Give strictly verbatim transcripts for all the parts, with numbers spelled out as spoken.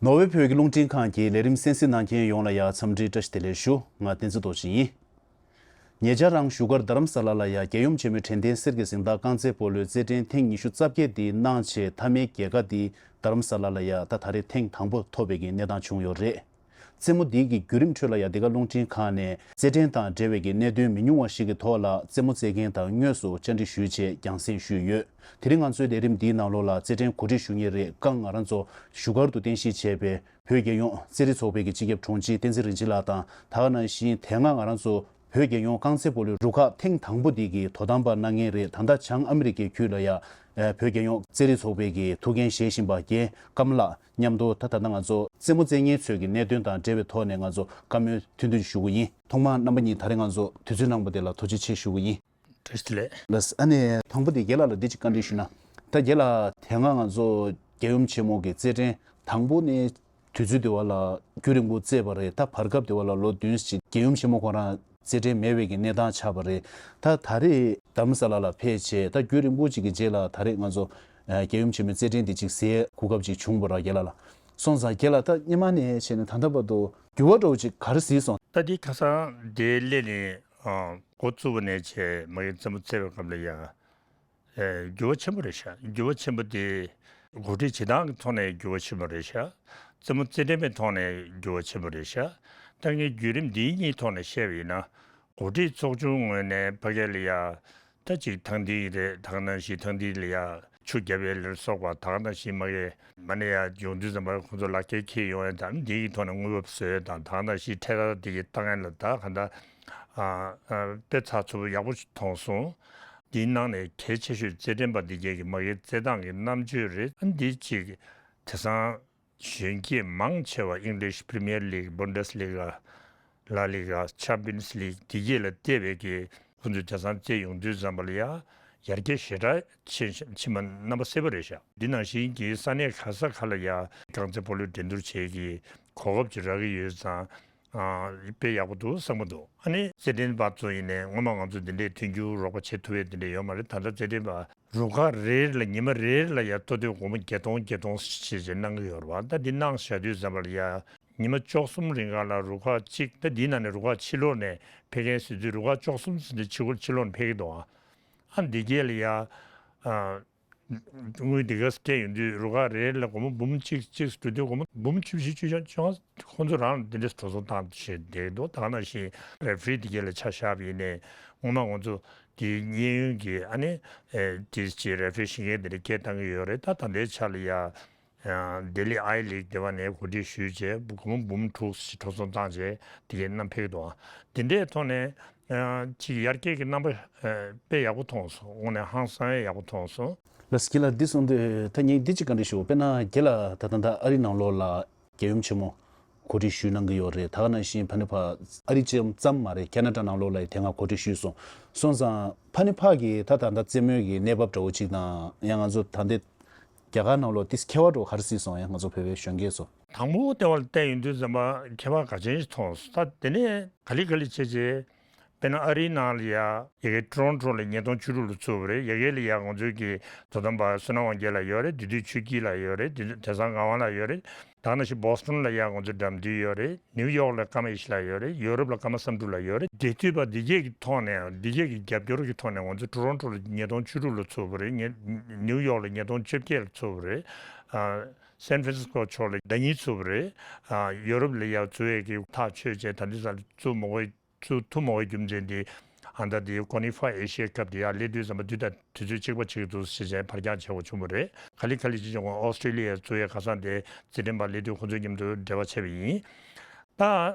ནོར་ཝེ་བོད་ཀྱི་རླུང་འཕྲིན་ཁང་གི་ལས་རིམ་གསན་གཟིགས་གནང་མཁན་ཡོངས་ལ་ཡང་འཚམས་འདྲི་བཀྲ་ཤིས་བདེ་ལེགས་ཞུ། ང་བསྟན་འཛིན་རྡོ་རྗེ་ཡིན། ཉེ་ཆར་རང་བཞུགས་སྒར་རྡ་རམ་ས་ལ་ལ་ཡང་རྒྱལ་ཡུམ་ཆེན་མོའི་དྲན་རྟེན་གསེར་གྱི་གཟེངས་རྟགས་རྐང་རྩེན་སྤོ་ལོའི་རྩེད་འགྲན་ཐེངས་ཉི་ཤུ་རྩ་བརྒྱད་འདི་གནང་རྗེས་མཐའ་མའི་རྒྱལ་ཁ་འདི་རྡ་རམ་ས་ལ་ལ་ཡང་ད་ད་རེས་ཐེངས་དང་པོ་ཐོབ་པའི་གི་གནས་སྟངས་བྱུང་ཡོད་རེད། རྩེད་མོ་འདི་གི་བརྒྱུད་རིམ་ཁྲོད་ལ་ཡང་འདི་ག་རླུང་འཕྲིན་ཁང་ནས་རྩེད་འགྲན་དང་འབྲེལ་བའི་གི་གནད་དོན་མི་ཉུང་བ་ཞིག་གི་ཐོག་ལ་རྩེད་མོ་རྩེད་མཁན་དང་དངོས་སུ་བཅར་འདྲི་ཞུས་རྗེས་རྒྱང་སྲིང་ཞུས་ཡོད། དེ་རིང་ང་ཚོའི་ལས་རིམ་འདིའི་ནང་ལོགས་ལ་རྩེད་འགྲན་གོ་སྒྲིག་ཞུ་མཁན་རེད། སྒང་ང་རང་ཚོ་བཞུགས་སྒར་དུ་རྟེན་གཞི་བྱས་པའི་བོད་རྒྱལ་ཡོངས་རྩེད་རིགས་ཚོགས་པའི་གི་སྤྱི་ཁྱབ་དྲུང་ཆེ་བསྟན་འཛིན་རིན་ཆེན་ལགས་དང་། ད་ག་ནང་བཞིན་དེ་སྔ་ང་རང་ཚོ་བོད་རྒྱལ་ཡོངས་རྐང་རྩེད་སྤོ་ལོའི་རུ་ཁག་ཐེངས་དང་པོ་འདི་གི་དོ་དམ་པ་གནང་མཁན་རེད། ད་ལྟ་བྱང་ཨ་མི་རི་ཀའི་ཁུལ་ལ་ཡ་ཨེ་བོད་རྒྱལ་ཡོངས་རྩེད་རིགས་ཚོགས་པའི་གི་ཐུགས་འགན་བཞེས་བཞིན་པ་རྒན་ཀརྨ་ལགས་མཉམ་དུ་ད་ད་ལྟ་ང་ཚོ་རྩེད་མོ་རྩེད་མཁན་ཚོའི་གི་གནད་དོན་དང་འབྲེལ་བའི་ཐོག་ནས་ང་ཚོ་བཀའ་མོལ་ཐུང་ཐུང་ཞུ་གི་ཡིན། ཐོག་མར་རྣམ་པ་གཉིས་ད་རེས་ང་ཚོ་དུས་ཚོད་གནང་པ་དེ་ལ་ཐུགས་རྗེ་ཆེ་ཞུ་གི་ཡིན། བཀྲ་ཤིས་བདེ་ལེགས། ལགས། ཨ་ནི་དང་པོ་དེ་རྒན་ལགས་ལ་འདི་གཅིག་བཀའ་འདྲི་ཞུ་ན། ད་རྒན་ལགས་དེ་སྔ་ང་ཚོ་རྒྱལ་ཡུམ་ཆེན་མོ་གི་རྩེད་འགྲན་དང་པོ་ནས་དུས་ཚོད་དེ་བ་ལ་རྒྱུན་རིང་པོ་རྩེས་པ་རེད། ད་བར་སྐབས་དེ་བ་ལ་ལོ་བདུན་ཅིག་རྒྱལ་ཡུམ་ཆེན་མོ་ཁོ་རང་རྩེད་འགྲན་མེད་པའི་གི་གནས་སྟངས་ཆགས་པ་རེད། ད་ད་རེས་རྡ་རམ་ས་ལ་ལ་ཕེབས་བྱས་ད་རྒྱུན་རིང་པོ་ཅིག་གི་རྗེས་ལ་ད་རེས་ང་ཚོ་ཨ་རྒྱལ་ཡུམ་ཆེན་མོའི་རྩེད་འགྲན་འདི་ཅིག་གཟིགས་གོ་སྐབས་ཅིག་བྱུང་བ་ར་རྒན་ལགས་ལ། སོང་ཙང་རྒན་ལགས་ད་སྔོན་མ་ནས་བྱས་ནས་ད་ལྟ་བར་དུ་འགྱུར་བ་འདྲ་བོ་ཅིག་ག་རེ་གཟིགས་སོང་། ད་འདི་ཁ་སང་འདི་སླེབས་ནས་ཨ་འགོ་བཙུགས་པ་ནས་བྱས་མ་གི་རྩེད་མོ་རྩེ་བའི་སྐབས་ལ་ཡ། ཨེ་འགྱུར་བ་ཆེན་པོ་རེད་ཤག་འགྱུར་བ་ཆེན་པོ་དེ་གོ་སྒྲིག་བྱེད་སྟངས་ཀྱི་ཐོག་ནས་འགྱུར་བ་ཆེན་པོ་རེད་ཤག་རྩེད་མོ་རྩེད་འགྲན་པའི་ཐོག་ནས་འགྱུར་བ་ཆེན་པོ་རེད་ཤག་ད་ངས་བརྒྱུད་རིམ་འདིའི་གཉིས་ཐོག་ནས་བཤད་པ་ཡིན་ན། གོ་སྒྲིག་ཚོགས་ཆུང་ངོས་ནས་ཕ་གི་ལ་ཡ་ད་ཅིག་ཐང་འདི་རེད། ད་ག་ནང་བཞིན་ཐང་འདི་ལ་ཡ་ཆུ་རྒྱབ་ཡས་ལ་སོགས་པ་ད་ག་ནང་བཞིན་མ་གི་མ་ནས་ཡ་ཡོང་དུས་ཙམ་པ་ཁོང་ཚོ་ལག་ཁྱེར་འཁྱེར་ཡོང་ཡས་དང་འདི་གི་ཐོག་ནས་དངུལ་འབབ་བཟོ་ཡས་དང་ད་ག་ནང་བཞིན་འཕྲལ་ཐག་འདི་གི་ལྟ་མཁན་ལ་ད་ག་འདྲ་ཨ་ཨ་དཔེ་ཚགས་ཚུད་པོ་ཡག་པོ་ཞིག་མཐོང་སོང་། འདིའི་ནང་ནས་གལ་ཆེ་ཤོས་རྩེད་འགྲན་པ་འདི་གས་ཀྱི་མ་གིའི་རྩེད་སྟངས་ཀྱི་རྣམ་དཔྱོད་རེད། ཨ་འདི་གཅིག་དེང་སང་གཞོན་སྐྱེས་མང་ཆེ་བ་English Premier League, Bundesliga, La Liga, Champions League འདི་གས་ལ་བལྟས་པའི་གི་ཁོང་ཚོས་དེང་སང་རྩེད་ཡོང་དུས་ཙམ་པ་ལ་ཡ་ཡར་རྒྱས་ཞེ་དྲག་ཕྱིན་ཕྱིན་པ་རྣམ་པ་གསལ་པོ་རེད་ཤག་འདི་ནང་བཞིན་གྱི་ས་གནས་ག་ས་ག་ལ་ཡ་རྐང་རྩེད་སྤོ་ལོའི་འགྲན་བསྡུར་བྱེད་ཀྱི་གོ་སྐབས་ཅིག་རག་གི་ཡོད་ཙང་། ཨ་དཔེ་ཡག་པོ་འདུག་བསམ་གྱི་འདུག་ཨ་ནི་རྩེད་འགྲན་པ་ཚོ་ཡིན་ནའི་སྔོན་མ་ང་ཚོ་འདི་འདྲའི་མཐུན་འགྱུར་རོགས་པ་བྱེད་ཐུབ་ཡས་འདི་འདྲ་ཡོད་མ་རེད། ད་ལྟ་རྩེད་འགྲན་པ་རུ་ཁག་རེ་རེ་ལ་ཉི་མ་རེ་རེ་ལ་ཡ་ལྟོ་ཐོག་སྒོར་མོ་བརྒྱད་སྟོང་བརྒྱད་སྟོང་ཞེས་བྱས་གནང་གི་ཡོད་རེད་བ། ད་འདི་གནང་བཞག་དུས་ཙམ་པ་ལ་ཡ་ཉི་མ་བཅུ་གསུམ་རིང་ག་ལ་རུ་ཁག་གཅིག་ད་འདིའི་ནང་ནས་རུ་ཁག་ཕྱི་ལོགས་ནས་ཕེབས་མཁན་ཟེར་དུས་རུ་ཁག་བཅུ་གསུམ་ཟེར་དུས་ཕྱི་ལོགས་ཕྱི་ལོགས་ནས་ཕེབས་ཀྱི་འདུག་ཨ་འདི་གས་ལ་ཡ་ཨ། དངུལ་འདི་ག་སྤྲད་ཡོང་དུས་རུ་ཁག་རེ་ལ་སྒོར་མོ་འབུམ་གཅིག་གཅིག་འགྲོ་དུས་སྒོར་མོ་འབུམ་བཅུ་བཞི་བཅུ་ཆ་བཅོ་ལྔ་ཁོང་ཚོ་རང་ལ་འདི་འདྲས་འགྲོ་སོང་བཏང་བྱས་བསྡད་འདུག་ད་ག་ནང་བཞིན་རེ་ཕི་རི་འདི་གས་ལ་ཆ་བཞག་པ་ཡིན་ནའི་སྔོན་མ་ང་ཚོ་དེའི་གཡས་གཡོན་གྱི་ཨ་ནི་ཨེ་དེ་ཅི་རེ་ཕི་རི་ཞིག་གས་འདི་འདྲས་སྐད་བཏང་གི་ཡོད་རེད། ད་ད་ལྟའི་ཆ་ལ་ཡ་ལྡི་ལི་ཨའི་ལིག་འདི་བ་ནས་གོ་སྒྲིག་ཞུས་བྱས་སྒོར་མོ་འབུམ་དྲུག་ཅིག་འགྲོ་སོང་བཏང་བྱས་འདི་གས་བསྣམས་ཕེབས་འདུག་འདི་འདྲའི་ཐོག་ནས། ཅིག་ཡར་རྒྱས་ཀྱི་རྣམ་པ་དཔེ་ཡག་པོ་མཐོང་སོང་། དངོས་གནས་ཧང་སང་ཡང་ཡག་པོ་མཐོང་སོང་། ལགས་རྒན་ལགས་འདི་གསུངས་དུས་ད་ངས་འདི་གཅིག་བཀའ་འདྲི་ཞུ། དཔེར་ན་རྒན་ལགས་ད་ད་ལྟ་ཨ་རི་ནང་ལོགས་ལ་རྒྱལ་ཡུམ་ཆེན་མོ་གོ་སྒྲིག་ཞུས་གནང་གི་ཡོད་རེད། ད་ག་ནང་བཞིན་ཕ་ནི་ཕ་ཨ་རི་ཙམ་ཙམ་མ་རེད། ཁེ་ན་ཌ་ནང་ལོགས་ལ་ཡང་དེ་སྔ་གོ་སྒྲིག་ཞུས་སོང་། སོང་ཙང་ཕ་ནི་ཕ་གི་ད་ད་ལྟ་རྩེད་མོའི་གི་གནས་བབ་འདྲ་བོ་གཅིག་དང་ཡང་ང་ཚོ་ད་ལྟའི་རྒྱ་གར་ནང་ལོགས་ཏིས་ཁྱད་པར་འདྲ་བོ་ག་རེ་གཟིགས་སོང་ཡང་ང་ཚོ་བོད་པའི་གཞོན་སྐྱེས་ཚོ། དང་པོ་ལྟེ་བ་ལ་བལྟས་ཡོང་དུས་ཙམ་པ་ཁྱད་པར་ག་ཅན་ཞིག་མཐོང་སོང་། ད་དེ་ནས་ག་ལེ་ག་ལེ་བྱས་རྗེས་དཔེར་ན་ཨ་རིའི་ནང་ལ་ཡ་ཡ་གི་ཊོ་རོན་ཊོ་ལ་ཉིས་སྟོང་བཅུ་དྲུག་ལ་ཚུགས་པ་རེད། ཡ་གི་ལ་ཡ་ང་ཚོའི་གི་དོ་དམ་པ་བསོད་ནམས་དབང་རྒྱལ་ལགས་ཡོད་རེད། བདུད་འདུལ་ཆོས་སྐྱིད་ལགས་ཡོད་རེད། དེ་དེང་སང་ངག་དབང་ལགས་ཡོད་རེད། ད་ག་ནང་བཞིན་བོ་སི་ཊོན་ལ་ཡ་ང་ཚོའི་དགྲ་འདུལ་ཡོད་རེད། ནིའུ་ཡོག་ལ་ཀརྨ་ཡེ་ཤེས་ལགས་ཡོད་རེད། ཡོ་རོབ་ལ་ཀརྨ་བསམ་འགྲུབ་ལགས་ཡོད་རེད། འབྲེལ་མཐུད་པ་འདི་གས་ཀྱི་ཐོག་ནས་འདི་གས་ཀྱི་རྒྱབ་སྐྱོར་གྱི་ཐོག་ནས་ང་ཚོ་ཊོ་རོན་ཊོ་ལ་ཉིས་སྟོང་བཅུ་དྲུག་ལ་ཚུགས་པ་རེད། ཉེ་ནིའུ་ཡོག་ལ་ཉིས་སྟོང་བཅོ་བརྒྱད་ལ་ཚུགས་པ་རེད། ཨ་སན་ཧྥ་རན་སི་སྐོ་ཕྱོགས་ལ་ཟླ་ཉིན་ཚུགས་པ་རེད། ཨ་ཡོ་རོབ་ལ་ཡ་ཚུགས་ཡས་ཀྱི་ཐག་ཆོད་བྱས་ད་ལྟའི་ཆར་ཚུགས་མ་དགོས་ཚུགས་ཐུབ་མ་དགོས་རྒྱུ་མཚན་དེ་ཨ་ད་དེ་ཀོ་ནི་ཕ་ཨེ་ཤི་ཡའི་ཁབ་དེ་ཡར་སླེབས་དུས་ཙམ་པ་དུས་དང་དུས་ཚོད་གཅིག་པ་གཅིག་འདུག་ཟེར་བྱས་ཕར་འགྱངས་བྱེད་དགོས་བྱུང་བ་རེད། ག་ལེ་ག་ལེ་བྱེད་བྱུང་ཨོ་སི་ཀྲི་ལི་ཡ་ཚུགས་ཡས་ཁ་སང་དེ་རྩེད་འགྲན་པ་སླེབས་དུས་ཁོང་ཚོའི་མཉམ་དུ་འབྲེལ་བ་བྱས་པ་ཡིན། ད་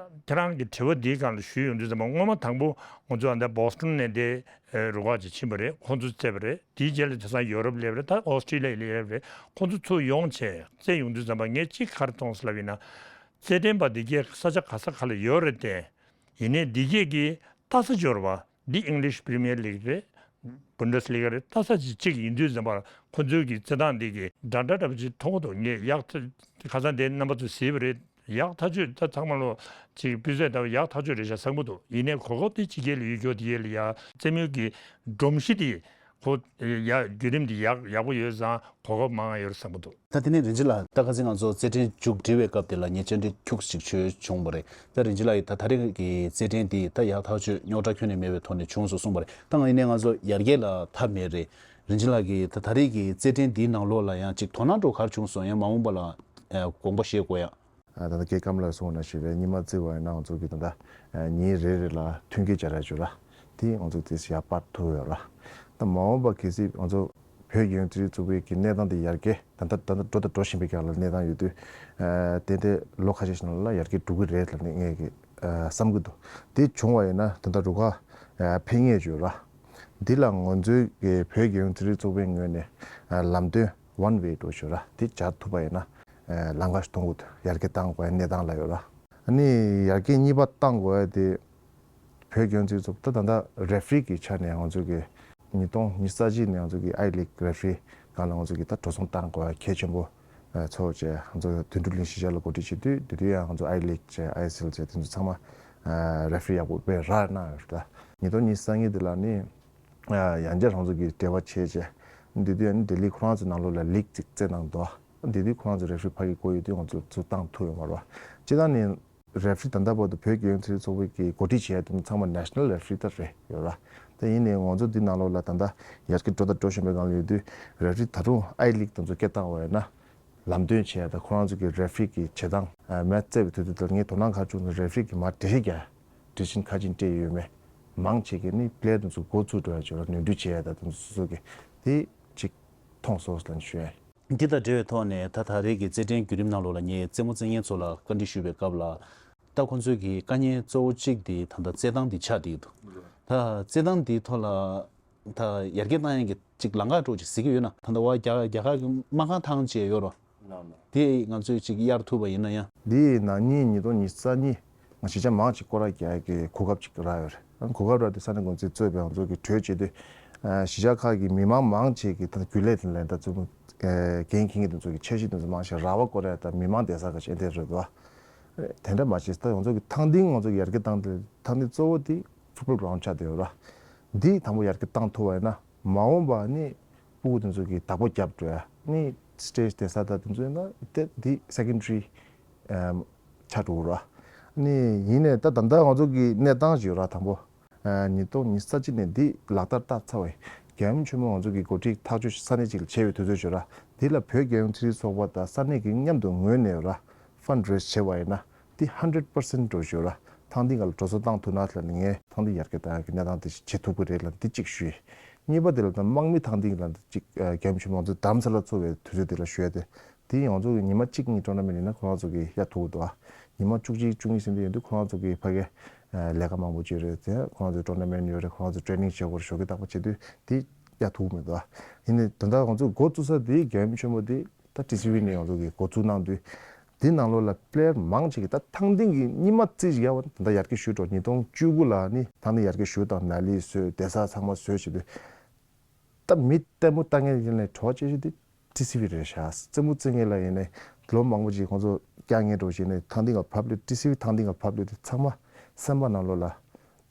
ཁྱེད་རང་གི་དྲི་བ་འདིའི་སྒང་ལ་ཞུས་ཡོང་དུས་ཙམ་པ་སྔོན་མ་དང་པོ་ང་ཚོ་ཨ་ད་བོ་སི་ཊོན་ནས་དེ་རུ་ཁག་ཅིག་ཕྱིན་པ་རེད། ཁོང་ཚོ་རྩེས་པ་རེད། དེའི་རྗེས་ལ་དེང་སང་ཡོ་རོབ་སླེབས་རེད། ད་ཨོ་སི་ཀྲི་ལི་ཡ་སླེབས་རེད། ཁོང་ཚོ་ཚུར་ཡོང་བྱས་རྩེས་ཡོང་དུས་ཙམ་པ་ངས་གཅིག་ག་རེ་མཐོང་སོང་ལབ་ཡིན་ན། རྩེད་འགྲན་པ་འདི་གས་ས་ཆ་ག་ས་ག་ལ་ཡོད་རེད་དེ། ཡིན་ནའི་འདི་གས་ཀྱི་ལྟ་ས་འབྱོར་བ་འདི་English Premier League རེད། Bundesliga རེད། ལྟ་ས་ཅིག་གཅིག་ཡིན་དུས་ཙམ་པ་ཁོ་ཚོའི་གི་རྩེད་ཐང་འདི་གི་འདྲ་འདྲ་འདྲ་པོ་ཅིག་མཐོང་གི་འདུག་ངས་ཡག་ཐག་ཁ་སང་དེ་རྣམ་པ་ཚོས་གཟིགས་པ་རེད། ཡག་ཐག་ཆོད་ད་ཚང་མ་ལོ་ཅིག་སྤུས་ཚད་ལྟ་བུ་ཡག་ཐག་ཆོད་རེད་ཤག་བསམ་གི་འདུག་ཡིན་ནའི་གོ་སྐབས་དེ་ཕྱི་རྒྱལ་ལ་ཡོད་རྒྱུ་དེ་གས་ལ་ཡ་རྩེད་མོའི་གི་སྒྲོམ་གཞི་དེ་ ཁོ་ཡ་བརྒྱུད་རིམ་འདི་ཡག་ཡག་པོ་ཡོད་ཙང་གོ་སྐབས་མང་ང་ཡོད་བསམ་གྱི་འདུག་ད་དེ་ནས་རིན་ཆེན་ལགས། ད་ཁ་སང་ང་ཚོ་རྩེད་འགྲན་མཇུག་སྒྲིལ་བའི་སྐབས་དེ་ལ་ངས་བཅར་འདྲི་ཁྱུག་ཅིག་ཞུས་བྱུང་བ་རེད། ད་རིན་ཆེན་ལགས་ཀྱིས་ད་ད་རེས་ཀྱི་རྩེད་འགྲན་འདི་ད་ཡག་ཐག་ཆོད་རྙོག་དྲ་ཁྱོན་ནས་མེད་པའི་ཐོག་ནས་བྱུང་སོང་གསུངས་པ་རེད། ད་ང་ཡིན་ནའི་ང་ཚོ་ཡར་རྒྱས་ལ་མཐའ་མེད་རེད། རིན་ཆེན་ལགས་ཀྱིས་ད་ད་རེས་ཀྱི་རྩེད་འགྲན་འདིའི་ནང་ལོགས་ལ་ཡང་ཅིག་དོ་སྣང་འདྲ་བོ་ག་རེ་བྱུང་སོང་། ཡང་མ་འོངས་པ་ལ་ཨ་དགོངས་པ་བཞེས་དགོས་ཡ། ད་ལྟ་སྐལ་བཀྲམ་ལགས་གསུངས་ནང་བཞིན་རེད། སྔོན་མ་བརྩིས་པ་ཡིན་ན་ང་ཚོ་གི་ད་ལྟ་ཉིན་རེ་རེ་ལ་མཐུན་རྐྱེན་སྦྱར་ཡ་བྱོས་ར། དེ་ང་ཚོ་དེ་ཡར་སྤར་ཐུབ་ཡོད་ར། ད་མ་འོངས་པ་གལ་སྲིད་ང་ཚོ་བོད་རྒྱལ་ཡོངས་རྩེད་རིགས་ཚོགས་པའི་གི་གནས་སྟངས་དེ་ཡར་རྒྱས་ད་ལྟ་ད་ལྟ་འགྲོ་དང་འགྲོ་བཞིན་པའི་སྒང་ལ་གནས་སྟངས་ཡོད་དུས། ཏན་ཏན་ལོ་ཁ་ཤས་ཤིག་ནང་ལ་ཡར་རྒྱས་འགྲོ་གི་རེད་ལབ་ནས་ངས་གི་བསམ་གི་འདུག་དེ་བྱུང་བ་ཡིན་ན་ད་ལྟ་རུ་ཁག་ཕན་ངེས་བྱོས་ར། འདི་ལ་ང་ཚོའི་གི་བོད་རྒྱལ་ཡོངས་རྩེད་རིགས་ཚོགས་པའི་ངོས་ནས་ལམ་སྟོན་one way འགྲོ་ཞུ་ར་དེ་སྦྱར་ཐུབ་པ་ཡིན་ན་ལམ་ཁ་ཞིག་མཐོང་གི་འདུག་ཡར་རྒྱས་བཏང་དགོས་ཡ་གནས་སྟངས་ལ་ཡོད་ར། ཨ་ནི་ཡར་རྒྱས་གཉིས་པ་བཏང་དགོས་ཡ་དེ་བོད་རྒྱལ་ཡོངས་རྩེད་རིགས་ཚོགས་པ་ད་ད་ལྟ་རེ་ཧྥི་རི་གི་ཆ་ནས་ང་ཚོ་གི་ཉིས་སྟོང་ཉི་ཤུ་རྩ་གཅིག་ནས་ང་ཚོ་གི་ཨའི་ལིག་རེ་ཧྥི་རི་སྒང་ལ་ང་ཚོ་གི་ད་འགྲོ་སོང་བཏང་དགོས་ཡ་གལ་ཆེན་པོ་ཚོར་བྱས། ང་ཚོ་དོན་གྲུབ་གླིང་གཞིས་ཆགས་ལ་གོ་སྒྲིག་བྱེད་དུས་དེ་དུས་ཡང་ང་ཚོ་ཨའི་ལིག་བྱས་ཨའི་སི་ཨེལ་བྱས་དེ་ཚོ་ཚང་མ་རེ་ཧྥི་རི་ཡག་པོ་དཔེ་རག་གནང་ཡོད་རེད། ད་ཉིས་སྟོང་ཉི་ཤུ་རྩ་གཉིས་དེ་ལ་ནི་ཡང་བསྐྱར་རང་ཚོ་གི་འབྲེལ་བ་བྱས་བྱས། དེ་དུས་ཡང་ལྡི་ལི་ཁོ་རང་ཚོའི་ནང་ལོགས་ལ་ལིག་ཅིག་རྩེད་གནང་འདུག་དེ་དུས་ཁོ་རང་ཚོ་རེ་ཧྥི་རི་ཕ་གི་བསྐོ་ཡོད་དུས་ང་ཚོ་ཚུར་བཏང་ཐུབ་ཡོད་མ་རེད་བ། སྤྱིར་བཏང་ནི་རེ་ཧྥི་རི་ད་ལྟ་བར་དུ་བོད་རྒྱལ་ཡོངས་རྩེད་རིགས་ཚོགས་པའི་གི་གོ་སྒྲིག་བྱས་ཡོད་དུས་ཚང་མ་ནེ་ཤ་ནལ་རེ་ཧྥི་རི་ད་རེད་ཡོད་ར། དེ་ཡིན་ནའི་ང་ཚོ་འདི་ནང་ལོགས་ལ་ད་ལྟ་ཡར་རྒྱས་འགྲོ་དང་འགྲོ་བཞིན་པའི་སྒང་ལ་ཡོད་དུས་རེ་ཧྥི་རི་ད་རུང་ཨའི་ལིག་དེ་ཚོ་སྐད་བཏང་བ་ཡིན་ན་ལམ་སྟོན་བྱས་ཡ་ད་ཁོ་རང་ཚོ་གི་རེ་ཧྥི་རི་གི་བྱེད་སྟངས་མེ་ཆི་རྩེ་བའི་དུས་ཚོད་དེར་ངས་དོ་སྣང་ག་རེ་བྱུང་ཟེར་རེ་ཧྥི་རི་གི་མར་འགྲེལ་བཤད་རྒྱག་ཡ་འགྲེལ་བཤད་ག་ཅིག་སྤྲད་ཡོད་མེད་མང་ཆེ་གི་ནི་པི་ལེ་ཡར་དེ་ཚོ་འགོ་བཙུགས་འགྲོ་ཡ་ཅིག་ལ་ནོར་འཁྲུལ་བྱས་ཡ་ད་དེ་ཚོ་སོ་སོ་གི་དེ་ཅིག་མཐོང་སོང་ཟེར་ལབ་ནས་ཞུ་ཡ་ཡིན། འདི་དང་འབྲེལ་བའི་ཐོག་ནས་ད་ད་རེས་ཀྱི་རྩེད་འགྲན་བརྒྱུད་རིམ་ནང་ལོགས་ལ་ངས་རྩེད་མོ་རྩེ་མཁན་ཚོ་ལ་བཀའ་འདྲི་ཞུས་པའི་སྐབས་ལ། ད་ཁོང་ཚོའི་གི་དཀའ་ངལ་གཙོ་བོ་གཅིག་དེ་ད་ལྟ་རྩེད་ཐང་འདི་ཆགས་བསྡད་ཀྱི་འདུག་ད་རྩེད་ཐང་འདིའི་ཐོག་ལ་ད་ཡར་རྒྱས་བཏང་ཡག་གི་ཅིག་ལམ་ཁ་འདྲ་བོ་ཅིག་གཟིགས་ཀྱི་ཡོད་ན། ད་ལྟ་བར་རྒྱ་རྒྱ་གར་གྱི་སྨར་ཁམས་ཐང་ཅེས་ཡོད་རེད། དེ་ང་ཚོས་ཅིག་གཡར་ཐུབ་པ་ཡིན་ན་ཡང་། འདི་ནང་ཉིན་ཉིས་སྟོང་ཉི་ཤུ་རྩ་གཉིས་ང་གཞིས་ཆགས་མང་ཅིག་སྐོར་ར་རྒྱག་གི་གོ་སྐབས་ཅིག་རག་ཡོད་རེད། གོ་སྐབས་རག་དུས་ས་གནས་འགོ་འཛིན་གཙོས་པའི་ང་ཚོ་གི་གྲོས་བྱེད་དུས། གཞིས་ཆགས་ཁག་གི་མི་མང་མང་ཆེ་གིས་ད་རྒྱུན་ལས་དེ་ལ་ད་ཚོ་འགན་འཁྱེར་མཁན་དེ་ཚོ་གི་འཆར་གཞི་དེ་ཚོ་མང་ཆེ་ར་བ་སྐོར་ར་དང་མི་མང་བསྡད་ས་ག་ཅིག་དེ་རེད་དོ། དེ་འདྲ་མ་བྱས་ད་ང་ཚོ་གི་ཐང་སྟེང་ང་ཚོ་གི་ཡར་རྒྱས་བཏང་དེ་ཐང་སྟེང་གཙོ་བོ་དེ་ཕུཊ་བོལ་གྷ་རའུན་ཆགས་བསྡད་ཡོད་ར། འདི་དང་པོ་ཡར་རྒྱས་བཏང་ཐུབ་པ་ཡིན་ན་མ་འོངས་པ་ནི་སྤུ་གུ་དེ་ཚོ་གི་བདག་པོ་རྒྱབ་འགྲོ་ཡ་ནི་སི་ཊེ་ཇི་དེ་ས་ད་དེ་ཚོ་ཡིན་ན་དེ་འདི་སེ་ཀེན་ཌ་རི་ཆགས་འགྲོ་གི་ར། ནི་ཡིན་ནའི་ད་ད་ལྟ་ང་ཚོ་གི་གནས་སྟངས་ཤིག་ཡོད་ར། དང་པོ་ཉིས་སྟོང་ཉི་ཤུ་རྩ་གཅིག་ནས་འདི་ལག་བསྟར་བསྟར་ཚར་བའི་རྒྱལ་ཡུམ་ཆེན་མོ་ང་ཚོ་གི་འགོ་ཁྲིད་ཐག་གཅོད་ས་གནས་གཅིག་ལ་བྱས་པའི་དུས་ཚོད་ཤོད་ར། འདི་ལ་བོད་རྒྱལ་ཡོངས་རྩེད་རིགས་ཚོགས་པ་དང་ས་གནས་ཀྱི་མཉམ་དུ་ངོས་ནས་ར་ཕན་རེ་ཛི་བྱས་པ་ཡིན་ན་འདི་ཧན་ཌེ་རེཌ་པར་སེན་ཊི་འགྲོ་ཤོད་ར། ཐང་སྟེང་ག་ལ་འགྲོ་སོང་བཏང་ཐུབ་ན་ལ་ནི་ངས་ཐང་སྟེང་ཡར་རྒྱས་བཏང་ཡག་གི་གནས་སྟངས་དེ་བྱེད་ཐུབ་ཀྱི་རེད་ལ་འདི་གཅིག་ཞུས། གཉིས་པ་དེ་ལ་ད་དམག་མི་ཐང་སྟེང་ལ་འདི་གཅིག་རྒྱལ་ཡུམ་ཆེན་མོ་ང་ཚོ་རྡ་རམ་ས་ལ་ཚོགས་པའི་དུས་ཚོད་དེ་ལ་ཞུ་ཡ་དེ། དེ་ཡང་ང་ཚོ་གི་ཉི་མ་གཅིག་གཉིས་ཊོར་ན་མེན་ཊི་ཡིན་ན་ཁོ་རང་ཚོ་གི་ཡར་ཐུག་འདུག་ཉི་མ་བཅུ་གཅིག་བཅུ་གཉིས་ཟིན་པ་ཡོད་དུས་ཁོ་རང་ཚོ་གི་ཕ་གི་ལས་ཀ་མང་པོ་བྱས་རེད་དེ། ཁོ་རང་ཚོ་ཊོར་ན་མེན་ཊི་ཡོད་རེད། ཁོ་རང་ཚོ་ཊེ་རེ་ནིང་བྱེད་དགོས་རེད། ཞོགས་ཀས་རྟག་པར་བྱེད་དུས་དེ་ཡར་ཐུག་མི་འདུག་ཡིན་ནའི་ད་ལྟ་ང་ཚོ་འགོ་བཙུགས་ས་དེ་རྒྱལ་ཡུམ་ཆེན་མོ་དེ་ད་ཊི་སི་ཝི་ནས་ང་ཚོ་གི་འགོ་བཙུགས་གནང་དུས་དེ་ནང་ལོགས་ལ་པི་ལེ་ཡར་མང་ཆེ་གི་ད་ཐང་སྟེང་གི་གཉིས་མ་རྩིས་ཤིག་ཡར་བ་ད་ལྟ་ཡར་རྒྱས་ཞུས་འགྲོ། ཉིས་སྟོང་བཅུ་དགུ་ལ་ནི་ཐང་སྟེང་ཡར་རྒྱས་ཞུས་དང་ནཱ་ལི་བཟོས་བསྡད་ས་ཚང་མ་བཟོས་བྱེད་དུས། ད་མི་ལྟད་མོ་ལྟ་མཁན་ཡིན་ནའི་གྲོགས་བྱེད་ཤེས་དེ་ཊི་སི་ཝི་རེད་ཤག་རྩེད་མོ་རྩེ་མཁན་ལ་ཡིན་ནའི་ལོ་མང་པོ་ཅིག་ཁོང་ཚོ་བསྐྱངས་མཁན་འགྲོ་བྱས་ནས་ཐང་སྟེང་ག་ཕབ་ལོས་ཊི་སི་ཝི་ཐང་སྟེང་ག་ཕབ་ལོས་དེ་ཚང་མ་སེམས་པ་ནང་ལོགས་ལ་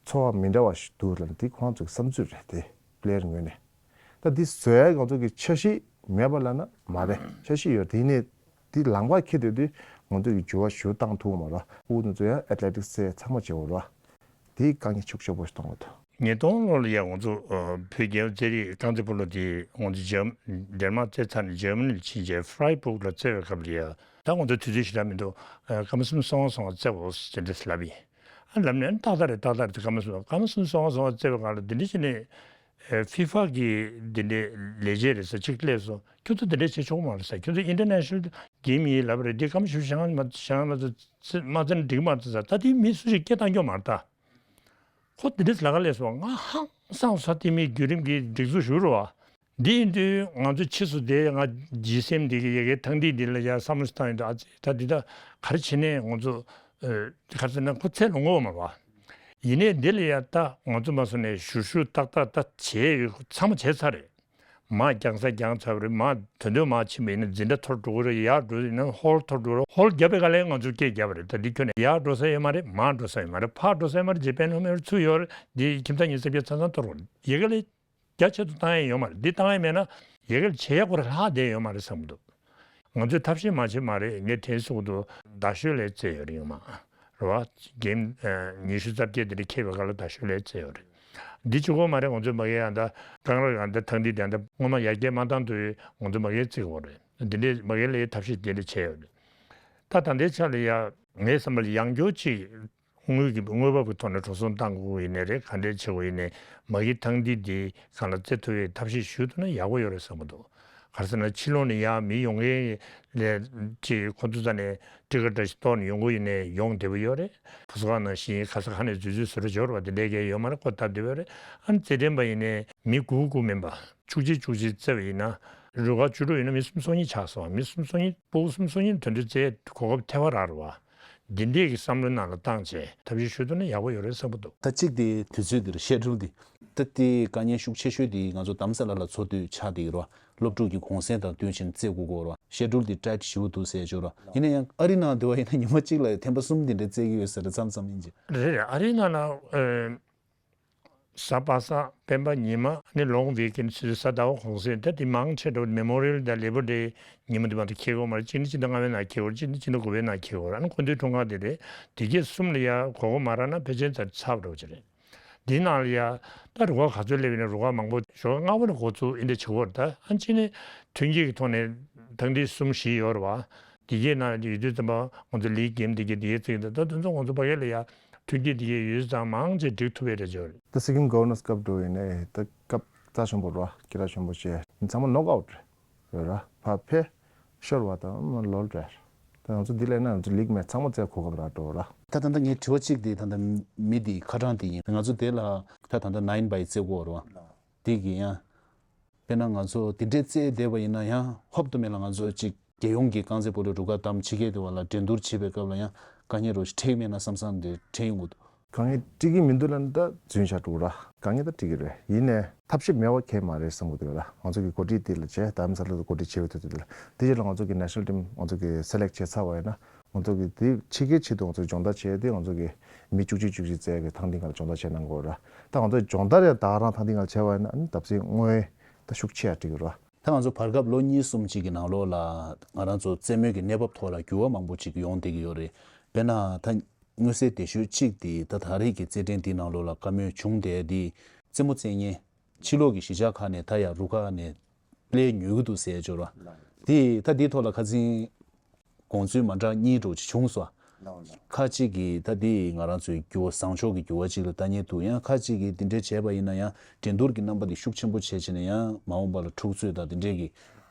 ཚོར་བ་མི་འདྲ་བ་ཞིག་འདུག་ལ་འདི་ཁོང་ཚོ་གི་བསམ་ཚུལ་རེད་དེ་པི་ལེ་ཡར་ངོས་ནས། ད་འདི་བཟོ་ཡ་ང་ཚོ་གི་འཆར་གཞི་མེད་པ་ལ་ན་མ་རེད། འཆར་གཞི་ཡོད་དེ་ནས་འདི་ལམ་ཁ་འཁེལ་སྡོད་དུས་ང་ཚོ་གི་འགྱུར་བ་ཞིག་བཏང་ཐུབ་མ་རེད། ཕྲུ་གུ་ཚོ་ཡང་ཨེ་ཐི་ལེ་ཊིག་སི་རྩེ་ཚང་མ་བྱེད་འོ་རེད། དེའི་དཀའ་ངལ་ཤུགས་ཆེ་པོ་ཞིག་མཐོང་གི་འདུག་ཉིས་སྟོང་ལོ་ལ་ཡང་ང་ཚོ་ཨ་བོད་རྒྱལ་ཡོངས་རྩེད་རིགས་རྐང་རྩེད་སྤོ་ལོ་དེ་ང་ཚོ་འཇར་མ་ཌེན་མཱག་རྩེད་ཚར་ནས་འཇར་མ་ནི་ལ་ཕྱིན་རྗེས་ཧྥ་རའི་སྦུག་ལ་རྩེད་པའི་སྐབས་ལ་ཡ་ད་ང་ཚོ་དུས་ཚོད་ཞེ་དྲག་མི་འདུག་ཨ་སྐར་མ་གསུམ་སོང་སོང་བ་རྩེ་བོ་ཟེར་འདྲ་ལབ་ཡིན། ཨ་ལབ་ནས་ཨ་ནི་ཏག་ཏག་རེད། ཏག་ཏག་རེད། སྐར་མ་གསུམ་སྐར་མ་གསུམ་སོང་སོང་བ་རྩེ་བའི་སྒང་ལ་འདི་འདྲ་བྱས་ནས་ཨ་ཧྥི་ཧྥ་གི་འདི་འདྲའི་ལས་བྱེད་རེད་ཟེར་གཅིག་སླེབས་སོང་། ཁྱོད་ཚོ་འདི་འདྲ་བྱེད་ཆོག་གི་མ་རེད་ཟེར། ཁྱོད་ཚོ་ཨིན་ཊར་ནེ་ཤ་ནལ་གེམ་ཡིན་ལབ་པ་རེད། འདི་སྐར་མ་བཞི་བཅུ་ཞེ་ལྔ་མ་ཞེ་ལྔ་མ་ཚོ་མ་རྩེ་ན་འགྲིག་གི་མ་རེད་ཟེར། ད་དེ་མི་སུ་ཞིག་སྐད་བཏང་རྒྱུ་མ་རེད་ད། ཁོ་དེ་འདྲས་ལ་ཁ་ལས་སོང་། ང་ཧང་སངས་ས་དེ་མིན་བརྒྱུད་རིམ་གྱི་སྒྲིག་འཛུགས་ཞུ་རོགས་ཨ། འདི་ཡིན་དུས་ང་ཚོ་ཕྱིས་སུ་དེ་ང་ཇི་སི་ཨེམ་འདི་གི་ཡ་གི་ཐང་འདི་འདི་ལ་ཡ་བསམ་བློ་ཞིག་བཏང་ཡོད་དུས་ཨ་ཙི་ད་འདི་ད་ག་རེ་བྱས་ནས་ང་ཚོ་ཨ་ག་རེ་ཟེར་ན་ཁོ་ཚད་ལོངས་གོ་མ་རེད་བ། ཡིན་ནའི་འདི་ལ་ཡ་ད་ང་ཚོ་མ་སོང་ནས་ཞུ་ཞུ་ཏག་ཏག་ད་བྱས་ཡོད། ཚང་མ་བྱས་ཚར་རེད། མར་རྒྱང་ས་རྒྱང་ཚར་བ་རེད། མར་དོན་དོན་མར་ཕྱིན་པ་ཡིན་ན་འཛིན་གྲྭ་མཐོར་འགྲོ་གི་རེད། ཡར་འགྲོ་ཡིན་ན་ཧོལ་མཐོར་འགྲོ་རེད། ཧོལ་བརྒྱབ་པའི་སྒང་ལ་ང་ཚོ་སྐད་བརྒྱབ་པ་རེད། ད་འདི་ཁྱོན་ནས་ཡར་འགྲོ་ས་ཡོད་མ་རེད། མར་འགྲོ་ས་ཡོད་མ་རེད། ཕར་འགྲོ་ས་ཡོད་མ་རེད། རྗེ་དཔོན་སློབ་མའི་ཚུར་ཡོད་རེད། འདི་ཁྱིམ་ཚང་ཉེ་ས་བརྒྱད་ཚང་ཚང་མཐོར་འགྲོ་ཡི་གེ་ལས། རྒྱ་ཆེ་ཏུ་བཏང་ཡས་ཡོད་མ་རེད། འདི་བཏང་ཡས་མེད་ན་ཡ་གི་ལ་བྱེད་ཡག་པོ་རེ་ལྷག་བསྡད་ཡོད་མ་རེད་བསམ་གྱི་འདུག་ང་ཚོས་ཐབས་ཤེས་མ་བྱེད་མ་རེད། ངས་དེང་སང་དུ་རྡ་ཤོད་ལ་རྩེད་ཡོད་རེད། ཡོད་མ་རེད་བ། འགྲེམས་ཉི་ཤུ་རྩ་བརྒྱད་དེ་འདྲ་འཁེལ་བའི་སྐབས་ལ་རྡ་ཤོད་ལ་རྩེད་ཡོད་རེད། འདི་གཅིག་པོ་མ་རེད། ང་ཚོས་མ་གི་ཡང་ད་གང་ལ་ཡང་ད་ཐང་འདི་དེ་ད་སྔོན་མ་ཡར་རྒྱས་མ་བཏང་དུས་ང་ཚོ་མ་གི་རྩེད་དགོས་རེད། འདི་འདྲའི་མ་གི་ལ་ཡི་ཐབས་ཤེས་དེ་འདྲ་བྱས་ཡོད་རེད། ད་ད་ལྟའི་ཆ་ལ་ཡ་ངའི་བསམ་པ་ལ་ཡང་བསྐྱར་ཅིག་དངུལ་གྱི་དངོས་འབབ་ཀྱི་ཐོག་ནས་འགྲོ་སོང་བཏང་དགོས་ཡིན་ནའི་རེད། ག་འདྲས་བྱེད་དགོས་ཡིན་ནའི་མ་གི་ཐང་འདི་འདི་སྒང་ལ་རྩེ་ཐུབ་པའི་ཐབས་ཤེས་ཞུ་ཐུབ་ན་ཡག་པོ་ཡོད་རེད་བསམ་གྱི་འདུག་ག་རེ་ཟེར་ན་ཕྱི་ལོགས་ནས་ཡར་མི་ཡོང་མཁན་ལས་ཅིག་ཁོ་ཚོ་རྩ་ནས་ཊི་ཀེ་ཊི་འདྲ་ཞིག་གཏོང་ནས་ཡོང་དགོས་ཡིན་ནའི་ཡོང་བདེ་པོ་ཡོད་རེད། ཕ་སོ་ཁ་ནང་བཞིན་ག་ས་ག་ནས་འཛུལ་འཛུལ་བཟོ་འདྲ་འབྱོར་བ་དེ་འདྲས་ཀྱི་ཡོད་མ་རེད། ཁོ་སྟབས་བདེ་པོ་རེད། ཨ་ནི་རྩེད་འགྲན་པ་ཡིན་ནའི་མི་དགུ་དགུ་མིན་པ་བཅུ་གཅིག་བཅུ་གཅིག་རྩེ་བ་ཡིན་ན་རུ་ཁག་བཅུ་དྲུག་ཡིན་ན་མི་སུམ་ཅུ་སོ་གཉིས་ཆགས་སོང་། མི་སུམ་ཅུ་སོ་གཉིས་སྤུ་གུ་སུམ་ཅུ་སོ་གཉིས་དོན་དུ་རྩེ་གོ་སྐབས་ཐེ་བ་རག་རེད་བ། འདི་འདྲས་ཀྱི་བསམ་བློའི་ནང་ལ་བཏང་བྱས་ཐབས་ཤེས་ཞུ་ཐུབ་ན་ཡག་པོ་ཡོད་རེད་བསམ་གྱི་འདུག་ད་གཅིག་དེ་དུས་ཚོད་འདིར་བཤད་སྒྲུབ་འདི་ད་དེ་དཀའ་ངལ་ཤུགས་ཆེ་ཤོས་དེ་ང་ཚོ་དྷ་རམ་ས་ལ་ལ་འཚོགས་དུས་ཆགས་བསྡད་ཀྱི་རེད་བ། སློབ་ཕྲུག་གི་གུང་སེང་དང་བསྟུན་བྱས་ནས་རྩེ་དགོས་ཀྱི་རེད་བ། བཤད་སྒྲུབ་འདི་ཊའིཊ་ཞེ་པོ་འདུག་ཟེར་བརྗོད་རེད་བ། ཡིན་ན་ཡང་ཨ་རི་ནང་དེ་བ་ཡིན་ན་ཉི་མ་གཅིག་ལ་ཐེངས་པ་གསུམ་དེ་འདྲ་རྩེ་གི་ཡོད་ཟེར་རེད། མཚམས་མཚམས་ཡིན་གྱི་རེད། རེད། ཨ་རི་ནང་ལ་ཨ། གཟའ་པ་སངས་སྤེན་པ་ཉི་མ་ནི་ལོང་ཝི་ཀེན་ཌི་ཟེར་དུས་གཟའ་ཟླ་བ་གུང་སེང་ད་དེ་མང་ཆེ་འགྲོ་མེ་མོ་རི་ཡལ་དང་ལེ་བར་ཌེ་ཉི་མ་དེ་མ་གཏོགས་འཁེལ་གྱི་ཡོད་མ་རེད། གཅིག་ནི་སྤྱི་ཟླ་ལྔ་པའི་ནང་འཁེལ་གྱི་ཡོད་རེད། གཅིག་ནི་སྤྱི་ཟླ་དགུ་པའི་ནང་འཁེལ་གྱི་ཡོད་རེད། ཨ་ནི་སྐུ་མདུན་འཁྲུངས་སྐར་དེ་རེད། དེ་གས་གསུམ་ལ་ཡ་གོ་སྐབས་མ་རག་ན་ཕལ་ཆེར་ཚར་ཚར་བ་འདྲ་བོ་ཅིག་རེད། དེའི་ནང་ལ་ཡ་ད་རུ་ཁག་ག་ཚོད་སླེབས་ཡིན་ན་རུ་ཁག་མང་པོ་ཞོགས་ལྔ་པ་ནས་འགོ་ཚུགས་འདི་འདྲ་བྱེད་ཀྱི་ཡོད་རེད། ད་ཨ་ནི་གཅིག་ནི་མཐུན་རྐྱེན་གྱི་ཐོག་ནས་ཐང་འདི་གསུམ་བཞི་ཡོད་རེད་བ། དེ་གས་ནང་ཡོད་དུས་ཙམ་པ་ང་ཚོ་ལིག་གེམ་དེ་གས་དེ་གས་རྩེ་གི་འདུག་ད་དེ་ཚོ་ང་ཚོ་ཕ་གི་ལ་ཡ་མཐུན་རྐྱེན་དེ་གས་ཡོད་ཙང་མང་ཆེ་འགྲིག་ཐུབ་པའི་རེ་བ་ཡོད་རེད། ད་སི་ཀིམ་གོ་ཝར་ནར་སི་སྐབས་འགྲོ་ཡིན་ནའི་ད་སྐབས་རྩ་ཆེན་པོ་རེད་བ། སྐད་གྲགས་ཆེན་པོ་བྱས་ཚང་མ་ནོག་ཨའུཊ་རེད་ར། ཕར་ཕེབས་ཤོར་བ་དང་མ་ལོལ་རེད། ད་ང་ཚོ་འདི་ལས་ན་ང་ཚོ་ལིག་མེ་ཚང་མ་རྩེ་གོ་སྐབས་རག་འགྲོ་ར། ད་ད་ལྟ་ངའི་དྲི་བ་གཅིག་དེ་ད་ལྟ་མི་དེ་ཁ་གྲངས་དེ་ཡིན། ང་ཚོ་དེ་ལ་ད་ད་ལྟ་ནའིན་བྷའི་རྩེ་གོ་ར་བ། དེ་གི་ཡང་། དཔེར་ན་ང་ཚོ་དེ་འདྲའི་རྩེད་བསྡད་པ་ཡིན་ན་ཡང་ཧོབ་ཏེ་མེད་ལ་ང་ཚོ་གཅིག་རྒྱལ་ཡོངས་ཀྱི་རྐང་རྩེད་སྤོ་ལོའི་རུ་ཁག་དང་ཕྱི་རྒྱལ་དུ་བ་ལ་འགྲན་བསྡུར་བྱེད་པའི་སྐབས་ལ་ཡང་དཀའ་ངལ་རོ་ཞིག་འཕྲད་མེད་ན་བསམ་བསམ་དེ་འཕྲད་ཡོང་གི་འདུག་དཀའ་ངལ་འཕྲད་ཀྱི་མི་འདུག་ལབ་ན་ད་རྫུན་བཤད་འགྲོ་ར། དཀའ་ངལ་ད་འཕྲད་ཀྱི་རེད། ཡིན་ནའི་ཐབས་ཤེས་མེད་པ་གང་ཡང་མ་རེད་བསམ་གྱི་འདུག་ལ། ང་ཚོ་གི་འགོ་ཁྲིད་དེ་ལ་བྱས་དྷ་རམ་ས་ལ་དུ་འགོ་ཁྲིད་བྱེད་པའི་དུས་དེ་ལ་དེ་རྗེས་ལ་ང་ཚོ་གི་ནེ་ཤ་ནལ་ཊིམ་ང་ཚོ་གི་སེ་ལེག་བྱས་ཚར་བ་ཡིན་ན། ང་ཚོ་གི་དེ་ཕྱི་རྒྱལ་ཆེད་དུ་ང་ཚོ་སྦྱོང་བརྡར་བྱས་ཏེ་ང་ཚོ་གི་མི་བཅུ་གཅིག་བཅུ་གཅིག་རྩེ་གི་ཐང་འདི་ང་ལ་སྦྱོང་བརྡར་བྱས་གནང་དགོས་ར། ད་ང་ཚོ་སྦྱོང་བརྡར་ཡང་ད་ག་རང་ཐང་འདི་ང་ལ་བྱས་པ་ཡིན་ན་ཨ་ནི་ད་གཟོད་དངུལ་ད་ཤུགས་ཆེ་ཡ་འགྲིག་གི་ར། ད་ང་ཚོ་བར་སྐབས་ལོ་གཉིས་གསུམ་གཅིག་གི་ནང་ལོགས་ལ་ང་རང་ཚོ་རྩེད་མོའི་གི་གནས་བབ་ཐོག་ལ་འགྱུར་བ་མང་པོ་ཅིག་ཡོང་བསྡད་ཀྱི་ཡོད་རེད། དཔེར་ན་ད་མངོན་གསལ་དོད་ཤོས་གཅིག་དེ་ད་ད་རེས་ཀྱི་རྩེད་འགྲན་འདི་ནང་ལོགས་ལ་བཀའ་མོལ་བྱུང་བསྡད་དེ་རྩེད་མོ་རྩེད་མཁན་ཕྱི་ལོགས་ཀྱི་གཞིས་ཆགས་ཁག་ནས་ད་ཡར་རུ་ཁག་ནས་སླེབས་ཉོ་གི་འདུག་ཟེར་ཅོག་ར། དེ་ད་དེའི་ཐོག་ལ་ཁ་སང་དགོངས་ཚུལ་མ་འདྲ་གཉིས་འགྲོ་ཅིག་བྱུང་སོང་། ལགས་འོང་ལགས། ཁ་ཅིག་གིས་ད་དེ་ང་རང་ཚོའི་འགྱུར་བ་བཟང་ཕྱོགས་ཀྱི་འགྱུར་བ་ཅིག་ལ་ལྟ་ཉེན་འདུག་ཡང་ཁ་ཅིག་གིས་དེ་འདྲ་བྱས་པ་ཡིན་ན་ཡང་འགྲན་བསྡུར་གྱི་རྣམ་པ་དེ་ཤུགས་ཆེན་པོ་བྱས་བྱས་ནས་ཡང་མ་འོངས་པ་ལ་འཁྲུག་རྩོད་དང་དེ་འདྲས་ཀྱི་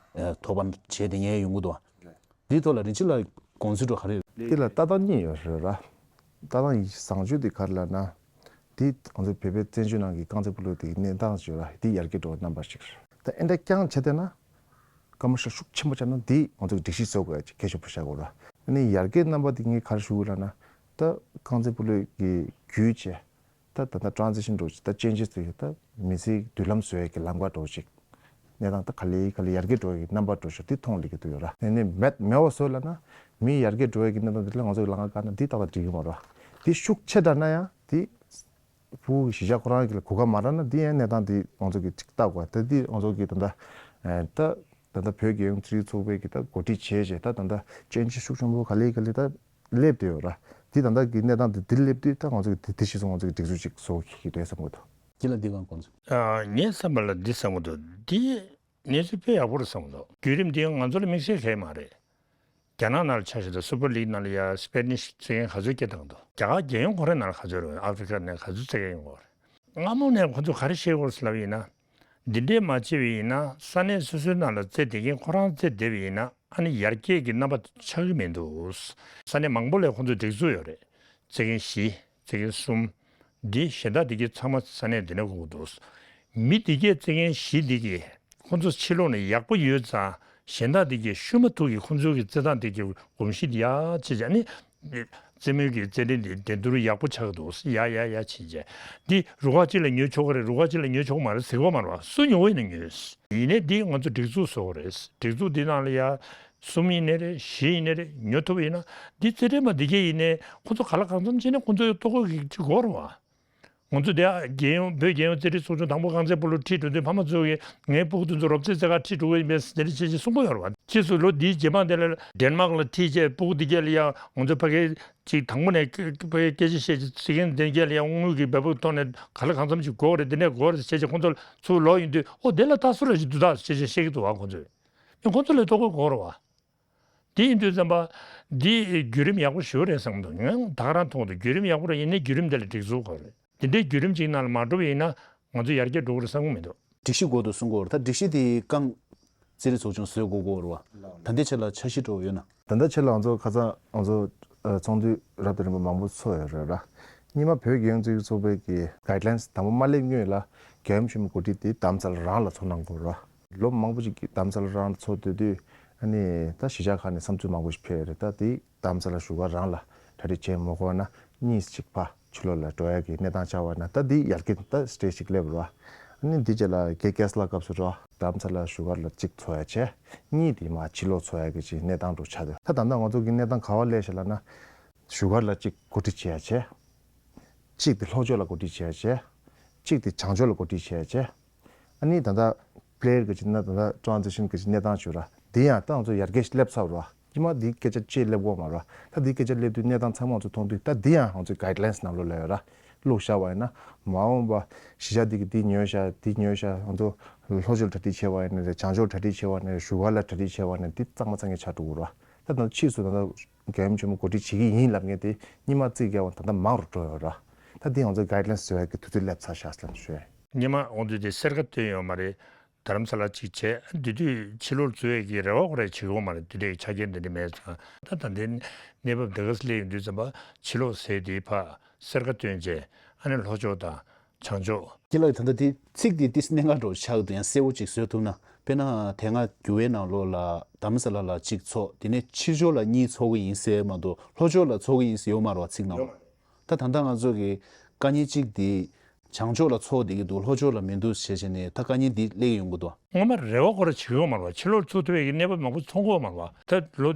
ཐོབ་པ་བྱས་བསྡད་ཉེན་ཡོང་གི་འདུག་དེའི་ཐོག་ལ་རིན་ཆེན་ལགས་དགོངས་ཚུལ་འདྲ་ག་རེ་རེད། དེ་ལ་ལྟ་སྟངས་གཉིས་ཡོད་རེད་ར། ལྟ་སྟངས་བཟང་ཤོས་དེ་ག་རེ་ལབ་ན། དེ་ང་ཚོ་བོད་པའི་བཙན་བྱོལ་ནང་གི་རྐང་རྩེད་སྤོ་ལོ་དེ་གི་གནས་སྟངས་ཡོད་ར། དེ་ཡར་རྒྱས་འགྲོ་བའི་རྣམ་པ་ཞིག་རེད། ད་ཨེ་འདྲ་རྐྱང་བྱས་བསྡད་ན། ཀ་མར་ཤལ་ཤུགས་ཆེན་པོ་བྱས་ན་དེ་ང་ཚོ་གི་སྒྲིག་གཞི་བཟོ་དགོས་ཡ་ཅིག་གལ་ཆེན་པོ་ཆགས་དགོས་ར། ཨ་ནི་ཡར་རྒྱས་རྣམ་པ་དེ་ངས་ག་རེ་ཞུ་དགོས་ལབ་ན། ད་རྐང་རྩེད་སྤོ་ལོ་གི་བརྒྱུད་བྱས། ད་ད་ལྟ་ཊ་རན་སི་ཤན་འགྲོ་ཅིག་ད་ཅེན་ཇེ་སི་དེ་ད་མི་ཚེའི་མདུན་ལམ་བཟོ་ཡ་གི་ལམ་ཁ་འགྲོ་ཅིག་གནས་སྟངས་ད་ག་ལེ་ག་ལེ་ཡར་རྒྱས་འགྲོ་བའི་རྣམ་པ་འགྲོ་ཤག་དེ་མཐོང་སླེབས་ཀྱི་འདུག་ཡོད་ར། ཨ་ནི་མེད་མེད་པ་བཟོ་ལབ་ན། མི་ཡར་རྒྱས་འགྲོ་བའི་གི་གནས་སྟངས་དེ་ལ་ང་ཚོ་གི་ལམ་ཁ་བཀག་ན་དེ་ཏག་ཏག་འགྲིག་གི་མ་རེད་བ། དེ་ཤུགས་ཆེ་དྲགས་ན་ཡང་དེ་ཕྲུ་གུ་གི་གཞིས་ཆགས་ཁོ་རང་གི་ལ་གོ་སྐབས་མ་རག་ན་དེ་ཡང་གནས་སྟངས་དེ་ང་ཚོ་གི་ཅིག་ལྟ་དགོས། ད་དེ་ང་ཚོ་གི་ད་ལྟ་ད་ད་ལྟ་བོད་རྒྱལ་ཡོངས་རྩེད་རིགས་ཚོགས་པའི་གི་ད་འགོ་ཁྲིད་བྱས་བྱས་ད་ད་ལྟ་ཅན་ཇེ་སི་ཤུགས་ཆེན་པོ་ག་ལེ་ག་ལེ་ད་སླེབས་བསྡད་ཡོད་ར། དེ་ད་ལྟ་གི་གནས་སྟངས་དེ་དེ་སླེབས་དུས་ད་ང་ཚོ་གི་དེ་དེ་གཞི་བཟུང་ང་ཚོ་གི་སྒྲིག་འཛུགས་ཅིག་བཟོ་གི་འདུག་བསམ་གི་འདུག་དེ་ལ་འདི་གང་དགོངས་ཚུལ། ཨ། ངའི་བསམ་པ་ལ་འདི་བསམ་གི་འདུག་འདི་གནས་ཚུལ་དཔེ་ཡག་པོ་རེད་བསམ་གི་འདུག་བརྒྱུད་རིམ་འདི་ང་ཚོ་ལ་དམིགས་བསལ་གང་ཡང་མ་རེད། རྒྱ་ནག་ནང་ལ་ཆ་བཞག་ན་སུ་པར་ལིག་ནང་ལ་ཡ་སི་པེ་ནིཤ་རྩེད་མཁན་ག་ཚོད་སྐད་བཏང་འདུག་རྒྱ་གར་རྒྱལ་ཡོངས་ཁོ་རའི་ནང་ལ་ག་ཚོད་རེད། ཨ་ཧྥེ་རི་ཁ་ནས་ག་ཚོད་རྩེད་མཁན་ཡོང་གི་རེད། སྔ་མོ་ནས་ཁོ་ཚོས་ག་རེ་བཤད་ཀྱི་ཡོད་རེད་ཟེར་ལབ་པ་ཡིན་ན། འདི་འདྲས་མ་བྱས་པ་ཡིན་ན་ས་གནས་སོ་སོའི་ནང་ལ་རྩེད་བསྡད་མཁན་ཁོ་རང་རྩེད་བསྡད་པ་ཡིན་ན་ཨ་ནི་ཡར་རྒྱས་ཀྱི་རྣམ་པ་ཆགས་ཀྱི་མི་འདུག་ས་གནས་མང་པོ་ལ་ཁོ་ཚོས་སྒྲིག་འཛུགས་ཡོད་རེད། རྩེད་མཁན་བཞི། རྩེད་མཁན་གསུམ། འདི་གཞན་དག་འདི་གའི་ཚང་མ་ས་གནས་འདི་ནས་དགོས་ཀྱི་འདུག་མི་འདི་གའི་རྩེད་མཁན་བཞི་འདི་གིས་ཁོ་ཚོ་ཕྱི་ལོགས་ནས་ཡག་པོ་ཡོད་ཙང་གཞན་དག་འདི་གིས་ཤུལ་མ་ཐུག་གི་ཁོ་ཚོའི་གི་རྩེད་སྟངས་འདི་གི་གོམས་གཤིས་འདི་ཡག་བྱས་ཙང་ནི། རྩེད་མོའི་གི་རྩེད་འགྲན་འདི་འགྲན་བསྡུར་ཡག་པོ་ཆགས་ཀྱི་འདུག་ཡ་ཡ་ཡ་བྱས་ཙང་འདི་རུ་ཁག་གཅིག་ལ་ཉོ་ཆོག་གི་རེད། རུ་ཁག་གཅིག་ལ་ཉོ་ཆོག་གི་མ་རེད་ཟེར་གྱི་ཡོད་མ་རེད་བ། སུ་ཉོ་གི་ཡིན་ན་ཉོས། ཡིན་ནའི་འདི་ང་ཚོ་སྒྲིག་འཛུགས་བཟོ་དགོས་རེད། སྒྲིག་འཛུགས་འདི་ནང་ལ་ཡ། གསུམ་ཡིན་ནའི་རེད། བཞི་ཡིན་ནའི་རེད། ཉོ་ཐུབ་པ་ཡིན་ན་འདི་རྩེད་འགྲན་པ་འདི་གས་ཡིན་ནའི་ཁོ་ཚོ་ག་ལ་གང་འཚམ་བྱས་ནས་ཁོ་ཚོའི་ལྟོ་གོས་ཀྱི་ཅིག་དགོས་རེད་བ། ང་ཚོ་དེ་རྒྱལ་ཡོངས་བོད་རྒྱལ་ཡོངས་རྩེད་འགྲན་ཚོགས་ཆུང་དང་པོ་རྐང་རྩེད་སྤོ་ལོ་ཁྲིད་འགྲོ་དུས་ཕ་མ་ཚོ་གིས་ངའི་སྤུ་གུ་དེ་ཚོ་རོབ་རྩེད་རྩེ་གར་ཁྲིད་འགྲོ་གི་ཡིན་པས་དེ་འདྲ་བྱས་བྱས་གསུང་གི་ཡོད་རེད་བ། ཕྱིས་སུ་ལོ་འདིའི་རྗེས་མ་དེ་ལ་ཌེན་མཱག་ལ་ཁྲིད་བྱས་སྤུ་གུ་དེ་གས་ལ་ཡང་ང་ཚོ་ཕ་གིར་ཅིག་དང་པོ་ནས་ཕ་གིར་སྐད་ཆ་བཤད་ཅིག་ཟེར་མཁན་དེ་གས་ལ་ཡང་དངུལ་གྱི་འབེལ་པོ་ཐོག་ནས་ག་ལ་གང་འཚམ་ཞིག་དགོས་རེད། དེ་འདྲས་དགོས་རེད་བྱས་བྱས་ཁོང་ཚོ་ཚུར་ལོག་ཡོང་དུས་ཨོ་དེ་ལ་ལྟ་སུ་ར་ཞིག་འདུག་ད་བྱས་བྱས་བཤད་ཀྱི་འདུག་བ། ཁོང་ཚོས་ཁོང་ཚོ་ལ་ལྟོ་གོས་དགོས་རེད་བ། དེ་ཡིན་དུས་ཙམ་པ། འདི་བརྒྱུད་རིམ་ཡག་པོ་ཞེ་པོ་རེད་བསམ་གྱི་འདུག་ང་ད་ག་རང་མཐོང་གི་འདུག་བརྒྱུད་རིམ་ཡག་པོ་རེད། ཡིན་ནའི་བརྒྱུད་རིམ་དེ་ལ་སྒྲིག་འཛུགས་དགོས་རེད། དེ་འདྲའི་བརྒྱུད་རིམ་ཅིག་ནང་ལ་མ་འགྲོ་བ་ཡིན་ན་ང་ཚོ་ཡར་རྒྱས་འགྲོ་གི་རེད་བསམ་གྱི་མི་འདུག་སྒྲིག་གཞི་དགོས་འདུག་གསུང་གི་ཡོད་རེད། ད་སྒྲིག་གཞི་དེ་རྐང་རྩེད་རིགས་ཚོགས་ཆུང་བཟོས་དགོས་ཀྱི་ཡོད་རེད་བ། ད་ལྟའི་ཆ་ལ་འཆར་གཞི་འདྲ་བོ་ཡོད་ན། ད་ལྟའི་ཆ་ལ་ང་ཚོ་ཁ་སང་ང་ཚོ་ཚོགས་འདུ་རབ་དང་རིམ་པ་མང་པོ་ཚོགས་ཡོད་རེད་ར། སྔོན་མ་བོད་རྒྱལ་ཡོངས་རྩེད་རིགས་ཚོགས་པའི་གི་གྷའིཌ་ལའིན་དང་པོ་མ་སླེབས་སྔོན་ལ་རྒྱལ་ཡུམ་ཆེན་མོ་གོ་སྒྲིག་དེ་རྡ་རམ་ས་ལ་རང་ལ་ཚོགས་གནང་དགོས་རེད་བ། ལོ་མང་པོ་ཅིག་རྡ་རམ་ས་ལ་རང་ལ་ཚོགས་སྡོད་དུས་ཨ་ནི་ད་གཞིས་ཆགས་ཁག་ནས་བསམ་ཚུལ་མང་པོ་ཞིག་ཕེབས་ཡོད་རེད། ད་དེ་རྡ་རམ་ས་ལ་བཞུགས་སྒར་རང་ལ་གྲ་སྒྲིག་བྱེད་མ་དགོས་ན་གཉིས་གཅིག་ཕ་ཕྱི་ལོགས་ལ་འགྲོ་ཡ་གི་གནས་སྟངས་ཆགས་པ་ན་ད་དེ་ཡར་རྒྱས་ད་སི་ཊེ་ཇི་ཅིག་སླེབས་རེད་བ། ཨ་ནི་འདི་རྗེས་ལ་རྒྱའི་རྒྱལ་ས་ལ་སྐབས་སུ་རོ་རྡ་རམ་ས་ལ་བཞུགས་སྒར་ལ་གཅིག་ཚོགས་ཡ་བྱས། གཉིས་དེ་མ་ཕྱི་ལོགས་ཚོགས་ཡ་གི་ཅིག་གནས་སྟངས་འགྲོ་ཆགས་འདུག་ད་ད་ལྟ་ང་ཚོ་གི་གནས་སྟངས་ག་བ་སླེབས་ཤག་ལབ་ན། བཞུགས་སྒར་ལ་གཅིག་གོ་སྒྲིག་བྱེད་ཡ་བྱས། གཅིག་དེ་ལྷོ་ཕྱོགས་ལ་གོ་སྒྲིག་བྱེད་ཡ་བྱས། གཅིག་དེ་བྱང་ཕྱོགས་ལ་གོ་སྒྲིག་བྱེད་ཡ་བྱས། ཨ་ནི་ད་ལྟ་པི་ལེ་ཡར་གི་ཅིག་ན་ད་ལྟ་ཊེ་རན་སི་ཤན་གི་ཅིག་གནས་སྟངས་བྱུང་ར། འདི་ཡང་ད་ང་ཚོ་ཡར་རྒྱས་སླེབས་ཚར་ར། ཉི་མ་འདི་སྐད་ཆ་ཅིག་སླེབས་ཀྱི་ཡོད་མ་རེད་བ། ད་འདི་སྐད་ཆ་སླེབས་དུས་གནས་སྟངས་ཚང་མ་ཚོ་མཐོང་དུས་ད་འདི་ཡང་ང་ཚོའི་གྷའིཌ་ལའིན་ནང་ལོགས་ལ་ཡོད་ར། བླུགས་བཞག་པ་ཡིན་ན་མ་འོངས་པ་གཞིས་ཆགས་འདི་གི་འདི་ཉོས་བཞག་འདི་ཉོས་བཞག་ང་ཚོ་ལྷོ་ཕྱོགས་གྲ་སྒྲིག་བྱས་པ་ཡིན་ན་རེད། བྱང་ཕྱོགས་གྲ་སྒྲིག་བྱས་པ་ཡིན་ན་རེད། བཞུགས་སྒར་ལ་གྲ་སྒྲིག་བྱས་པ་ཡིན་ན་འདི་གཙང་མ་གཙང་རྐྱང་ཆགས་འགྲོ་གི་ར། ད་ད་ཕྱིས་སུ་ད་ལྟ་རྒྱལ་ཡུམ་ཆེན་མོ་གོ་སྒྲིག་བྱེད་ཀྱི་ཡིན་ལབ་མཁན་དེ་གཉིད་མ་བརྩི་མཁན་ད་ལྟ་མང་རུ་འགྲོ་ཡོད་ར། ད་འདི་ང་ཚོ་གྷའིཌ་ལའིན་བཟོ་ཡ་གི་དུས་ཚོད་སླེབས་ཚར་ཤག་ལབ་ཞུ་ཡ། སྔོན་མ་འོང་དུས་དེ་གསེར་ཁ་བཏོན་ཡོད་མ་རེད། རྡ་རམ་ས་ལ་གཅིག་བྱས། དེ་དུས་ཕྱི་ལོགས་འཛུལ་ཡས་ཀྱི་རེ་བ་ཁོ་རང་བྱེད་ཀྱི་ཡོད་མ་རེད། དེ་འདྲའི་ཆ་རྐྱེན་དེ་འདྲ་མེད་ཙང་། ད་ད་ལྟའི་གནས་བབ་འདི་ག་སེ་སླེབས་ཡོང་དུས་ཙམ་པ་ཕྱི་ལོགས་ཟེར་དེ་ཕར་གསེར་ཁ་བཏོན་བྱས། ཨ་ནི་ལྷོ་ཕྱོགས་དང་བྱང་ཕྱོགས། ཁྱེད་ལ་ད་ལྟ་དེ་ཚིག་དེ་ཏིས་གནད་འགག་འདྲ་བོ་ཆགས་འདུག་ཡང་གསལ་བོ་ཅིག་བཟོ་ཐུབ་ན། དཔེར་ན་དེ་སྔ་འགྱུར་བའི་ནང་ལོགས་ལ་རྡ་རམ་ས་ལ་ལ་གཅིག་ཚོགས། དེ་ནས་ཕྱི་ཕྱོགས་ལ་གཉིས་ཚོགས་ཀྱི་ཡིན་ཟེར་མ་གཏོགས་ལྷོ་ཕྱོགས་ལ་ཚོགས་ཀྱི་ཡིན་ཟེར་ཡོད་མ་རེད་བ་ཚིག་ནང་ལ། ད་ད་ལྟ་ང་ཚོ་གི་དཀའ་ངལ་གཅིག་དེ་བྱང་ཕྱོགས་ལ་ཚོགས་བསྡད་ཀྱི་འདུག་ལྷོ་ཕྱོགས་ལ་མི་འདུག་བྱས་བྱས་ནས་ད་དཀའ་ངལ་འདི་སླེབས་ཡོང་གི་འདུག་སྔོན་མ་རེ་བ་ཁོ་རང་བྱེད་ཀྱི་ཡོད་མ་རེད་བ། ཕྱི་ལོགས་ཚུགས་ཐུབ་པའི་གནས་བབ་མང་པོ་མཐོང་གི་ཡོད་མ་རེད་བ། ད་ལོ་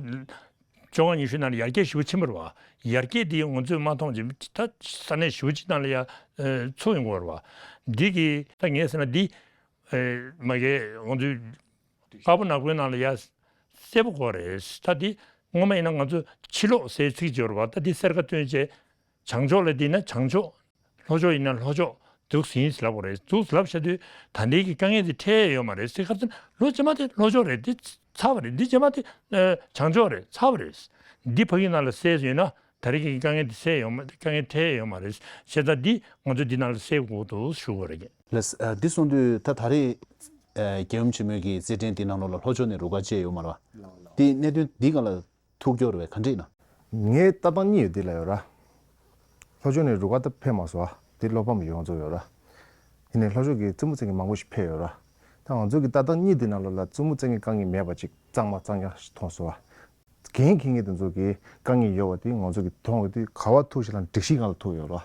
བཅོ་ལྔ་ཉི་ཤུ་ནང་ལ་ཡར་རྒྱས་ཞེ་པོ་ཕྱིན་པ་རེད་བ། ཡར་རྒྱས་དེ་ང་ཚོས་མ་མཐོང་བྱས་ད་ས་གནས་ཞེ་པོ་ཅིག་ནང་ལ་ཡ་ཚུགས་ཡོང་གི་ཡོད་རེད་བ། འདི་གི་ད་ངས་ཟེར་ན་འདི་མ་གི་ང་ཚོའི་དཀར་པོ་ནག་པོའི་ནང་ལ་ཡ་གསལ་པོ་གོ་རེད། ད་འདི་སྔོན་མ་ཡིན་ན་ང་ཚོ་ཕྱི་ལོགས་ཟེར་ཚིག་ཅིག་ཡོད་རེད་བ། ད་འདི་གསེར་ཁ་བཏོན་བྱས། བྱང་ཕྱོགས་ལ་བསྡད་ན་བྱང་ཕྱོགས། ལྷོ་ཕྱོགས་ཡིན་ན་ལྷོ་ཕྱོགས་འདུག་ཟིན་ལབ་དགོས་རེད། འདུག་ལབ་བྱ་དུས་ད་ལྟའི་གི་དཀའ་ངལ་དེ་འཕྲད་ཡོད་མ་རེད་ཟེར། ཁ་སང་ལོ་རྗེས་མ་དེ་ལྷོ་ཕྱོགས་རེད། འདི་ཚར་བ་རེད། འདི་རྗེས་མ་དེ་ཨ་བྱང་ཕྱོགས་རེད། ཚར་བ་རེད། འདི་ཕ་གི་ནང་ལ་སེལ་ཡོད་ན་ད་རེས་ཀྱི་དཀའ་ངལ་དེ་སེལ་ཡོད་མ་དཀའ་ངལ་འཕྲད་ཡོད་མ་རེད། བྱས་ཙང་འདི་ང་ཚོ་འདི་ནང་ལ་སེལ་དགོས་འདུག་ཞུ་དགོས་རེད། ལགས་ཨ་འདི་གསུངས་དུས་ད་ད་རེས་ཨ་རྒྱལ་ཡུམ་ཆེན་མོའི་གི་རྩེད་འགྲན་འདི་ནང་ལོགས་ལ་ལྷོ་ཕྱོགས་ནས་རུ་ཁག་བཅས་ཡོད་མ་རེད་བ། འདི་གནད་དོན་འདི་སྒང་ལ་ཐུགས་སྐྱོ་རེད་བས་ག་འདྲ་ཡིན་ན། ངའི་ལྟ་སྟངས་གཉིས་ཡོད་འདི་ལ་ཡོད་ར། ལྷོ་ཕྱོགས་ནས་རུ་ཁག་ད་ཕེབས་མ་སོང་བ་འདི་བློ་ཕམ་ཡོང་ཚོད་ཡོད་ར། ཡིན་ནའི་ལྷོ་ཕྱོགས་ཀྱི་རྩེད་མོ་རྩེ་མཁན་མང་པོ་ཞིག་ཕེབས་ཡོད་ར། ད་ང་ཚོ་གི་ལྟ་སྟངས་གཉིས་འདི་ནང་ལོགས་ལ་རྩེད་མོ་རྩེ་མཁན་དཀའ་ངལ་མེད་པ་ཅིག་གཙང་མ་གཙང་རྐྱང་ཞིག་མཐོང་སོང་བ། འགན་འཁྱེར་མཁན་དེ་ཚོ་གི་དཀའ་ངལ་ཡོད་པ་དེ་ང་ཚོ་གི་མཐོང་གི་དུས་ག་བ་ཐུག་ཞིག་ལ་སྒྲིག་གཞི་སྒང་ལ་ཐུག་ཡོད་ར།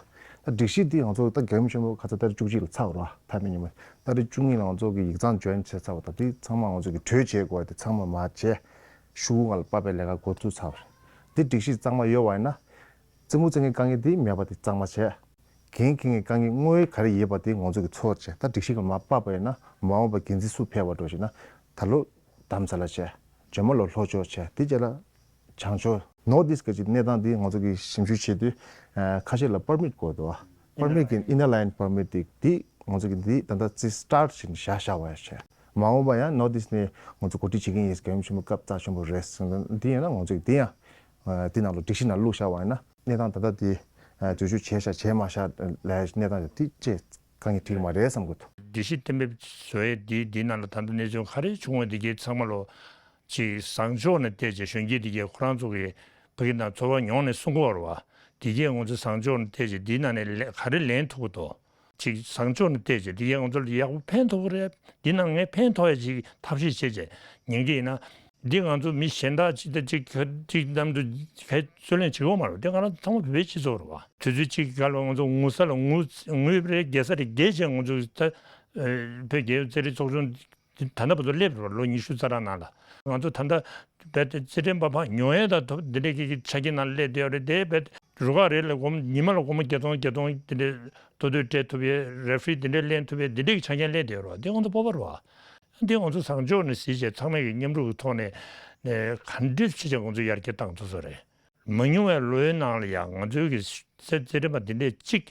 ད་སྒྲིག་གཞི་འདི་ང་ཚོ་ད་རྒྱལ་ཡུམ་ཆེན་མོ་ཁ་ཚ་ཏ་རིག་བཅུ་གཅིག་ལ་ཚར་ར་ཐ་མའི་ཉིན་མོ། ཏ་རིག་བཅུ་གཉིས་ལ་ང་ཚོ་གི་ཡིག་ཚང་འཇོན་བྱས་ཚར་བ་ད་དེ་ཚང་མ་ང་ཚོ་གི་གྲོས་བྱེད་དགོས་པ་དེ་ཚང་མ་མ་བྱས། ཤུགས་ལ་པ་པའི་ལས་ཀ་འགོ་བཙུགས་ཚར་བ་རེད། འདི་སྒྲིག་གཞི་གཙང་མ་ཡོད་པ་ཡིན་ན། རྩེད་མོ་རྩེ་མཁན་དཀའ་ངལ་འདི་མེད་པ་དེ་གཙང་མ་བྱས། འགན་འཁྱེར་མཁན་དཀའ་ངལ་དངོས་ཡོད་ག་རེ་ཡོད་པ་དེ་ང་ཚོ་གི་ཚོགས་བྱས་ད་སྒྲིག་གཞི་གི་མ་པ་པ་ཡིན་ན་མ་འོངས་པ་འགན་འཛིན་སུ་ཕེབས་པ་འགྲོ་ཞེ་ན། ད་ལོ་རྡ་རམ་ས་ལ་བྱས། རྗེས་མ་ལོ་ལྷོ་ཕྱོགས་བྱས་དེ་རྗེས་ལ་བྱང་ཕྱོགས། ནོར་ཐི་ཨིསྟ་གི་གནས་སྟངས་འདི་ང་ཚོ་གི་ཞིབ་འཇུག་བྱེད་དུས་ཁ་ཤས་ལ་པར་མིཊ་དགོས་འདུག་པར་མིཊ་གི་ཨིན་ནར་ལའིན་པར་མིཊ་དེ་འདི་ང་ཚོ་གི་འདི་ད་ལྟ་རྩིས་སི་ཊར་ཊི་བྱས་ནས་བཞག་བཞག་པ་ཡ་བྱས། མ་འོངས་པ་ཡང་ནོར་ཐི་ཨིསྟ་ནས་ང་ཚོ་གོ་སྒྲིག་བྱེད་ཀྱི་ཡིན། རྒྱལ་ཡུམ་ཆེན་མོ་སྐབས་རྩ་ཆེན་པོ་རེད་ཟེར་ན་འདི་ཡིན་ན་ང་ཚོ་གི་འདི་ཡང་འདི་ནང་ལ་སྒྲིག་གཞི་ནང་བླུགས་བཞག་པ་ཡིན་ན་གནས་སྟངས་ད་ལྟ་འདི་འཛུལ་ཞུགས་བྱས་བཞག་བྱས་མ་བཞག་ལ་གནས་སྟངས་འདི་ཅེས་དཀའ་ངལ་འཕྲད་ཀྱི་མ་རེད་བསམ་གི་འདུག་སྒྲིག་གཞི་གཏན་འབེབས་བཟོ་ཡས་འདི་འདི་ནང་ལ་ད་ལྟ་གནས་ཚུལ་ག་རེ་བྱུང་བ་འདི་གའི་ཚང་མ་ལོ། ཅིག་བཟང་ཕྱོགས་ནས་བལྟས་ཅིག་གཞོན་སྐྱེས་འདི་གས་ཁོ་རང་ཚོ་གི་ཕ་གི་ནང་འཚོ་བ་མྱོང་ནས་གསུང་གི་ཡོད་རེད་བ། འདི་གས་ང་ཚོ་བཟང་ཕྱོགས་ནས་བལྟས་ཅིག་འདི་ནང་ནས་ལས་ག་རེ་ལེན་ཐུབ་ཀྱི་འདུག་ཅིག་བཟང་ཕྱོགས་ནས་བལྟས་ཅིག་འདི་གས་ང་ཚོ་ལ་ཡག་པོ་ཕན་ཐོགས་ཀྱི་རེད། འདི་ནང་ངས་ཕན་ཐོགས་ཡ་ཅིག་ཐབས་ཤེས་བྱེད་ཅིག་ཉན་གི་ཡིན་ན། འདི་ང་ཚོ་མི་གཞན་དག་ཅིག་དང་ཅིག་ག་ཅིག་གནམ་དུ་ག་རྩོད་ལེན་བྱེད་ཀྱི་ཡོད་མ་རེད། འདི་ང་རང་ཚང་མ་བོད་པའི་སྤྱི་ཚོགས་རེད་བ། དུས་ཚོད་ཅིག་གི་སྐབས་ལ་ང་ཚོ་ངུ་ས་ལ་ངུ་ངུས་པ་རེད། དགྱེས་ས་རེད། དགྱེས་བྱས་ང་ཚོ་ད་བོད་རྒྱལ་ཡོངས་རྩེད་རིགས་ཚོགས་ཆུང་ དེ་ད་ལྟ་བར་དུ་སླེབས་རེད་བ། ལོ་ཉི་ཤུ་རྩ་གྲངས་ནང་ལ། ང་ཚོ་ད་ལྟ་རྦད་དེ་རྩེད་འགྲན་པ་ཕར་ཉོ་ཡས་དང་ཐོབ་འདི་འདྲའི་གི་ཆ་རྐྱེན་ནང་སླེབས་བསྡད་ཡོད་རེད། དེ་རྦད་རུ་ཁག་རེ་ལ་སྒོར་མོ་ཉི་མ་ལ་སྒོར་མོ་བརྒྱད་སྟོང་བརྒྱད་སྟོང་འདི་འདྲའི་ཐོ་ཐོས་སྤྲད་ཐུབ་ཡས། རེ་ཧྥི་རི་འདི་འདྲའི་ལེན་ཐུབ་ཡས། འདི་འདྲའི་གི་ཆ་རྐྱེན་སླེབས་བསྡད་ཡོད་རེད་བ། དེ་ང་ཚོ་སྤོབས་པ་རེད་བ། འདི་ང་ཚོ་བཟང་ཕྱོགས་ནས་གཟིགས་བྱས་ཚང་མས་ཀྱི་མཉམ་རུབ་ཀྱི་ཐོག་ནས་ནས་ག་འདྲ་བྱས་བྱས་ང་ཚོ་ཡར་རྒྱས་བཏང་ཐུབ་ས་རེད། མ་ཉུང་བའི་ལོའི་ནང་ལ་ཡང་ང་ཚོའི་གི་རྩེད་རྩེད་འགྲན་པ་འདི་འདྲས་གཅིག་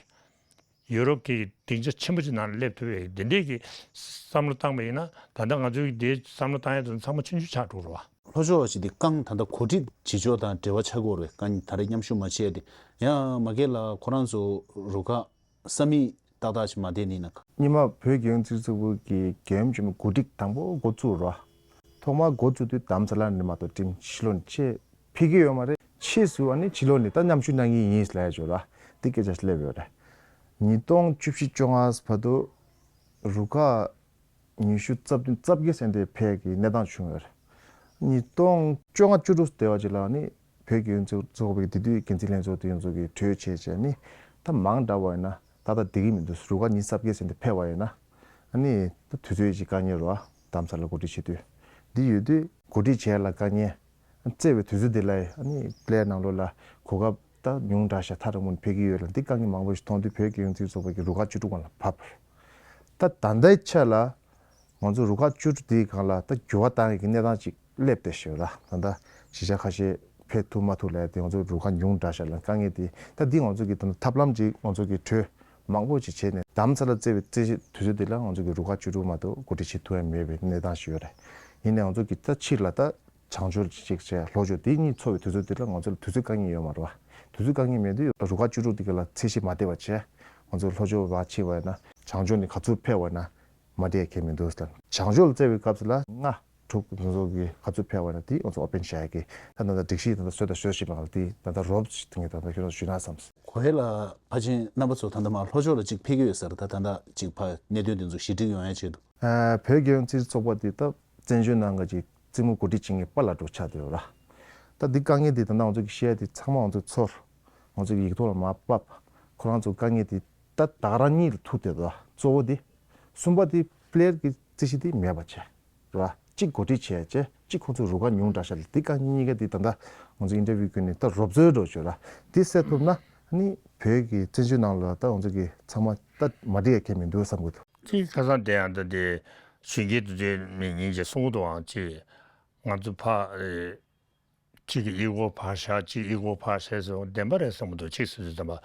ཡུ་རོབ་ཀྱི་སྡིངས་ཆ་ཆེན་པོ་ཅིག་ནང་ལ་སླེབས་ཐུབ་པའི་འདི་འདྲས་ཀྱི་བསམ་བློ་བཏང་པ་ཡིན་ན། ད་ལྟ་ང་ཚོའི་འདིའི་བསམ་བློ་བཏང་ཡས་དེ་ཚང་མ་ཆུང་ཆུང་ཆགས་འགྲོ་རེད་བ། ལྷོ་ཕྱོགས་ཞིག་དེ་རྐང་ད་ལྟ་གོ་སྒྲིག་བྱེད་ཕྱོགས་དང་འབྲེལ་བ་ཆགས་ཀྱི་ཡོད་རེད། རྐང་ད་རེས་མཉམ་ཞུགས་མ་བྱས་ཏེ། ཡང་མ་གི་ལ་ཁོ་རང་ཚོ་རུ་ཁག་ས་མིག་ཏག་ཏག་ཞིག་མ་བསྡད་ནི་ན། སྔོན་མ་བོད་རྒྱལ་ཡོངས་རྩེད་རིགས་ཚོགས་པ་གི་རྒྱལ་ཡུམ་ཆེན་མོ་གོ་སྒྲིག་དང་པོ་འགོ་བཙུགས་རོགས། ཐོག་མར་འགོ་བཙུགས་དུས་རྡ་རམ་ས་ལ་ནས་མ་གཏོགས་ཊིམ་ཕྱི་ལོགས་ནས་ཆེད་ཕེབས་ཀྱི་ཡོད་མ་རེད། ཕྱིས་སུ་ཨ་ནི་ཕྱི་ལོགས་ནས་ད་མཉམ་ཞུགས་གནང་གི་ཡིན་ལབ་ཡ་ཅིག་ཡོད་ར། འདི་སྐད་ཆ་ཞིག་སླེབས་ཡོད་རེད། ཉིས་སྟོང་བཅུ་བཞི་བཅོ་ལྔ་བར་དུ་རུ་ཁག་ཉི་ཤུ་རྩ་བདུན་རྩ་བརྒྱད་ཟེར་དེ་ཕེབས་ཀྱི་གནས་སྟངས་བྱུང་ཡོད་རེད། ཉིས་སྟོང་བཅོ་ལྔ་བཅུ་དྲུག་དེ་བ་ཅིག་ལ་ནི་བོད་ཀྱི་ཡོངས་འཛིན་ཚོགས་པའི་དེ་དུས་འགན་འཛིན་ལྷན་ཚོགས་དེ་ཡོངས་རྫོགས་ཀྱིས་གྲོས་བྱས་བྱས་ནི། ད་མང་དྲགས་པ་ཡིན་ན་ད་ལྟ་བསྡད་ཀྱི་མི་འདུག་རུ་ཁག་ཉི་ཤུ་རྩ་བརྒྱད་ཟེར་དེ་ཕེབས་པ་ཡིན་ན། ཨ་ནི་ད་དུས་ཚོད་ཅིག་དཀའ་ངལ་རེད་བ། རྡ་རམ་ས་ལ་གོ་སྒྲིག་བྱེད་དུས། འདི་ཡོད་དུས་གོ་སྒྲིག་བྱས་ལ་དཀའ་ངལ། རྩེད་པའི་དུས་ཚོད་འདི་ལ་ཨ་ནི་པི་ལེ་ཡར་ནང་ལོགས་ལ་གོ་སྐབས་ད་ཉུང་དྲགས་ཤག་ཐག་རིང་པོ་ནས་ཕེབས་ཀྱི་ཡོད་ལ། འདི་དཀའ་ངལ་མང་པོ་ཞིག་མཐོང་དུས་བོད་ཀྱི་ཡོངས་འཛིན་ཚོགས་པ་གིས་རུ་ཁག་བཅུ་དྲུག་སྒང་ལ་བབས། ད་ད་ལྟའི་ཆ་ལ་ང་ཚོ་རུ་ཁག་བཅུ་དྲུག་འདིའི་སྒང་ལ་ད་འགྱུར་བ་བཏང་ཡག་གི་གནས་སྟངས་ཅིག་སླེབས་བསྡད་ཤག་ར། ད་ལྟ་གཞིས་ཆགས་ཁ་ཤས་ཕེབས་ཐུབ་མ་ཐུབ་ལབ་ཡ་དེ་ང་ཚོ་རུ་ཁག་ཉུང་དྲགས་ཤག་ལ་དཀའ་ངལ་དེ། ད་འདི་ང་ཚོ་གི་ད་ལྟ་ཐབས་ལམ་ཅིག་ང་ཚོ་གིས་གྲོས་མང་པོ་ཅིག་བྱས་ནས་རྡ་རམ་ས་ལ་རྩེད་པའི་རྩེད་དུས་ཚོད་འདི་ལ་ང་ཚོ་གི་རུ་ཁག་བཅུ་དྲུག་མ་གཏོགས་གོ་སྒྲིག་བྱེད་ཐུབ་ཡ་མེད་པའི་གནས་སྟངས་ཤིག་ཡོད་རེད། ཡིན་ནའི་ང་ཚོ་གི་ད་ཕྱིར་ལ་ད་བྱང་ཕྱོགས་ཅིག་བྱས་ལྷོ་ཕྱོགས་དེ་གཉིས་ཚོགས་པའི་དུས་ཚོད་འདི་ལ་ང་ཚོ་ལ་དུས་ཚོད་དཀའ་ངལ་ཡོད་མ་རེད་བ། དུས་ཚོད་དཀའ་ངལ་མེད་དུས་རུ་ཁག་བཅུ་དྲུག་འདི་ག་ལ་ཚད་གཞི་མ་བལྟས་པ་བྱས། ང་ཚོ་ལྷོ་ཕྱོགས་བ་ཕྱིན་པ་ཡིན་ན་བྱང་ཕྱོགས་ནས་ག་ཚོད་ཕེབས་པ་ཡིན་ན། མ་འགྲིག་ཡ་གང་མི་འདུག་ཟེར། བྱང་ཕྱོགས་ལ་རྩེད་པའི་སྐབས་སུ་ལ་ལྔ་དྲུག་དེ་ཚོ་གི་ག་ཚོད་ཕེབས་པ་ན་དེ་ང་ཚོ་ཨོ་པན་བྱ་ཡ་གི་ད་ད་ལྟ་སྒྲིག་གཞི་ད་ལྟ་བཟོས་དང་བཟོ་བཞིན་པ་ལ་དེ་ད་ལྟ་རོབ་ཅིག་དེ་ངས་ད་ལྟ་ཁྱོད་ཚོ་ཞུས་ན་བསམ། གོ་ཡ་ལ་ཕལ་ཆེར་རྣམ་པ་ཚོ་ད་ལྟ་མ་ལྷོ་ཕྱོགས་ལ་གཅིག་ཕེབས་ཀྱི་ཡོད་ས་རེད། ད་ད་ལྟ་གཅིག་ཕ་གནད་དོན་དེ་ཚོ་ཞི་འགྲིག་ཡོང་ཡ་ཆེད་དུ། ཨ་བོད་རྒྱལ་ཡོངས་རྩེད་རིགས་ཚོགས་པ་དེ་ད་བཙན་བྱོལ་ནང་གི་ཅིག་རྩེད་མོ་གོ་སྒྲིག་བྱེད་མཁན་པཱ་ལགས་འདྲ་བོ་ཆགས་བསྡད་ཡོད་ར། ད་འདི་དཀའ་ངལ་དེ་ད་ལྟ་ང་ཚོ་གི་བཤད་ཡ་དེ་ཚང་མ་ང་ཚོ་ཚོར། ང་ཚོ་གི་ཡིག་ཐོག་ལ་མར་ཕབ། ཁོ་རང་ཚོ་དཀའ་ངལ་དེ་ད་ད་ག་རང་གཉིས་ལ་ཐུག་བསྡད་འདུག་གཙོ་བོ་དེ། གསུམ་པ་དེ་པི་ལེ་ཡར་གི་རྩོད་གཞི་དེ་མེད་པ་བྱས། ར། གཅིག་གོ་སྒྲིག་བྱས་བྱས་གཅིག་ཁོང་ཚོ་རུ་ཁག་ཉུང་དྲགས་ཤག་ལ་དེ་དཀའ་ངལ་གཉིས་ཀ་དེ་ད་ལྟ་ང་ཚོ་ཨིན་ཊར་བིའུ་བརྒྱུད་ནས་ད་རོབ་ཚོད་འགྲོ་བྱོས་ར། དེ་སེལ་ཐུབ་ན་ཨ་ནི་བོད་ཀྱི་བཙན་བྱོལ་ནང་ལ་ད་ང་ཚོ་གི་ཚང་མ་ད་མ་འགྲིག་ཡ་གང་མི་འདུག་བསམ་གི་འདུག་གཅིག་ཁ་སང་དེ་ཡང་ད་དེ་གཞོན་སྐྱེས་དེ་ཚོས་མི་ཉིན་གཅིག་གསུང་གི་འདུག་ཨང་། གཅིག་ང་ཚོ་ཕ་གཅིག་གི་ཨི་གོ་ཕར་བཞག་གཅིག་ཨི་གོ་ཕར་བཞག་ཟེར་བདེན་པ་རེད་བསམ་གི་འདུག་གཅིག་སོ་སོའི་བསམ་པ་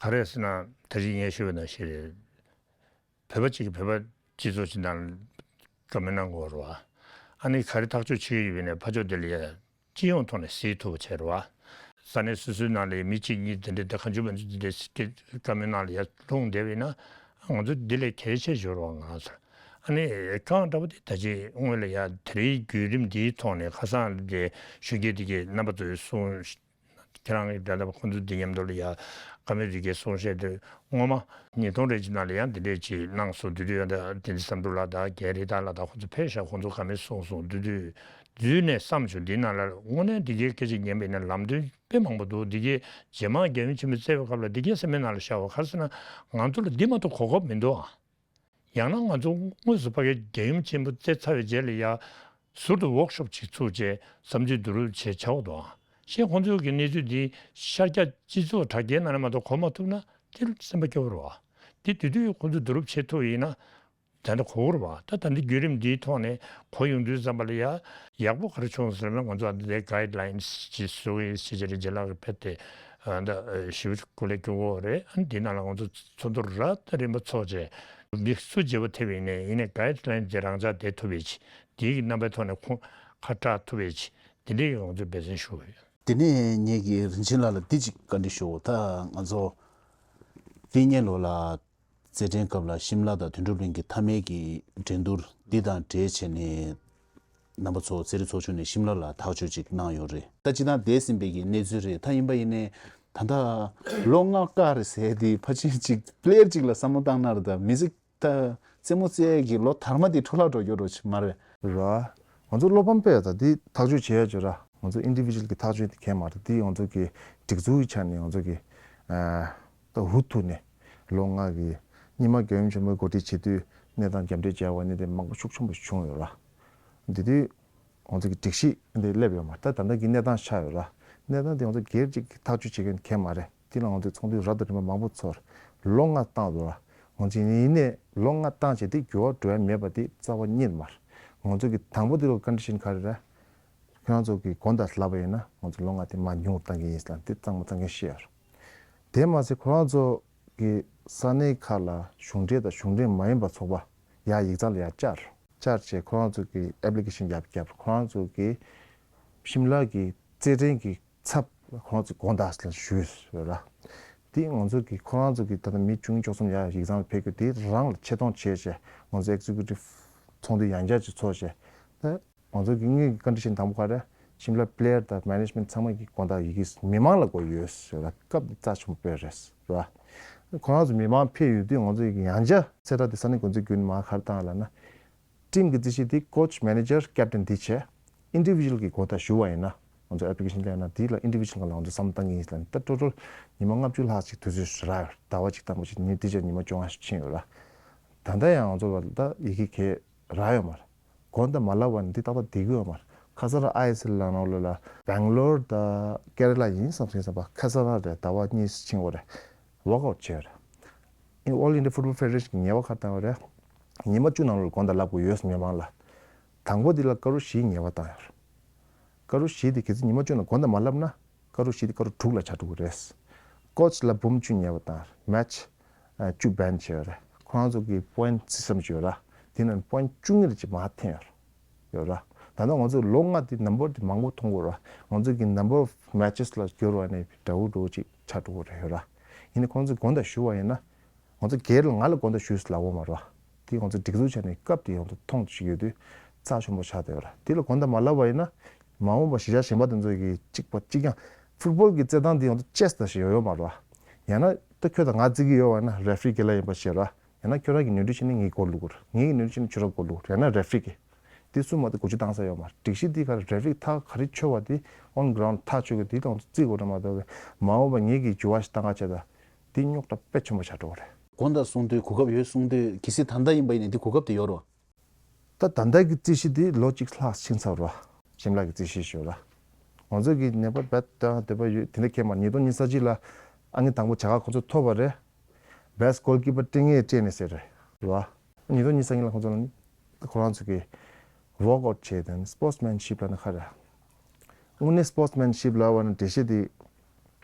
ག་རེ་ཟེར་ན། ད་གཅིག་ངས་ཞུས་པ་ནང་བཞིན་རེད། བོད་པ་གཅིག་གིས་བོད་པ་སྤྱི་ཚོགས་ཤིག་ནང་བཀའ་མོལ་གནང་དགོས་རེད་བ། ཨ་ནི་ག་རེ་ཐག་གཅོད་བྱེད་ཀྱི་ཡོད་པ་ཡིན་ན་ཕར་ཕྱོགས་དེ་ལ་ཡ་སྤྱི་ཡོངས་ཐོག་ནས་གཟིགས་ཐུབ་པ་བྱས་རེད་བ། ས་གནས་སོ་སོའི་ནང་ལ་ཡ་མི་གཅིག་གཉིས་དེ་འདྲ་དེ་གང་བྱུང་མང་བྱུང་དེ་འདྲ་བཀའ་མོལ་གནང་ལ་ཡ་ལྷུང་བསྡད་པ་ཡིན་ན་ང་ཚོ་འདི་ལས་གལ་ཆེ་ཤོས་རེད་བ་ང་ཚོར། ཨ་ནི་གང་འདྲ་པོ་དེ་ད་ཅི་སྔོན་ལ་ཡ་དེ་རིང་བརྒྱུད་རིམ་འདིའི་ཐོག་ནས་ཁ་སང་དེ་གཞོན་སྐྱེས་དེ་གའི་རྣམ་པ་ཚོའི་གསུང་། ཁྱེད་རང་གིས་ད་ལྟ་ཁོང་ཚོ་འདི་མཉམ་དུ་ལ་ཡ་བཀའ་མོལ་རེ་གལ་གསུང་བཤད་དུས་སྔོན་མ་ཉིས་སྟོང་རེ་གཅིག་ནང་ལ་ཡང་འདི་འདྲས་ཅིག་གནང་སོང་། དེ་དུས་ཡང་ད་བསྟན་འཛིན་བསམ་གྲུབ་ལགས་དང་རྒན་རེ་དར་ལགས་དང་ཁོང་ཚོ་ཕེབས་ཤག་ཁོང་ཚོ་བཀའ་མོལ་གསུངས་སོང་། དེ་དུས་དུས་ནས་བསམ་བྱུང་འདི་ནང་ལ་དངོས་གནས་འདི་གའི་སྐད་ཆ་ཉན་པ་ཡིན་ན་ལམ་སྟོན་དཔེ་མང་པོ་འདུག་འདི་གའི་རྗེས་མ་རྒྱལ་ཡུམ་ཆེན་མོ་བསྩལ་བའི་སྐབས་ལ་འདི་གའི་སེམས་པའི་ནང་ལ་ཤར་བ་ག་རེ་ཟེར་ན་ང་ཚོ་ལ་འདི་མ་གཏོགས་གོ་སྐབས་མི་འདུག་ཨ། ཡང་ན་ང་ཚོ་དངོས་སུ་ཕ་གིའི་རྒྱལ་ཡུམ་ཆེན་པོ་བསྩལ་ཚར་བའི་རྗེས་ལ་ཡ་ཟུར་དུ་ཝོག་ཤོབ་ཅིག་ཚུགས་བྱས་བསམ་ཚུལ་བསྡུ་རུབ་བྱས་བྱའོ་དང་ཞེས་ཁོང་ཚོའི་གི་གནས་ཚུལ་འདི་ཤར་རྒྱག་སྤྱི་ཚོགས་དྲ་རྒྱའི་ནང་ནས་མ་གཏོགས་གོ་མ་ཐུབ་ན་དེ་སེམས་པ་སྐྱོ་བོ་རེད་བ། དེ་དུས་དུས་ཁོང་ཚོས་བསྡུ་རུབ་བྱེད་ཐུབ་ཡིན་ན་ད་ལྟ་གོ་བོ་རེད་བ། ད་ད་ལྟ་བརྒྱུད་རིམ་འདིའི་ཐོག་ནས་གོ་ཡོང་དུས་ཙམ་པ་ལ་ཡ་ཡག་པོ་ག་རེ་བྱུང་ཟེར་ན་ང་ཚོ་ཨ་ནི་དེ་གའིཌ་ལའིན་ཅིག་བཟོ་གི་ཡིན་ཞེས་བྱས་རྗེས་ལགས་ཀྱིས་ཕེབས་ཏེ་ཨ་ད་ཞིབ་སྐུ་ལས་སྐྱོན་གོ་རེད། ཨ་ནི་འདི་ནང་ལ་ང་ཚོ་ཚོགས་འདུ་རབ་དང་རིམ་པ་ཚོགས་བྱས་མི་སུ་བརྗེ་པོ་ཐེབས་ཡིན་ནའི་ཡིན་ནའི་གའིཌ་ལའིན་དེ་རང་འཇགས་བསྡད་ཐུབ་པའི་ཆེད་དེའི་རྣམ་པའི་ཐོག་ནས་ཁོང་ཁ་གྲག་ཐུབ་པའི་ཆེད་དེ་འདྲའི་ང་ཚོས་འབད་བརྩོན་ཞུ་གི་ཡོད། དེ་ནས་ངེད་ཀྱིས་རིན་ཆེན་ལགས་ལ་འདི་གཅིག་བཀའ་འདྲི་ཞུའོ། ད་ང་ཚོ་འདི་སྔོན་ལོ་ལ་རྩེད་འགྲན་སྐབས་ལ་ཤིམ་ལ་དང་དོན་གྲུབ་གླིང་གི་མཐའ་མའི་གི་འགྲན་བསྡུར་འདི་དང་འབྲེལ་བྱས་ནས་རྣམ་པ་ཚོ་རྩེད་རིགས་ཚོགས་ཆུང་ནས་ཤིམ་ལ་ལ་ཐག་གཅོད་ཅིག་གནང་ཡོད་རེད། ད་སྤྱིར་བཏང་འདས་ཟིན་པའི་གི་གནས་ཚུལ་རེད། ད་ཡིན་པ་ཡིན་ནའི་ད་ལྟ་ལོ་ལྔ་བཀག་རེད་ཟེར་དེ་ཕལ་ཆེར་ཅིག་པི་ལེ་ཡར་ཅིག་ལ་བསམ་བློ་བཏང་ན་རེད། ད་མི་ཚེ་ད་རྩེད་མོ་རྩེ་ཡས་ཀྱི་ལོ་དར་མ་དེ་འཕྲོ་བརླག་འགྲོ་རྒྱུ་རོ་ཆེ་མ་རེད། ར། ང་ཚོ་བློ་ཕམ་དཔེ་ད་འདི་ཐག་གཅོད་བྱེད་ཡ་ཅིག་ར། ང་ཚོ་ཨིན་ཌི་བི་ཇུ་ཨལ་གི་ཐག་གཅོད་དེ་གང་མ་རེད། འདི་ང་ཚོ་གི་སྒྲིག་འཛུགས་ཀྱི་ཆ་ནས་ང་ཚོ་གི་ཨ་ད་འུ་ཐུག་ནས་ལོ་ལྔ་གི་སྔོན་མ་རྒྱལ་ཡུམ་ཆེན་མོའི་གོ་སྒྲིག་བྱེད་དུས་ གནས་སྟངས་རྒྱབ་འགྲེལ་བྱས་པ་ནི་དེ་མང་པོ་ཤུགས་ཆེན་པོ་བྱུང་ཡོད་ར། དེ་དུས་ང་ཚོ་གི་སྒྲིག་གཞི་འདི་སླེབས་ཡོད་མ་རེད། ད་ད་ལྟ་གི་གནས་སྟངས་ཆགས་ཡོད་ར། གནས་སྟངས་དེ་ང་ཚོ་སྒེར་གཅིག་གིས་ཐག་གཅོད་བྱེད་མཁན་གང་མ་རེད། དེ་ལ་ང་ཚོས་ཚོགས་འདུ་རབ་དང་རིམ་པ་མང་པོ་ཚོགས། ལོ་ལྔ་བཏང་འདུག་ར། ང་ཚོས་ཡིན་ནའི་ལོ་ལྔ་བཏང་བྱས་དེ་འགྱུར་བ་འགྲོ་ཡ་མེད་པ་དེ་རྩ་བ་ཉིད་མ་རེད། ང་ཚོ་གི་དང་པོ་དེ་ལ་ཀོན་ཌི་ཤན་ག་རེ་རེད། ཁྱེད་རང་ཚོ་གི་དགོངས་དག་ལབ་པ་ཡིན་ན་ང་ཚོ་ལོ་ལྔ་དེ་མར་ཉུང་བཏང་གི་ཡིན་ཟེར་ལ་དེ་གཙང་མ་གཙང་གེ་བཤད་ཡོད་རེད། དེ་མ་ཟད་ཁོ་རང་ཚོ་གི་ས་གནས་ཁག་ལ་གཞུང་འབྲེལ་དང་གཞུང་འབྲེལ་མ་ཡིན་པ་ཚོགས་པ་ཡར་ཡིག་ཚང་ལ་ཡར་བཅར། བཅར་བྱས་ཁོ་རང་ཚོ་གི་ཨེབ་ལི་ཀེ་ཤན་ཡར་བརྒྱབ། ཁོ་རང་ཚོ་གི་ཤིམ་ལ་གི་རྩེད་འགྲན་གྱི་ཚབ་ཁོ་རང་ཚོ་དགོངས་དག་ལ་ཞུས་ཡོད་ར། དེ་ང་ཚོ་གི་ཁོ་རང་ཚོ་གི་ད་ལྟ་མི་བཅུ་གཉིས་བཅུ་གསུམ་ཡར་ཡིག་ཚང་ལ་ཕེབས་རྒྱུ་དེ་རང་ལ་ཆེ་མཐོང་བྱས་བྱས་ང་ཚོ་ཨེག་ཛི་ཀུ་ཊིབ་ཚོགས་འདུ་ཡང་བསྐྱར་ཅིག་ཚོགས་བྱས། ད་ང་ཚོ་གི་དངུལ་གྱི་ཀོན་ཌི་ཤན་དང་པོ་ག་རེ། ཤིམ་ལ་པི་ལེ་ཡར་དང་མེ་ནེ་ཇི་མེན་ཊི་ཚང་མ་གི་དགོངས་དག་ཡི་གེ་མི་མང་ལ་དགོས་ཡོད་ཟེར་བ་སྐབས་དེ་རྩ་ཆེན་པོ་དཔེ་རེད་ཟེར་བ། ཁོ་རང་ཚོ་མི་མང་ཕེབས་ཡོད་དུས་ང་ཚོ་ཡི་གེ་ཡང་བསྐྱར་གསལ་བསྒྲགས་དེ་ས་གནས་འགོ་འཛིན་བརྒྱུད་ནས་མར་ག་རེ་བཏང་ལབ་ན། ཊིམ་གི་རྩིས་གཞི་དེ་ཀོ་ཆི་མེ་ནེ་ཇར་ཀེབ་ཊན་དེ་བྱས། ཨིན་ཌི་བི་ཇུ་ཨལ་གི་དགོངས་དག་ཞུ་བ་ཡིན་ན་ང་ཚོ་ཨེབ་ལི་ཀེ་ཤན་སླེབས་ན་དེ་ལ་ཨིན་ཌི་བི་ཇུ་ཨལ་སྒང་ལ་ང་ཚོ་བསམ་བློ་བཏང་གི་ཡིན་ཟེར་ལབ་ནས། ད་ཊོ་ཊལ་ཉི་མ་ལྔ་བཅུ་ལྷག་ཅིག་དུས་ཚོད་རག་ཡོད། ཟླ་བ་གཅིག་དང་པོ་ཅིག་ཉིན་དེ་ཆ་ཉི་མ་བཅོ་ལྔ་ཕྱིན་ཡོད་ར། ད་ལྟ་ཡང་ང་ཚོ་ལ་ད་ཡི་གེ་གས་རག་ཡོད་མ་རེད། དགོངས་དག་མ་ལབ་པ་ནི་འདི་ཏག་ཏག་བསྡད་ཀྱི་ཡོད་མ་རེད། ཁ་ས་ར་ཨའི་སི་ཨེལ་ལ་ནང་ལོགས་ལ་སྦེང་ལོར་དང་ཀེ་ར་ལ་ཡིན་བསམ་སོང་བསམ་པ། ཁ་ས་ར་རེད། ཟླ་བ་གཉིས་ཕྱིན་པ་རེད། ཝོག་ཨའུཊ་བྱས་རེད། ཨིན། All India Football Federation གི་ཉེས་པ་ག་རེ་བཏང་བ་རེད། ཉི་མ་བཅུ་ནང་ལོགས་ལ་དགོངས་དག་ལབ་དགོས་ཡོད་མི་མང་ལ། དང་པོ་འདི་ལ་སྐར་རུ་བཞིའི་ཉེས་པ་བཏང་ཡོད་རེད། སྐར་རུ་བཞི་དེ་གལ་སྲིད་ཉི་མ་བཅུ་ནང་དགོངས་དག་མ་ལབ་ན། སྐར་རུ་བཞི་དེ་སྐར་རུ་དྲུག་ལ་ཆགས་འགྲོ་གི་རེད། ཀོ་ཆི་ལ་འབུམ་བཅུ་ཉེས་པ་བཏང་རེད། མེ་ཆི་ཨ་བཅུ་བེན་བྱས་ཡོད་རེད། ཁོ་རང་ཚོ་གི་པོ་ཡིན་ཊི་བརྩི་བསམ་བྱས་ཡོད་ར། དེ་ནང་པོ་ཡིན་ཊི་བཅུ་གཉིས་རེ་ཅིག་མར་འཐེན་ཡོད་རེད། ཡོད་ར། ད་ལྟ་ང་ཚོ་ལོ་ལྔ་དེ་ནམ་བར་དེ་མང་པོ་མཐོང་དགོས་ར། ང་ཚོ་གི་number of matches ལ་བསྒྱུར་བ་ནས་འདྲ་བོ་འདྲ་བོ་ཅིག་ཆགས་འགྲོ་གི་རེད། ཡོད་ར། ཡིན་ནའི་ཁོང་ཚོས་དགོངས་དག་ཞུ་བ་ཡིན་ན། ང་ཚོ་སྒེར་ལ་ང་ལ་དགོངས་དག་ཞུས་ལབ་དགོས་མ་རེད་བ། དེ་ང་ཚོ་སྒྲིག་འཛུགས་བྱས་ནས་སྐབས་དེ་ཡོང་དུ་མཐོང་ཞིག་ཡོད་དུས་རྩ་ཆེན་པོ་ཆགས་བསྡད་ཡོད་རེད། དེ་ལ་དགོངས་དག་མ་ལབ་པ་ཡིན་ན། མ་འོངས་པ་གཞིས་ཆགས་གཞན་པ་དེ་ཚོ་གི་གཅིག་པ་གཅིག་རྐྱང་། ཕུཊ་བོལ་གི་རྩེད་ཐང་དེ་ཡོང་དུ་ཅེས་ད་ཞིག་ཡོད་ཡོད་མ་རེད་བ། ཡང་ན་ད་ཁྱོད་དང་ང་རྩེད་ཀྱི་ཡོད་བ་ན་རེ་ཕི་རི་རྒན་ལགས་ཡིན་པ་ཞིག་རེད་བ། ཡང་ན་ཁྱོད་རང་གི་ནུས་འདྲི་བྱས་ནས་ངའི་སྒོར་བླུག་དགོས་རེད། ངའི་ནུས་འདྲི་བྱས་ནས་ཁྱོད་རང་སྒོར་བླུག་དགོས་རེད། ཡང་ན་རེ་ཕི་རི་གི། དེ་གསུམ་མ་གཏོགས་སྒོ་ཕྱེ་བཏང་ས་ཡོད་མ་རེད། སྒྲིག་གཞི་འདི་ག་རེ་རེ་ཕི་རི་གི་ཐག་ག་རེ་ཆོད་པ་དེ་ཨོན་གྷི་རའུན་ཌི་ཐག་ཆོད་གི་དེ་དང་རྩིས་དགོས་རེད་མ་གཏོགས། མ་འོངས་པ་ངེད་ཀྱི་འགྱུར་བ་ཞིག་བཏང་ག་བྱས་ད། དེ་རྙོག་དྲ་དཔེ་ཆེན་པོ་ཆགས་འགྲོ་གི་རེད། དགོངས་དག་གསུང་དུས་གོ་སྐབས་ཡོད་གསུང་དུས་གལ་སྲིད་ད་ལྟ་ཡིན་པ་ཡིན་ན་འདི་གོ་སྐབས་དེ་ཡོད་རེད་བ། ད་ད་ལྟ་གི་རྩིས་གཞི་དེ་ལོ་གཅིག་ལྷག་ཕྱིན་ཚར་རེད་བ། ཤིམ་ལ་གི་རྩིས་གཞི་ཞུ་ར། ང་ཚོ་གི་ནད་པ་རྦད་དེ་འདོད་པ་ཡོད་དེ་འདྲ་ཁེལ་མ་རེད། ཉིས་སྟོང་ཉི་ཤུ་རྩ་གཅིག་ལ་ཨང་ཀི་དང་པོ་བྱ་དགའ་ཁོང་ཚོ་ཐོབ་པ་རེད། Best goalkeeper སྤྲད་ངེས་སྤྲད་ནས་ཟེར་རེད་བ། ཉིས་སྟོང་ཉི་ཤུ་རྩ་གཉིས་ལ་ཁོང་ཚོ་ལ་ནི་ཁོ་རང་ཚོ་གི་ཝོག་ཨའུཊ་བྱས་དང་སི་པོར་ཊི་སི་མེན་ཤིབ་ལ་ནི་ག་རེ། དངོས་གནས་སི་པོརཊི་སི་མེན་ཤིབ་ལབ་པ་ནི་འགྲེལ་བཤད་དེ།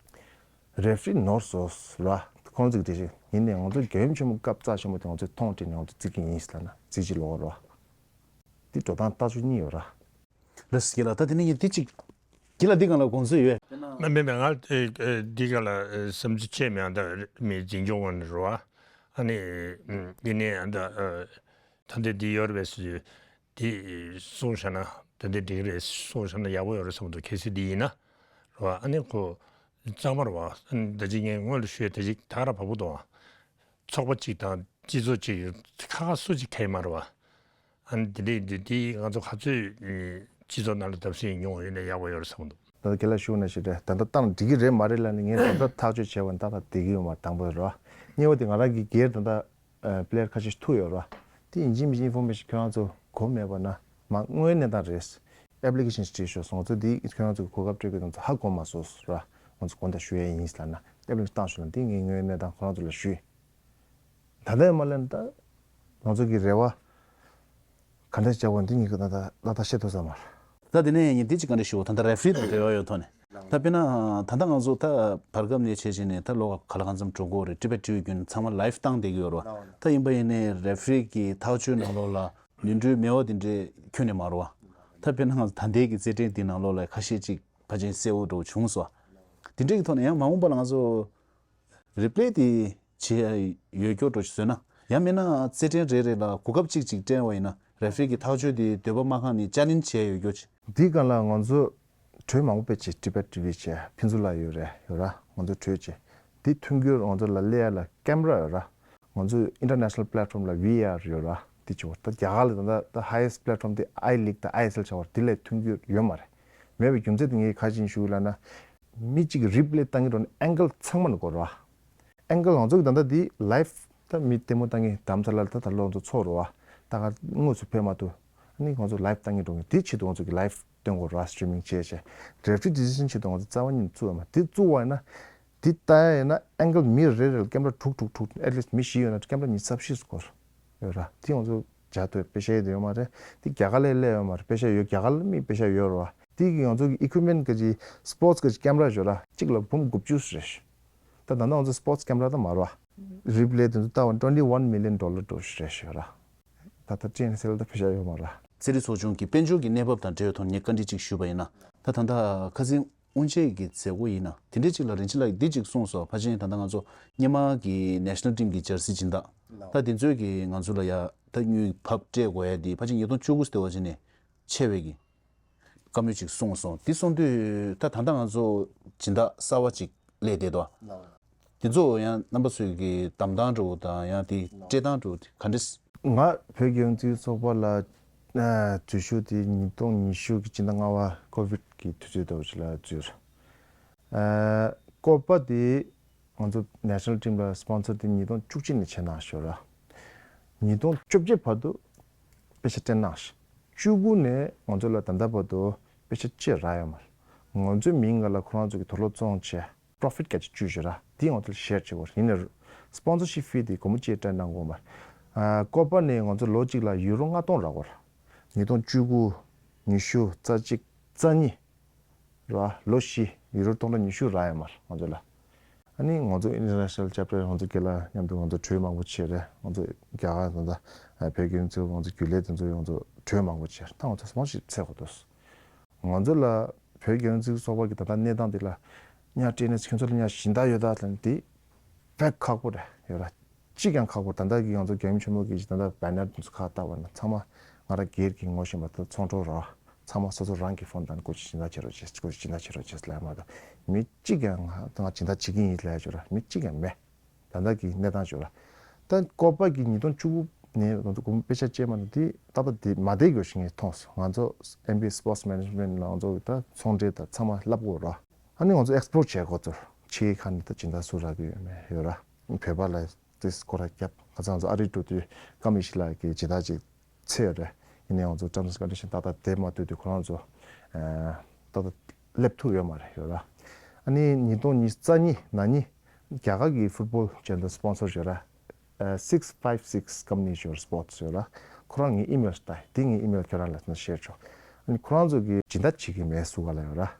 རེ་ཕི་རི་ནོར་སོང་ཟེར་བ། ཁོང་ཚོ་གི་འགྲེལ་བཤད་ཡིན་ནའི་ང་ཚོ་གྱོད་ཆེན་པོ་སྐབས་རྩ་ཆེན་པོ་དེ་ང་ཚོས་མཐོང་སྤྲད་ནས་ང་ཚོ་རྩིས་ཀྱི་ཡིན་ཟེར་ལབ་ན་རྩིས་གཅིག་ལོག་རོགས། འདི་འགྲོ་སྟངས་ལྟ་ཚུལ་གཉིས་ཡོད་ར། ལགས་སོ་རྒན་ལགས། ད་དེ་ནས་ངས་འདི་གཅིག་རྒན་ལགས་འདི་སྒང་ལ་དགོངས་ཚུལ་ཡོད། མ་མེད་མེད། ང་ཨེ་ཨེ་འདི་སྒང་ལ་ཨེ་བསམ་ཚུལ་བཅད་མེད། ཨ་ད་མི་འཛིན་སྐྱོང་ངོས་ནས་རེད་བ། ཨ་ནི་ཨེ་ཡིན་ནའི་ཨ་ད་ཨེ་ད་འདི་འདི་ཡོད་རེད་པས་ཟེར་དུས་འདི་གསུངས་བཞག་ན་ད་འདི་འགྲིག་རེད་གསུངས་བཞག་ན་ཡག་པོ་ཡོད་རེད་བསམ་འདུག་གལ་སྲིད་འདི་ཡིན་ན་རེད་བ། ཨ་ནི་ཁོ་གཙང་མ་རེད་བ། ཨ་ནི་ད་ཅི་ངས་སྔོན་ལ་ཞུས་ད་ཅི་ད་ར་བབ་པོ་འདུག་བ། ཚོགས་པ་གཅིག་དང་སྤྱི་ཚོགས་གཅིག་ཁ་ཁ་སུ་གཅིག་ཁེལ་མ་རེད་བ། ཨ་ནི་དེ་འདྲའི་འདི་འདི་ང་ཚོ་ག་ཚོད་སྤྱི་ཚོགས་ནང་ལ་བརྡབ་གསིག་མྱོང་ཡོད་ན་ཡག་པོ་ཡོད་རེད་བསམ་འདུག་ད་ལྟ་རྒན་ལགས་ཞུ་ན་ཞིག་རེད། ད་ལྟ་བཏང་འགྲིག་གི་རེད་མ་རེད་ལབ་ནས་ངས་ད་ལྟ་ཐག་གཅོད་བྱས་པ་ནི་ཏག་ཏག་བསྡད་ཀྱི་ཡོད་མ་རེད། དང་པོ་རེད་བ། གཉིས་པ་དེ་ང་རང་གི་སྒེར་ད་ལྟ་པི་ལེ་ཡར་ཁ་ཤས་ཤིག་ཐུག་ཡོད་རེད་བ། དེ་ཡིན་གཅིག་མིན་གཅིག་ཨིན་ཕོར་མེ་ཤན་ཁྱོད་རང་ཚོ་གོ་མེད་པ་ན་མ་དངོས་གནས་དང་རེད། ཨེབ་ལི་ཀེ་ཤན་ཞིག་བྲིས་ཤོག་ཟེར། ང་ཚོ་འདི་ཁྱོད་རང་ཚོ་གི་གོ་སྐབས་སྤྲད་དགོས། ང་ཚོ་ཧ་གོ་མ་སོང་ཟེར་བ། ང་ཚོ་དགོངས་དག་ཞུ་ཡས་ཡིན་ཟེར་ལབ་ན་ཨེབ་ལི་ཀེ་ཤན་བཏང་ཤོག་ལབ། འདི་ངས་དངོས་གནས་དང་ཁོ་རང་ཚོ་ལ་ཞུས། ད་ལྟ་ཡང་མ་ལན་ད་ང་ཚོ་གི་རེ་བ་ག་འདྲ་བྱ་བ་འདི་གཉིས་ཀྱི་ད་ལྟ་ལ་ད་བཤད་ཐུབ་ས་མ་རེད། ད་དེ་ནས་ངས་འདི་གཅིག་ག་འདྲ་ཞུ། ད་ལྟ་རེ་ཕི་རི་དང་འབྲེལ་བ་ཡོད་ཐོག་ནས་ད་དཔེར་ན་ད་ལྟ་ང་ཚོ་ད་བར་སྐབས་ནས་བྱས་བྱས་ནས་ད་ལོ་ག་ལ་གང་འཚམ་འགྲོ་གི་ཡོད་རེད། ཊི་བེཊ་ཊི་ཝི་བརྒྱུད་ནས་ཚང་མ་ལའིབ་བཏང་བསྡད་ཀྱི་ཡོད་རེད་བ། ད་ཡིན་པ་ཡིན་ནའི་རེ་ཕི་རི་གི་ཐག་གཅོད་ནང་ལོགས་ལ་ནོར་འཁྲུལ་མེད་པ་དེ་འདྲས་ཁྱོན་ནས་མ་རེད་བ། ད་དཔེར་ན་ང་ཚོ་ད་ལྟའི་གི་རྩེད་འགྲན་འདི་ནང་ལོགས་ལ་ཁ་ཤས་ཅིག་ཕལ་ཆེར་གསལ་བོ་འདྲ་བོ་བྱུང་སོང་བ། དེ་འདྲས་ཀྱི་ཐོག་ནས་ཡང་མ་འོངས་པ་ལ་ང་ཚོ་རི་པི་ལེ་དེ་བྱེད་ཡ་ཡོད་སྐྱོ་འགྲོ་ཞིག་བཟོས་ན། ཡང་མིན་ན་རྩེད་འགྲན་རེ་རེ་ལ་གོ་སྐབས་གཅིག་གཅིག་སྤྲད་པ་ཡིན་ན་རེ་ཕི་རི་གི་ཐག་གཅོད་དེ་འདོད་པ་མ་ཁེངས་ནས་ཅ་ལེན་བྱེད་ཡ་ཡོད་སྐྱོ་ཅིག་འདི་སྒང་ལ་ང་ཚོ་གྲོས་མང་པོ་སྤེལ་བྱས། ཊི་བེཊ་ཊི་ཝི་བྱས། ཕུན་ཚོགས་ལགས་ཡོད་རེད། ཡོད་ར། ང་ཚོ་གྲོས་བྱས། འདི་མཐུན་འགྱུར་ང་ཚོ་ལ་སླེབས་ཡ་ལ་ཀེམ་ར་ཡོད་ར། ང་ཚོ་ཨིན་ཊར་ནེ་ཤ་ནལ་པི་ལེ་ཊི་ཕོམ་ལ་ཝི་ཨེ་ཨར་ཡོད་ར། འདི་བྱས་པ་ད་རྒྱ་གར་ལ་ད་ལྟ་ད་ཧའི་ཡེ་སི་ཊི་པི་ལེ་ཊི་ཕོམ་དེ་ཨའི་ལིག་དང་ཨའི་ཨེསི་ཨེལ་བྱས་པ་འདི་ལས་མཐུན་འགྱུར་ཡོད་མ་རེད། མེད་པའི་རྒྱུ་མཚན་དེ་ངས་ག་རེ་བྱས་ནས་ཞུ་ལབ་ན། མི་གཅིག་གིས་རི་པི་ལེ་བཏང་གི་འགྲོ་ན་ཨེང་གལ་ཚང་མ་ནས་གོ་ར། ཨེང་གལ་ང་ཚོ་གི་ད་ལྟ་འདི་ལའིབ་ ད་མི་ལྟད་མོ་ལྟ་མཁན་དམ་ཚ་ལ་ད་ད་ལོ་ཚོ་ཚོགས་རོ་བ། ད་ག་དངོས་སུ་ཕེབས་མ་ཐུབ། ཨ་ནི་ང་ཚོ་ལའིབ་ལྟ་མཁན་འགྲོ་མཁན་དེ་ཆེད་དུ་ང་ཚོ་གི་ལའིབ་སྟོན་དགོས་ར། སི་ཊི་རི་མིང་བྱས་བྱས། རེ་ཕི་རི་ཌི་སི་ཤན་ཆེད་དུ་ང་ཚོ་རྩ་བ་ཉིད་ནས་བཙུགས་ཡོད་མ་རེད། དེ་བཙུགས་པ་ཡིན་ན། དེ་ལྟ་ཡ་ཡིན་ན་ཨེང་གལ་མི་རེ་རེ་ལ་ཀེམ་ར་དྲུག་དྲུག་དྲུག at least མི་བཞི་ཡོད་ན་ཀེམ་ར་ཉི་ཤུ་རྩ་བཞི་སྐོར་ཡོད་ར། དེ་ང་ཚོ་བྱ་ཐུབ་པེ་ཤ་ཡོད་དེ་ཡོད་མ་རེད། དེ་རྒྱ་གར་ལ་སླེབས་ཡོད་མ་རེད། པེ་ཤ་ཡོད། རྒྱ་གར་ལ་མི་པེ་ཤ་ཡོད་ར། དེ་གི་ང་ཚོ་གི་ཨི་ཀུ་མེན་གི་ཅི་སི་པོར་ཊི་གི་ཅི་ཀེམ་ར་ཡོད་ར། གཅིག་ལ་འབུམ་དགུ་བཅུ་རེད། ད་ད་ལྟ་ང་ཚོ་སི་པོར་ཊི་ཀེམ་ར་ད་མ་རེད་བ། རི་པི་ལེ་དེ་ཚོ་ལྟ་བ་twenty one million dollar འགྲོ་རེད་ཤག་ར། ད་ལྟ་ཊི་ཨེན་སི་ཨེལ་ད་ཕེ་ཤ་ཡོད་མ་ར། རྩེད་རིགས་ཚོགས་ཆུང་གི་དཔལ་འབྱོར་གྱི་གནས་བབ་དང་འབྲེལ་བའི་ཐོག་ནས་ངས་བཀའ་འདྲི་གཅིག་ཞུས་པ་ཡིན་ན། ད་ད་ལྟ་ཁ་སང་དབུ་འབྱེད་ཀྱི་མཛད་སྒོ་ཡིན་ན་དེ་འདྲའི་གཅིག་ལ་རིན་ཆེན་ལགས་ཀྱིས་འདི་གཅིག་གསུངས་སོང་། ཕལ་ཆེར་ད་ལྟ་ང་ཚོ་སྔོན་མ་གི་ནེ་ཤ་ནལ་ཊིམ་གྱི་ཇར་སི་སྦྱིན་བདག་ད་དེ་ཚོས་ཀྱི་ང་ཚོ་ལ་ཡ་ད་དངུལ་བབ་སྤྲད་དགོས་ཡ་དེ་ཕལ་ཆེར་ཉིས་སྟོང་བཅུ་དགུ་ཙམ་བ་ཅིག་ནས་ཆེ་བའི་གི་བཀའ་མོལ་ཅིག་གསུངས་སོང་། དེ་གསུངས་དུས་ད་ད་ལྟ་ང་ཚོ་སྦྱིན་བདག་གསར་བ་ཅིག་སླེབས་བསྡད་འདུག་དེ་ཚོ་ཡང་རྣམ་པ་ཚོས་ཀྱི་གདམ་སྟངས་འདྲ་བོ་དང་ཡང་དེ་སྤྲད་སྟངས་འདྲ་བོ་དེ་ག་འདྲས། ང་བོད་རྒྱལ་ཡོངས་རྩེད་རིགས་ཚོགས་པ་ལ་ཨ་འཛུལ་ཞུགས་དེ་ཉིས་སྟོང་ཉི་ཤུ་གི་སྤྱི་ཟླ་ལྔ་པ་ཀོ་ཝིད་ཀྱི་དུས་ཚོད་འདྲ་བོ་ཅིག་ལ་འཛུལ། ཨ་བཀོད་པ་དེ་ང་ཚོ་ནེ་ཤ་ནལ་ཊིམ་ལ་སི་པོན་སར་དེ་ཉིས་སྟོང་བཅུ་གཅིག་ནས་བྱས་གནང་ཞོར་ར། ཉིས་སྟོང་བཅོ་བརྒྱད་བར་དུ་པེ་ཤ་སྤྲད་གནང་། བཅུ་དགུ་ནས་ང་ཚོ་ལ་ད་ལྟ་བར་དུ་པེ་ཤ་གཅིག་རག་ཡོད་མ་རེད། ང་ཚོའི་མིང་སྒང་ལ་ཁོ་རང་ཚོ་གི་དུག་ལོག་བཙོང་བྱས་པོ་རོ་ཕིཊ་ག་ཅིག་བཅུག་ཞོར་ར། དེ་ང་ཚོ་ལ་ཤེར་བྱེད་དགོས་རེད། ཡིན་ནའི་སི་པོན་སར་ཤིབ་ཕི་དེ་སྒོར་མོ་གཅིག་སྤྲད་གནང་དགོས་མ་རེད། ཨ་བཀོད་པ་ནས་ང་ཚོ་ལོ་གཅིག་ལ་ཡུ་རོ་ལྔ་སྟོང་རག་གི་ཡོད་རེད། ཉིས་སྟོང་བཅུ་དགུ། ཉི་ཤུ། རྩ་གཅིག་རྩ་གཉིས། རེད་བ། ལོ་བཞི། ཡུ་རོ་སྟོང་ཕྲག་ཉི་ཤུ་རག་ཡོད་མ་རེད་ང་ཚོ་ལ། ཨ་ནི་ང་ཚོ་ཨིན་ཊར་ནེ་ཤ་ནལ་ཅེབ་ཊར་ང་ཚོ་སྒེར་ལ་མཉམ་དུ་ང་ཚོ་གྲོས་མང་པོ་བྱས་རེད། ང་ཚོ་རྒྱ་གར་དང་ད་བོད་ཀྱི་ང་ཚོ་ང་ཚོ་རྒྱུན་ལས་དེ་ཚོ་ང་ཚོ་གྲོས་མང་པོ་བྱས་རེད། ད་ང་ཚོ་སི་པོན་སར་ཤིབ་འཚོལ་དགོས་འདུག་ང་ཚོ་ལ་བོད་ཀྱི་ང་ཚོའི་ཚོགས་པ་གི་ད་ལྟ་གནས་སྟངས་དེ་ལ་ཉ་སྤྲད་ནས་ཁྱོད་ཚོ་ལ་ཉ་སྦྱིན་བདག་ཡོད་ད་ལབ་ནས་དེ་དཔེ་ཁག་པོ་རེད་ཡོད་ར། གཅིག་ཀྱང་ཁག་པོ། ད་ལྟ་གི་ང་ཚོ་རྒྱལ་ཡུམ་ཆེན་མོ་གི་ད་ལྟ་བེ་ནར་དེ་ཚོ་ཁག་བཏགས་པ་ན་ཚང་མ་ང་རང་སྒེར་གྱི་ངོ་ཤེས་པ་དང་ཚོང་གྲོགས་ར། ཚང་མ་སོ་སོ་རང་གི་ཕོན་དང་སྐུ་མཁྱེན་སྦྱིན་བདག་བྱེད་རོགས་བྱེད། སྐུ་མཁྱེན་སྦྱིན་བདག་བྱེད་རོགས་བྱེད་ལབ་མ་གཏོགས་མི་གཅིག་ཀྱང་ང་ང་སྦྱིན་བདག་བྱེད་ཀྱི་ཡིན་ལབ་ཡ་ཅིག་ར་མི་གཅིག་ཀྱང་མེད། ད་ལྟ་གི་གནས་སྟངས་ཅིག་ར། ད་བཀོད་པ་གི་ཉིས་སྟོང་བཅུ་དགུ་ནས་ང་ཚོ་སྒོར་མོ་པེ་ཤ་སྤྲད་མ་ནི་དེ་ཏག་ཏག་དེ་མ་བསྡད་དགོས་ཤིག་ངས་མཐོང་སོང་། ང་ཚོ་ཨེམ་བི་ཨེ་སི་པོར་ཊི་མེ་ནེ་ཇི་མེན་ཊི་ལ་ང་ཚོ་ད་ཚོང་འབྲེལ་དང་ཚང་མ་བསླབ་དགོས་ར། ཨ་ནི་ང་ཚོ་ཨེག་སི་པོར་ཊི་བྱེད་དགོས་ཚོར། ཕྱི་རྒྱལ་ཁག་ནས་ད་སྦྱིན་བདག་སུ་རག་གི་ཡོད་མེད་ཡོད་ར། བོད་པ་ལ་དེ་སྐོར་ར་རྒྱབ། ཁ་སང་ང་ཚོ་ཨ་རི་འགྲོ་དུས་ཀ་མི་ཤི་ལགས་ཀྱི་སྦྱིན་བདག་ཅིག་འཚོལ་ཡོད་རེད། ཡིན་ནའི་ང་ཚོ་terms and condition ཏག་ཏག་བསྡད་མ་ཐུབ་དུས་ཁོ་རང་ཚོ་ཨ་ཏག་ཏག་སླེབས་ཐུབ་ཡོད་མ་རེད་ཡོད་ར། ཨ་ནི་ཉིས་སྟོང་ཉི་ཤུ་རྩ་གཉིས་ནང་ནི་རྒྱ་གར་གྱི་ཕུཊ་བོལ་ཅན་དུ་སི་པོན་སར་ཡོད་ར། ཨ་six five six company ཡོད་ར། སི་པོར་ཊི་ཡོད་ར། ཁོ་རང་ངའི་ཨི་མེལ་ལྟ། དེ་ངའི་ཨི་མེལ་ཁྱོད་རང་ལ་ཤེར་ཆོག་ཨ་ནི་ཁོ་རང་ཚོ་གི་སྦྱིན་བདག་བྱེད་ཀྱི་མེད་ཟེར་ག་ལ་ཡོད་ར།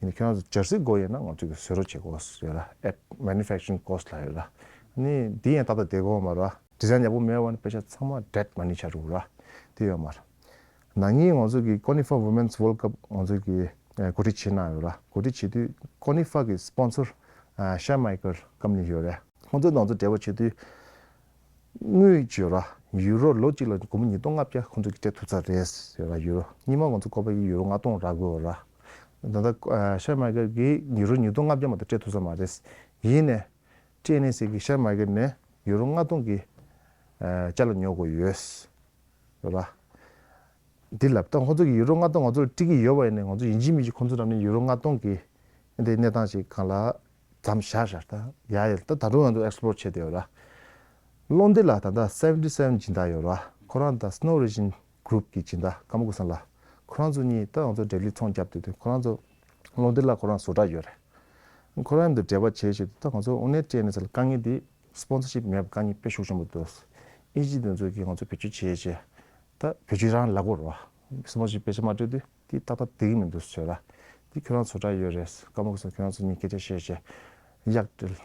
ཡིན་ནའི་ཁྱོད་རང་ཚོ་ཇར་སི་དགོས་ཡོད་ན་ང་ཚོ་གི་བཟོ་རོགས་བྱེད་དགོས་ཡོད་ར། at manufacturing cost ལ་ཡོད་ར། ཨ་ནི་འདི་ཡང་ཏག་ཏག་བསྡད་དགོས་མ་ར། ཌི་ཛའིན་ཡག་པོ་མེད་པ་ནི་པེ་ཤ་ཚང་མ་ཌེཌ་མ་ནི་ཆགས་འགྲོ་ར། དེ་ཡོད་མ་ར། ན་ནིང་ང་ཚོ་གི་ཀོ་ནི་ཧྥ་Women's World Cup ང་ཚོ་གི་ཨ་གོ་སྒྲིག་བྱེད་གནང་ཡོད་ར། གོ་སྒྲིག་བྱེད་དུས་ཀོ་ནི་ཧྥ་གི་སི་པོན་སར་ཨ་ཤར་མའི་ཀལ་ཀམ་པ་ནི་ཡོད་རེད། ཁོང་ཚོ་དང་ང་ཚོ་འབྲེལ་བ་བྱེད་དུས་དངུལ་ཅིག་ཡོད་ར། ཡུ་རོ་ལོ་གཅིག་ལ་སྒོར་མོ་ཉིས་སྟོང་ལྔ་བརྒྱ་ཁོང་ཚོ་གི་སྤྲད་ཐུབ་ཚར་རེད་ཡོད་ར། ཡུ་རོ་སྔོན་མ་ང་ཚོ་བཀོད་པ་ཡི་ཡུ་རོ་ལྔ་སྟོང་རག་གི་ཡོད་ར། ད་ལྟ་ཨ་ཤར་མའི་ཀལ་གི་ཡུ་རོ་ཉིས་སྟོང་ལྔ་བརྒྱ་མ་གཏོགས་སྤྲད་ཐུབ་ཚར་མ་རེད། ཡིན་ནའི་ཊི་ཨེན་ཨེ་སི་གི་ཤར་མའི་ཀལ་ནས་ཡུ་རོ་ལྔ་སྟོང་གི་ཨ་ཅ་ལག་ཉོ་དགོས་ཡོད། རེད་པ། འདི་ལབ་ད་ཁོང་ཚོ་གི་ཡུ་རོ་ལྔ་སྟོང་ང་ཚོ་ལ་སྤྲད་ཀྱི་ཡོད་པ་ཡིན་ནའི་ང་ཚོ་ཡིན་གཅིག་མིན་གཅིག་ཁོང་ཚོ་རང་ནས་ཡུ་རོ་ལྔ་སྟོང་གི་འདི་གནས་སྟངས་ཤིག་སྒང་ལ་མཚམས་བཞག་བཞག་ད་ཡ་ཡ་ད་ད་དུང་ང་ཚོ་ཨེག་སི་པོར་ཊི་བྱས་བསྡད་ཡོད་ར། ལོན་ཌོན་ལ་ད་ལྟ་སེ་ཝེན་ཊི་སེ་ཝེན་སྦྱིན་བདག་ཡོད་ར། ཁོ་རང་ད་Snow Region Group གི་སྦྱིན་བདག་ཀརྨ་ཀུན་བཟང་ལགས། ཁོ་རང་ཚོ་གཉིས་ད་ང་ཚོ་འབྲེལ་ཡོད་ཚོང་རྒྱབ་བསྡད་དུས་ཁོ་རང་ཚོ་ལོན་ཌོན་ལ་ཁོ་རང་བཟོ་གྲྭ་ཡོད་རེད། ཁོ་རང་ཚོ་འབྲེལ་བ་བྱས་བྱས་དུས་ད་ང་ཚོ་དངོས་གནས་ཊི་ཨེན་ཨེ་སི་ལ་དཀའ་ངལ་འདི་སི་པོན་སར་ཤིབ་མེད་པ་དཀའ་ངལ་དཔེ་ཤུགས་ཆེན་པོ་འདུག་ཨིན་ཇི་དེ་ཚོ་གིས་ང་ཚོ་བེད་སྤྱོད་བྱས་བྱས་ད་བེད་སྤྱོད་རང་ལབ་དགོས་རེད་པ། སི་པོན་སར་ཤིབ་པེ་ཤ་མ་སྤྲད་དུས་དེ་ཏག་ཏག་བསྡད་ཀྱི་མི་འདུག་ཟེར་ར། དེ་ཁྱོད་རང་བཟོ་གྲྭ་ཡོད་རེད། ཀརྨ་ཀུན་བཟང་ཁྱོད་རང་ཚོ་གཉིས་སྐད་ཆ་བཤད་བྱས་གཡག་སྒྲིལ་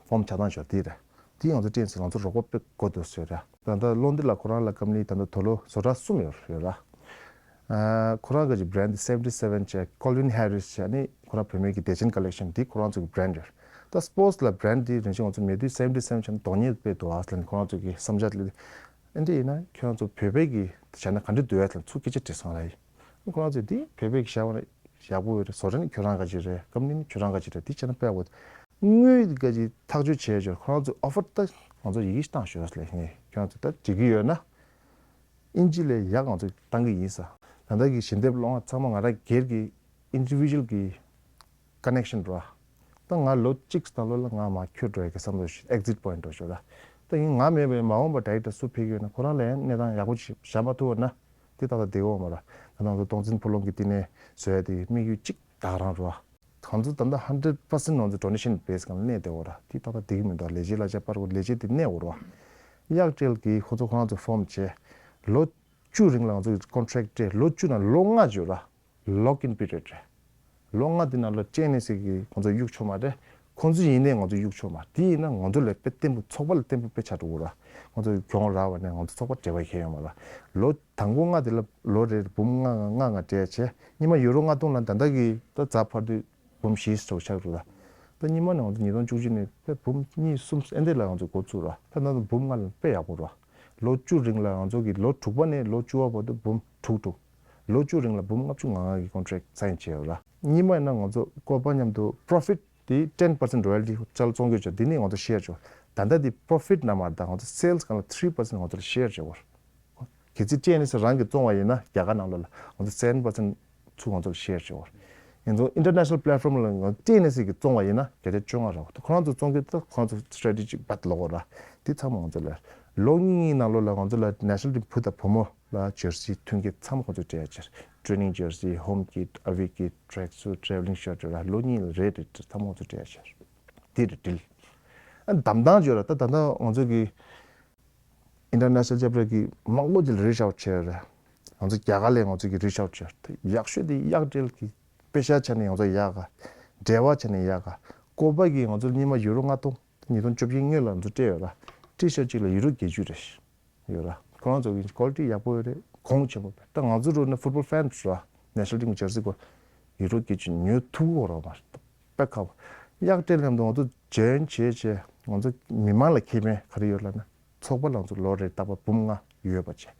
ཕོམ་ཆགས་སྟངས་ཤོར་དེ་རེད། དེ་ང་ཚོ་ཊི་ཨེན་ཨེ་སི་ང་ཚོ་རོགས་པ་དཔེ་དགོས་འདུག་ཟེར་ར། ད་ལྟ་ལོན་ཌོན་ལ་ཁོ་རང་ལ་ཀམ་པ་ནི་ད་ལྟ་དུག་ལོག་བཟོ་གྲྭ་གསུམ་ཡོད་ཡོད་ར། ཨ་ཁོ་རང་གི་བྷི་རེན་ཌི་སེ་ཝེན་ཊི་སེ་ཝེན་བྱས། Calvin Harris བྱས། ཨ་ནི་ཁོ་རང་བུད་མེད་ཀྱི་བདེ་ཆེན་ཀོ་ལེག་ཤན་དེ་ཁོ་རང་ཚོ་གི་བྷི་རེན་ཌི་རེད། ད་སི་པོར་ཊི་ལ་བྷི་རེན་ཌི་དེ་རིན་ཆེན་ང་ཚོ་མེད་དུས་སེ་ཝེན་ཊི་སེ་ཝེན་བྱས་ན་དོན་གཉེར་དཔེ་འདུག་ཨ་ལབ་ནས་ཁོ་རང་ཚོ་གི་བསམ་འཆར་སླེབས། ཨ་འདི་ཡིན་ན་ཁྱོད་རང་ཚོ་བོད་པའི་གི་བྱས་ན་ག་འདྲ་འདུག་ཨ་ལབ་ཚུར་སྐད་ཆ་དྲིས་སོང་ར་ཡིན། ཁོ་རང་ཚོས་འདི་བོད་པའི་གི་བྱས་པ་ན་ཡག་པོ་ཡོད་རེད། བཟོ་གྲྭ་ནི་ཁྱོད་རང་ག་ཅིག་རེད། ཀམ་པ་ནི་ནི་ཁྱོད་རང་ག་ཅིག་རེད། འདི་བྱས་ན་དཔེ་ཡག་པོ། དངུལ་ག་ཅིག་ཐག་གཅོད་བྱས་ཆོག་ཁོ་རང་ཚོས་ཨོ་ཕར་ད་ང་ཚོ་ཡི་གེ་བཏང་ཞོག་ལབ་ཡིན། ཁྱོད་རང་ཚོ་ད་འགྲིག་གི་ཡོད་ན། ཨིན་ཇི་ལས་ཡག་ང་ཚོ་བཏང་གི་ཡིན་ས། ད་ལྟ་གི་ཞལ་འདེབས་སློང་བ་ཚང་མ་ང་རང་སྒེར་གྱི་ཨིན་ཌི་བི་ཞུ་ཨལ་གྱི་ཀོ་ནེག་ཤན་འགྲོ། ད་ང་ལོ་གཅིག་ད་ལོ་ལ་ང་མ་ཁྱོད་འགྲོ་ཡ་གི་བསམ་བློ་ཞིག་ཨེག་ཛིཊ་པོ་ཡིན་འགྲོ་ཞོར་ལ། ད་ཡིན་ང་མེད་པའི་མ་འོངས་པ་ཌའི་རེག་ཊར་སུ་ཕེབས་ཀྱི་ཡོད་ན་ཁོ་རང་ལ་ཡང་གནས་སྟངས་ཡག་པོ་ཞིག་བཞག་མ་ཐུབ་པ་ན་དེ་ཏག་ཏག་བསྡད་ཀྱི་ཡོད་མ་རེད། ད་ང་ཚོ་སྟོང་འཛིན་ཕུག་ལུང་གི་དེ་ནས་བཟོ་ཡ་དེ་དམིགས་ཡུལ་གཅིག་ད་ག་རང་རེད་བ། ང་ཚོ་ད་ལྟ་ཧན་ཌེཌ་པར་སེན་ཊ་ང་ཚོ་ཌོ་ནེ་ཤན་བེ་སི་སྒང་ལ་གནས་བསྡད་ཡོད་རེད། དེ་ཏག་ཏག་བསྡད་ཀྱི་མི་འདུག་ལས་བྱེད་གླ་ཆ་སྤར་དགོས། ལས་བྱེད་དེ་གནས་ཡོད་རེད་བ། གཡག་སྒྲིལ་གྱིས་ཁོ་ཚོ་ཁོ་རང་ཚོ་ཕོམ་བྱས། ལོ་བཅུ་རིང་ལ་ང་ཚོ་ཀོན་ཊེག་སྤྲད། ལོ་བཅུ་ནང་ལོ་ལྔ་ཡོད་ར། ལོག་ཨིན་པི་རི་ཡོཌ་རེད། ལོ་ལྔ་དེ་ནང་ལ་ཊི་ཨེན་ཨེས་སི་གིས་ཁོང་ཚོ་གཡུག་ཆོག་མ་རེད། ཁོང་ཚོ་ཡིན་ནའི་ང་ཚོ་གཡུག་ཆོག་མ་རེད། དེ་ཡིན་ན་ང་ཚོ་ལ་དཔེ་བརྟན་པོ། ཚོགས་པ་ལ་བརྟན་པོ་དཔེ་ཆགས་འགྲོ་གི་ར། ཁོང་ཚོ་གྱོང་རག་པ་ནས་ང་ཚོ་ཚོགས་པ་འབྲེལ་བ་ཁྱད་ཡོད་མ་རེད། ལོ་དང་པོ་ལྔ་དེ་ལ་ལོ་རེར་འབུམ་ལྔ་ལྔ་ལྔ་སྤྲད་བྱས། སྔོན་མ་ཡུ་རོ་ལྔ་སྟོང་ལ། ད་ལྟ་གི་ད་ཛ་འཕར་དུས་འབུམ་བཞི་ཙམ་ཆགས་འགྲོ་ར། ད་སྔོན་མ་ནས་ང་ཚོ་ཉིས་སྟོང་བཅུ་གཅིག་ནས་དཔེ་འབུམ་གཉིས་གསུམ་ཨེ་འདྲ་ལ་ང་ཚོ་འགོ་བཙུགས་ར། ད་ད་ལྟ་འབུམ་ལྔ་ལ་དཔེ་ཡག་པོ་ར། ལོ་བཅུ་རིང་ལ་ང་ཚོ་གི་ལོ་དྲུག་པ་ནས་ལོ་བཅུ་པ་བར་དུ་འབུམ་དྲུག་དྲུག་ལོ་བཅུ་རིང་ལ་འབུམ་ལྔ་བཅུ་ང་ལྔ་གི་ཀོན་ཊེག་སའིན་བྱས་ཡོད་ར། སྔོན་མ་ཡིན་ན་ང་ཚོ་ཀོ་པ་མཉམ་དུ་པོ་རོ་ཕིཊ་དེ་ཊེན་པར་སེན་ཊི་རོ་ཡལ་ཊི་ཅལ་བཙོང་གི་ཡོད་ཅོག་དེ་ནས་ང་ཚོ་ཤེར་ཅོག་ད་ལྟ་དེ་པོ་རོ་ཕིཊ་ནང་མ་རེད། ད་ང་ཚོ་སེལ་སི་སྒང་ལ་ཐི་རི་པར་སེན་ཊི་ང་ཚོ་ལ་ཤེར་བྱས་ཡོད་ར། གལ་སྲིད་ཊི་ཨེན་ཨེས་སི་རང་གིས་བཙོང་བ་ཡིན་ན་རྒྱ་གར་ནང་ལོགས་ལ་ང་ཚོ་སེ་བེན་པར་སེན་ཊི་ཚུར་ང་ཚོ་ལ་ཤེར་བྱས་ཡོད་ར། ང་ཚོ་ཨིན་ཊར་ནེ་ཤ་ནལ་པི་ལེཊ་ཕོརམ་ལ་ང་ཊི་ཨེན་ཨེས་སི་གིས་བཙོང་བ་ཡིན་ན་བརྒྱ་ཆ་བཅོ་ལྔ་རག་གི་འདུག་ཁོ་རང་ཚོ་བཙོང་གི་འདུག་ཁོ་རང་ཚོ་སི་ཊེ་རེ་ཊི་ཇི་བར་ལོག་གོ་ར། དེ་ཚང་མ་ང་ཚོ་ལ་ལོ་གཉིས་གཉིས་ནང་ལོགས་ལ་ང་ཚོ་ལ་ནེ་ཤ་ནལ་ཊིམ་བུ་དང་བུ་མོ་ལ་ཇར་སི་མཐུན་རྐྱེན་ཚང་མ་ཁོ་ཚོས་སྤྲད་ཡ་ཆེར། ཊི་རེ་ནིང་ཇར་སི། ཧོམ་ཀིཊ། ཨ་ཝེ་ཀིཊ། ཊེརེག་སུཊ། ཊེ་རེ་བེལ་ལིང་ཤར་ཊི་ལ་ལོ་གཉིས་ལ་རེ་རེ་ཚང་མ་ཁོ་ཚོས་སྤྲད་ཡ་ཆེར། དེ་རེ་སྒྲིལ། ཨ་འདམ་ཐང་ཅོ་ར། ད་ད་ལྟ་ང་ཚོ་གི་ཨིན་ཊར་ནེ་ཤ་ནལ་ཅེབ་ཊར་གི་མང་པོ་ཅིག་ལ་རི་ཆི་ཨའུཊ་བྱས་རེད། ང་ཚོ་རྒྱ་གར་ལ་ང་ཚོ་གི་རི་ཆི་ཨའུཊ་བྱས་རེད། ཡག་ཤོས་དེ་གཡག་སྒྲིལ་གི་པེ་ཤ་ཆ་ནས་ང་ཚོ་ཡག་ག་འབྲེལ་བ་ཆ་ནས་ཡག་ག་ཀོ་པ་གི་ང་ཚོ་སྔོན་མ་ཡུ་རོ་ལྔ་སྟོང་ཉིས་སྟོང་བཅོ་བརྒྱད་སྔོན་ལ་ང་ཚོ་སྤྲད་ཡོད་ར། ཊི་ཤར་ཊི་གཅིག་ལ་ཡུ་རོ་བརྒྱད་ཅུ་རེད་ཡོད་ར། ཁོ་རང་ཚོ་གི་ཀོ་ལི་ཊི་ཡག་པོ་ཡོད་རེད། གོང་ཆེན་པོ་རེད། ད་ང་ཚོ་འདྲ་བོ་ན་ཕུཊ་བོལ་ཕེན་ར། ནེ་ཤ་ནལ་ཊིམ་ཇར་སི་གོ་ཡུ་རོ་བརྒྱད་ཅུ་ཉོ་ཐུབ་ཀྱི་ཡོད་རེད་མ་རེད། དཔེ་ཁག་པོ། གཡག་སྒྲིལ་མཉམ་དུ་ང་ཚོ་ཇོ་ཡིན་བྱས་བྱས་ང་ཚོ་མི་མང་ལ་ཁེ་ཕན་ག་རེ་ཡོད་ལབ་ན། ཚོགས་པ་ལ་ང་ཚོ་ལོ་རེར་རྟག་པར་འབུམ་ལྔ་ཡོད་པ་བྱས།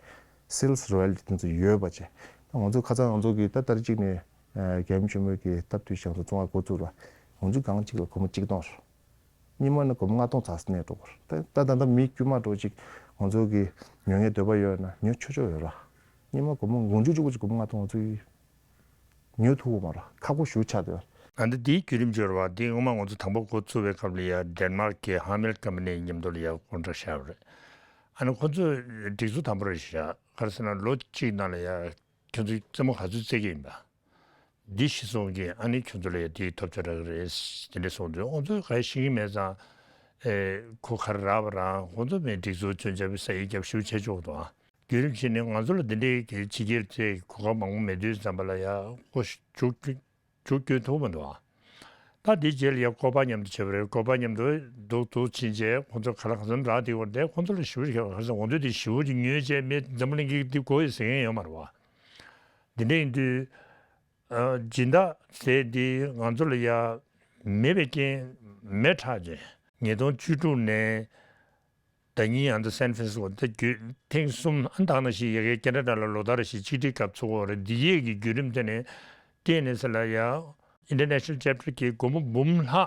སེལ་སི་རོ་ཡལ་ཊི་དེ་ཚོ་ཡོད་པ་བྱས། ད་ང་ཚོ་ཁ་སང་ང་ཚོ་གི་ད་ལྟ་རེ་གཅིག་ནས་རྒྱལ་ཡུམ་ཆེན་མོ་གི་སྟབས་བསྟུན་བྱས་ང་ཚོ་བཙོང་བ་འགོ་བཙུགས་ར། ང་ཚོ་སྒང་གཅིག་ལ་སྒོར་མོ་གཅིག་སྟོང་རེད། སྔོན་མ་ནི་སྒོར་མོ་ལྔ་སྟོང་ཙམ་ནས་འགྲོ་གི་རེད། ད་ད་ད་ལྟ་མི་དཀྱུས་མ་འདྲ་བོ་ཅིག་ང་ཚོ་གི་ཉོ་མཁན་འདོད་པ་ཡོད་ན་ཉོ་ཆོག་ཆོག་ཡོད་ར། སྔོན་མ་སྒོར་མོ་དགུ་བཅུ་གཅིག་པོ་ཅིག་སྒོར་མོ་ལྔ་སྟོང་ང་ཚོ་ཉོ་ཐུབ་ཀྱི་མ་རེད། ཁག་པོ་ཞེ་པོ་ཆགས་བསྡད་ཡོད་རེད། ད་ལྟ་འདིའི་བརྒྱུད་རིམ་འབྱོར་བ་འདི་སྔོན་མ་ང་ཚོ་དང་པོ་འགོ་བཙུགས་པའི་སྐབས་ལ་ཡ་ཌེན་མཱརཀ་གི་ཧ་མེལ་ཀམ་པ་ནི་མཉམ་དུ་ལ་ཡ་ཀོན་ཊེག་བཞག་པ་རེད། ཨ་ནི་ཁོ་ཚོས་སྒྲིག་འཛུགས་དང་པོ་རེད་བཞག་ག་རེ་ཟེར་ན་ལོ་གཅིག་ནང་ལ་ཡ་ཁྱོད་ཚོས་རྩེད་མོ་ག་ཚོད་རྩེད་ཀྱི་ཡིན་པ། འདི་ཤེས་སོང་གི་ཨ་ནི་ཁྱོད་ཚོ་ལ་ཡ་དེའི་ཐོབ་ཆ་རག་གི་རེད། དེ་འདྲ་སོང་དུས་ཁོང་ཚོས་ག་རེ་ཤེས་ཀྱི་མེད་ཙང་། ཨེ་ཁོ་ག་རེ་རག་པ་རང་ཁོང་ཚོ་མི་སྒྲིག་འཛུགས་ཚོན་ཆ་བི་ས་ཡི་རྒྱབ་ཞུ་བྱེད་ཆོག་ཏུ་ཨ། བརྒྱུད་རིམ་བྱས་ནས་ང་ཚོ་ལ་འདི་འདྲའི་གི་ཕྱི་རྒྱལ་ཚོས་གོ་སྐབས་མང་པོ་མེད་དུས་ཙམ་པ་ལ་ཡ་ཁོ་མཇུག་མཇུག་སྐྱོན་ཐུབ་མི་འདུག་ཨ། ད་འདི་རྗེས་ལ་ཡ་ཀོ་པ་མཉམ་དུ་བྱས་པ་རེད། ཀོ་པ་མཉམ་དུ་འདུག་འདུག་ཕྱིན་རྗེས་ཁོང་ཚོ་ག་ལ་ག་ཚོད་རག་དེ་བར་དེ་ཁོང་ཚོ་ལ་ཞེ་པོ་ཞིག་ག་ཚོད་འོང་དུས་དེ་ཞེ་པོ་ཅིག་ཉོས་རྗེས་མི་འཛམ་བུ་གླིང་གི་འདི་དགོས་ཡོད་ཟེར་མཁན་ཡོད་མ་རེད་བ། འདི་འདྲ་ཡིན་དུས། ཨ་སྦྱིན་བདག་ཟེར་འདི་ང་ཚོ་ལ་ཡ་མེད་པའི་རྐྱེན་མེད་དྲགས་ཀྱི། ཉིས་སྟོང་བཅུ་དྲུག་ནས་ཟླ་ཉིན་ཨ་མདོ་སན་ཧྥ་རན་སིས་ཀོ་ད་བརྒྱུད་ཐེངས་གསུམ་ཨ་ནི་ད་ག་ནང་བཞིན་ཡ་གི་ཁེ་ན་ཌ་ལ་ལོ་ལྟར་རེ་བཞིན་ཆིག་སྒྲིལ་སྐབས་ཚུགས་ཀྱི་ཡོད་རེད། འདི་ཡས་ཀྱི་བརྒྱུད་རིམ་དེ་ནས་ལྟས་ནས་ཟེར་ལ་ཡ་ཨིན་ཊར་ནེ་ཤ་ནལ་ཅེབ་ཊར་གྱི་སྒོར་མོ་འབུམ་ལྷག་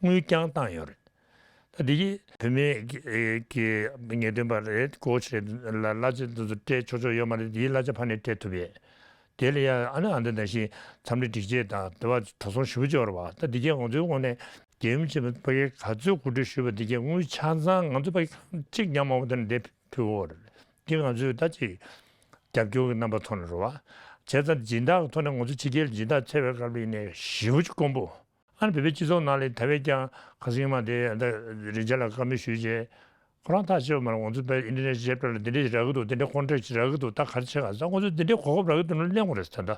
དངུལ་རྐྱང་བཏང་ཡོད་རེད། ད་འདི་གི་བུད་མེད་ཀྱི་ངེས་སྟོན་པ་རེད། ཀོ་ཆི་རེད་ལ་གླ་ཆ་འདི་ཚོ་སྤྲད་ཆོག་ཆོག་ཡོད་མ་རེད། འདིའི་གླ་ཆ་ཕར་ནས་སྤྲད་ཐུབ་ཡས། དེ་ལ་ཡ་ཨ་ནི་ཨ་འདི་ནང་བཞིན་འཚམས་འདྲི་སྒྲིག་ཆས་དང་དེ་བ་གྲྭ་ཚང་ཞེ་པོ་ཅིག་ཡོད་རེད་བ། ད་འདི་གས་ང་ཚོའི་ངོས་ནས་རྒྱལ་ཡུམ་ཆེན་མོ་ཕ་གིར་ག་ཚོད་གོ་སྒྲིག་ཞུས་པ་འདི་གས་དངུལ་ཆ་ཚང་ང་ཚོ་ཕ་གིར་གཅིག་ཀྱང་མ་འོངས་དེ་ནས་འདི་ཕུལ་འོ་རེད། འདི་ང་ཚོས་ད་ཅིག་རྒྱབ་སྐྱོར་གྱི་རྣམ་པ་ཐོག་ནས་རེད་བ། བྱས་ཙང་སྦྱིན་བདག་གི་ཐོག་ནས་ང་ཚོ་ཕྱི་རྒྱལ་སྦྱིན་བདག་འཚོལ་བའི་སྐབས་ལ་ཡིན་ནའི་ཞེ་པོ་ཅིག་དཀོན་པོ། ཨ་ནི་བོད་པའི་སྤྱི་ཚོགས་ནང་ལ་ད་བས་ཀྱང་ཁ་སང་མ་དེ་ཨ་ད་རིན་ཆེན་ལགས་བཀའ་མོལ་ཞུས་རྗེས། ཁོ་རང་ཐག་ཆོད་མ་རེད། ང་ཚོ་བོད་ཨིན་ཊར་ནེ་ཤ་ནལ་ཅེབ་ཊར་ལ་འདི་འདྲས་རག་གི་འདུག་འདི་འདྲས་ཀོན་ཊེག་རག་གི་འདུག་ད་ག་རེ་བྱེད་ག་ཟེར་ང་ཚོ་འདི་འདྲས་གོ་སྐབས་རག་གི་འདུག་ན་གླེང་དགོས་རེད། ད་ལྟ་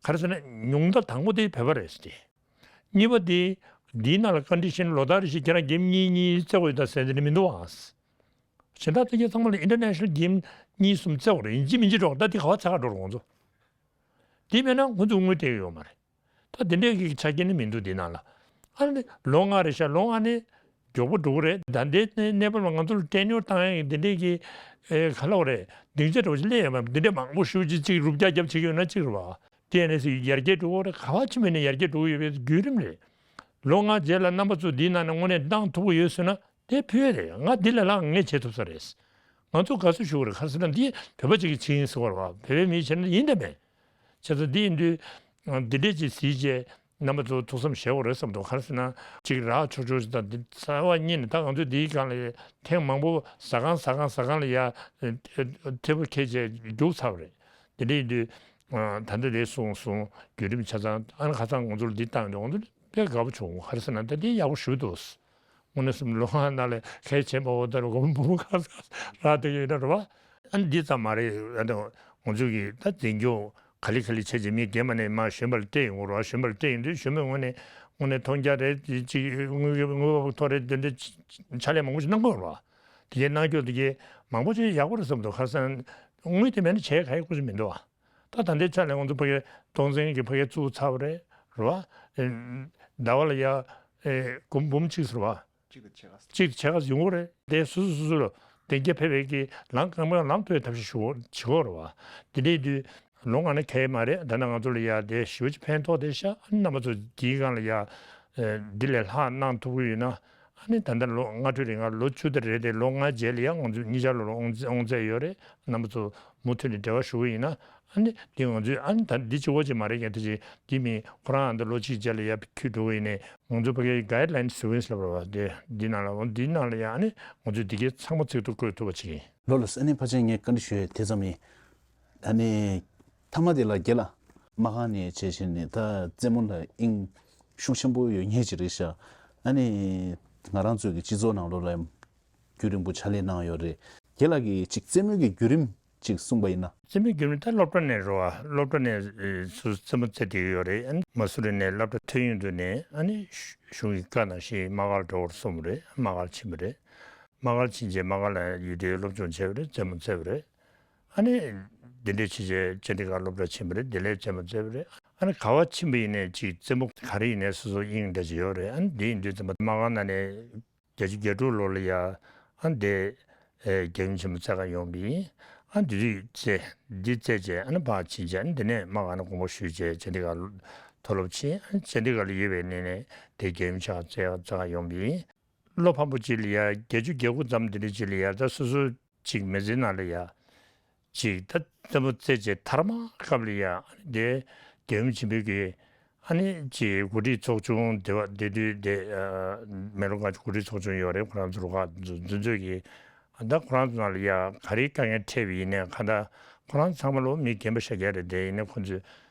ག་རེ་ཟེར་ན་ཉུང་མཐའ་དང་པོ་དེ་བོད་པ་རེད་ཟེར་ཏེ། གཉིས་པ་དེ་འདིའི་ནང་ལ་ཀོན་ཌི་ཤན་ལོ་ལྟར་རེ་བཞིན་ཁྱེད་རང་གེམ་གཉིས་གཉིས་རྩེ་དགོས་ཡོད་ད་ཟེར་འདི་འདྲས་མི་འདུག་ཨང་། གཞན་དག་ཚོ་གི་ཚང་མ་ལ་ཨིན་ཊར་ནེ་ཤ་ནལ་གེམ་གཉིས་གསུམ་རྩེ་དགོས་རེད། ཡིན་གཅིག་མིན་གཅིག་འགྲོ་ད་འདི་ག་བ་ཚ་ག་འགྲོ་རུང་ཚོ། དེ་མེད་ན་ཁོ་ཚོ་དངུལ་སྤྲད་ཡོད་མ་རེད། ད་དེ་འདྲའི་གི་ཆ་རྐྱེན་ནི་མི་འདུག་འདི་ནང་ལ། ཨ་ནི་ལོ་ལྔ་རེད་ཤག་ལོ་ལྔ་ནི་མགྱོགས་པོ་འགྲོ་གི་རེད། ད་ལྟའི་གནས་བབ་ལ་ང་ཚོ་ལ་ཊེ་ནིའུར་བཏང་ཡག་གི་འདི་འདྲའི་གི་ཨེ་ག་ལབ་དགོས་རེད། སྡིངས་ཆ་འདྲ་བོ་ཞིག་སླེབས་ཡོད་མ་རེད། འདི་འདྲའི་མང་པོ་ཞེ་པོ་ཅིག་ཅིག་རུབ་རྒྱག་རྒྱབ་བྱེད་ཀྱི་ཡོད་ན་གཅིག་རེད་བ། ཊི་ཨེན་ཨེས་སི་ཡར་རྒྱས་འགྲོ་གི་རེད། ག་བ་ཕྱིན་པ་ནས་ཡར་རྒྱས་འགྲོ་གི་ཡོད་པའི་བརྒྱུད་རིམ་རེད། ལོ་ལྔ་རྗེས་ལ་རྣམ་པ་ཚོ་འདིའི་ནང་ནས་དངོས་གནས་བཏང་ཐུབ་ཀྱི་ཡོད་ཟེར་ན། དེ་ཕུལ་ཡས་རེད། ང་འདི་ལས་ལྷག་ངས་བྱེད་ཐུབ་ས་རེད། ང་ཚོ་དགའ་བསུ་ཞུ་དགོས་རེད། ག་རེ་ཟེར་ན་འདི་བོད་པ་ཅིག་གི་ཆིངས་ཡིན་ཟེར་བ་རེད་བ། བོད་པའི་མིས་བྱས་ན་ཡིན་དང་མེད། བྱས་ཙང་འདི་ཡིན་དུས་འདི་འདྲས་ཅིག་གཟིགས་རྗེས་ རྣམ་པ་ཚོ་ཐུགས་བསམ་བཞེས་དགོས་རེད་བསམ་འདུག་ག་རེ་ཟེར་ན་ཅིག་རག་ཆོག་ཆོག་ཞིག་དང་འདི་རྩ་བ་ཉིད་ནས་ད་ང་ཚོས་འདིའི་སྒང་ལ་ཐེངས་མང་པོ་ཟ་ཁང་ཟ་ཁང་ཟ་ཁང་ལ་ཡ་ཐེ་བོ་ཁྱེར་བྱས་རྒྱུགས་ཚར་བ་རེད། དེ་འདྲ་ཡིན་དུས་ད་ལྟ་དེ་སོང་སོང་བརྒྱུད་རིམ་ཆ་ཚང་ཨ་ནི་ཁ་སང་ང་ཚོ་ལ་འདི་བཏང་ཡོང་དུས་དཔེ་དགའ་པོ་བྱུང་། ག་རེ་ཟེར་ན་ད་འདི་ཡག་པོ་ཞུ་འདུག་དངོས་གནས་སེམས་ལོ་ལྔ་ནང་ལ་ཁའི་བྱེད་མ་འོ་ད་རུ་སྒོར་མོ་ཁ་ཁ་རག་བསྡད་ཡོད་ན་རེད་བ། ཨ་ནི་འདི་ཙམ་མ་རེད། ཨ་ནི་ང་ཚོ་གི་ད་འཛིན་སྐྱོང་ག་ལེ་ག་ལེ་བྱས་བྱས་མི་རྒན་པ་ནས་མར་གཞོན་པ་ལ་སྤྲད་ཡོང་གི་རེད་བ། གཞོན་པ་ལ་སྤྲད་ཡོང་དུས་གཞོན་པའི་ངོས་ནས་དངོས་གནས་མཐོང་རྒྱ་རེད། ཅིག་དངུལ་དངུལ་འབབ་མཐོ་རེད། དེ་འདྲ་ཕྱག་ལས་མང་པོ་ཞིག་གནང་གི་ཡོད་རེད་བ། དེ་གའི་གནང་སྐྱོར་དེ་གའི་མང་པོ་ཞིག་ཡག་པོ་རེད་བསམ་འདུག་ག་རེ་ཟེར་ན་དངུལ་དེ་མེད་ན་བྱས་ག་ཡག་པོ་ཞིག་མི་འདུག་བ། ད་ད་ལྟའི་ཆ་ལ་ང་ཚོ་ཕ་གིའི་སྟོང་འཛིན་གྱི་ཕ་གིའི་བཙུགས་ཚར་བ་རེད། རེད་བ། ཟླ་བ་ལ་ཡ་ཨེ་འབུམ་འབུམ་གཅིག་ཟེར་བ། གཅིག་དང་ཕྱེད་ཀ། གཅིག་དང་ཕྱེད་ཀ་ཡོང་གི་རེད། དེ་སོ་སོ་སོ་སོ་ལ་བདེ་འཇགས་ཕེབས་པའི་གི་ལམ་གང་མང་ལམ་ཐོག་ཐབས་ཤེས་ཞུ་བྱེད་དགོས་རེད་བ། དེ་འདྲའི་དུས་ལོ་ལྔ་ན་གལ་མ་རེད། ད་ནང་ང་ཚོ་ལ་ཡ་དེ་ཞེ་པོ་ཅིག་ཕན་ཐོགས་དེ་ཤ་ཨ་ནི་རྣམ་པ་ཚོ་དེའི་སྒང་ལ་ཡ་ཨེ་འདི་ལས་ལྷག་གནང་ཐུབ་ཀྱི་ཡོད་ན། ཨ་ནི་ད་ལྟ་ལོ་སྔ་དྲོ་རེད། ང་ལོ་བཅུ་དེ་རེད་དེ་ལོ་ལྔ་རྗེས་ལ་ཡང་ང་ཚོ་གཉིས་ཆར་ལོ་ལ་དབང་ཚད་ཡོད་རེད། རྣམ་པ་ཚོ་མུ་མཐུད་ནས་འབྲེལ་བ་ཞུ་གི་ཡིན་ན་ཨ་ནི་འདི་ང་ཚོས་ཨ་ནི་ད་འདི་གཅིག་པོ་ཅིག་མ་རེད་ཀྱང་དེ་ཅིག་འདི་མིན་ཁོ་རང་ཨ་ད་ལོ་གཅིག་རྗེས་ལ་ཡར་འཁྱུད་འགྲོ་གི་ཡིན་ནས་ང་ཚོ་ཕ་གིའི་guideline sequence ལབ་ར་བ་དེ་འདི་ནང་ལ་འོང་འདི་ནང་ལ་ཡང་ཨ་ནི་ང་ཚོས་འདི་གའི་ཚང་མ་ཚིག་ཐོ་བཀོད་ཐུབ་པ་ཅིག་ཡིན། ལོ་ལ་ཨ་ནི་ཕལ་ཆེར་ངས་བཀའ་འདྲི་ཞུ་ཡས་དེ་ཙམ་ཡིན། ཨ་ནི་མཐའ་མ་དེ་ལ་རྒན་ལགས་མ་ཁང་ནས་བྱས་བྱས་ནས་ད་རྩེད་མོ་ལ་དབྱིངས་ཤུགས་ཆེན་པོ་ཡོད་མཁན་ཅིག་རེད་ཤག་ཨ་ནི་ང་རང་ཚོའི་གི་སྤྱི་ཚོགས་ནང་ལོགས་ལ་རྒྱུན་རིང་པོ་ཕྱག་ལས་གནང་ཡོད་རེད། རྒན་ལགས་ཀྱིས་ཅིག་རྩེད་མོའི་གི་བརྒྱུད་རིམ་ཅིག་གསུངས་པ་ཡིན་ན། རྩེད་མོའི་བརྒྱུད་རིམ་ད་སློབ་གྲྭ་ནས་རེད་བ། སློབ་གྲྭ་ནས་ཨེ་སུ་རྩེད་མོ་རྩེ་བསྡད་ཀྱི་ཡོད་རེད། ཨ་ནི་མ་སུ་རི་ནས་སློབ་གྲྭ་ཐོན་ཡོང་དུས་ནས་ཨ་ནི་གཞུང་གི་བཀའ་ནང་བཞིན་དམག་སྒར་འགྲོ་བར་སོང་བ་རེད། དམག་སྒར་ཕྱིན་པ་རེད། དམག་སྒར་ཕྱིན་རྗེས་དམག་སྒར་ལ་ཡུལ་དེའི་སློབ་སྦྱོང་བྱས་པ་རེད། རྩེད་མོ་རྩེ་བ་རེད། ཨ་ནི་འདི་འདྲའི་ཕྱི་རྗེས་ཅན་ཌི་གྷར་སློབ་གྲྭར་ཕྱིན་པ་རེད། དེ་ལས་རྩེད་མོ་རྩེ་བ་རེད། ཨ་ནི་ག་པར་ཕྱིན་པ་ཡིན་ནའི་ཅིག་རྩེད་མོ་ག་རེ་ཡིན་ནའི་སོ་སོ་དབྱིངས་འདྲ་ཅིག་ཡོད་རེད། ཨ་ནི་འདི་ཡིན་དུས་ཙམ་པ་དམག་སྒར་ནང་ནས་བརྒྱད་ཅུ་གྱ་དྲུག་ལོ་ལ་ཡ་ཨ་ནི་དེ་ཨེ་རྒྱལ་ཡུམ་ཆེན་མོ་རྩེ་ག་ཡོང་པ་ཡིན། ཨ་ནི་འདི་དུས་རྩེ་འདི་རྩེ་བྱས་ཨ་ནི་ཕར་ཕྱིན་བྱས་ཨ་ནི་དེ་ནས་དམག་སྒར་ནས་དགོངས་པ་ཞུས་བྱས་ཅན་ཌི་གྷར་མཐོ་སློབ་ཕྱིན། ཨ་ནི་ཅན་ཌི་གྷར་ལ་ཡོད་པའི་གནས་ནས་དེ་རྒྱལ་ཡུམ་ཆེན་མོ་རྩེ་ག་རྩེ་ག་ཡོང་པ་ཡིན། བློ་ཕམ་པོ་གཅིག་ལ་ཡ་བརྒྱད་ཅུ་གྱ་དགུ་ཙམ་དེ་འདྲ་གཅིག་ལ་ཡ་ད་སོ་སོ་གཅིག་མི་ཚེ་ནང་ལ་ཡ་གཅིག་ད་རྩེད་མོ་རྩེ་བྱས་མཐའ་མ་སྐབས་ལ་ཡ་ཨ་ནི་དེ་རྒྱལ་ཡུམ་ཆེན་པོའི་གི་ཨ་ནི་གཅིག་འགོ་ཁྲིད་ཚོགས་ཆུང་དེ་བ་དེ་དུས་དེ་ཨ་མེ་ལོ་ཀ་འགོ་ཁྲིད་ཚོགས་ཆུང་ཡོད་རེད། ཁོ་རང་ཚོ་རུ་ཁག་འཛུལ་འཛུལ་གི་ད་ཁོ་རང་ཚོ་ནང་ལ་ཡ་ག་རེ་དཀའ་ངལ་འཕྲད་པ་ཡིན་ནའི་གང་ལྟར་ཁོ་རང་ཚང་མ་ལོ་མི་རྒན་པ་ཤ་རྒྱག་རེད། དེ་ཡིན་ནའི་ཁོ་ཚོས་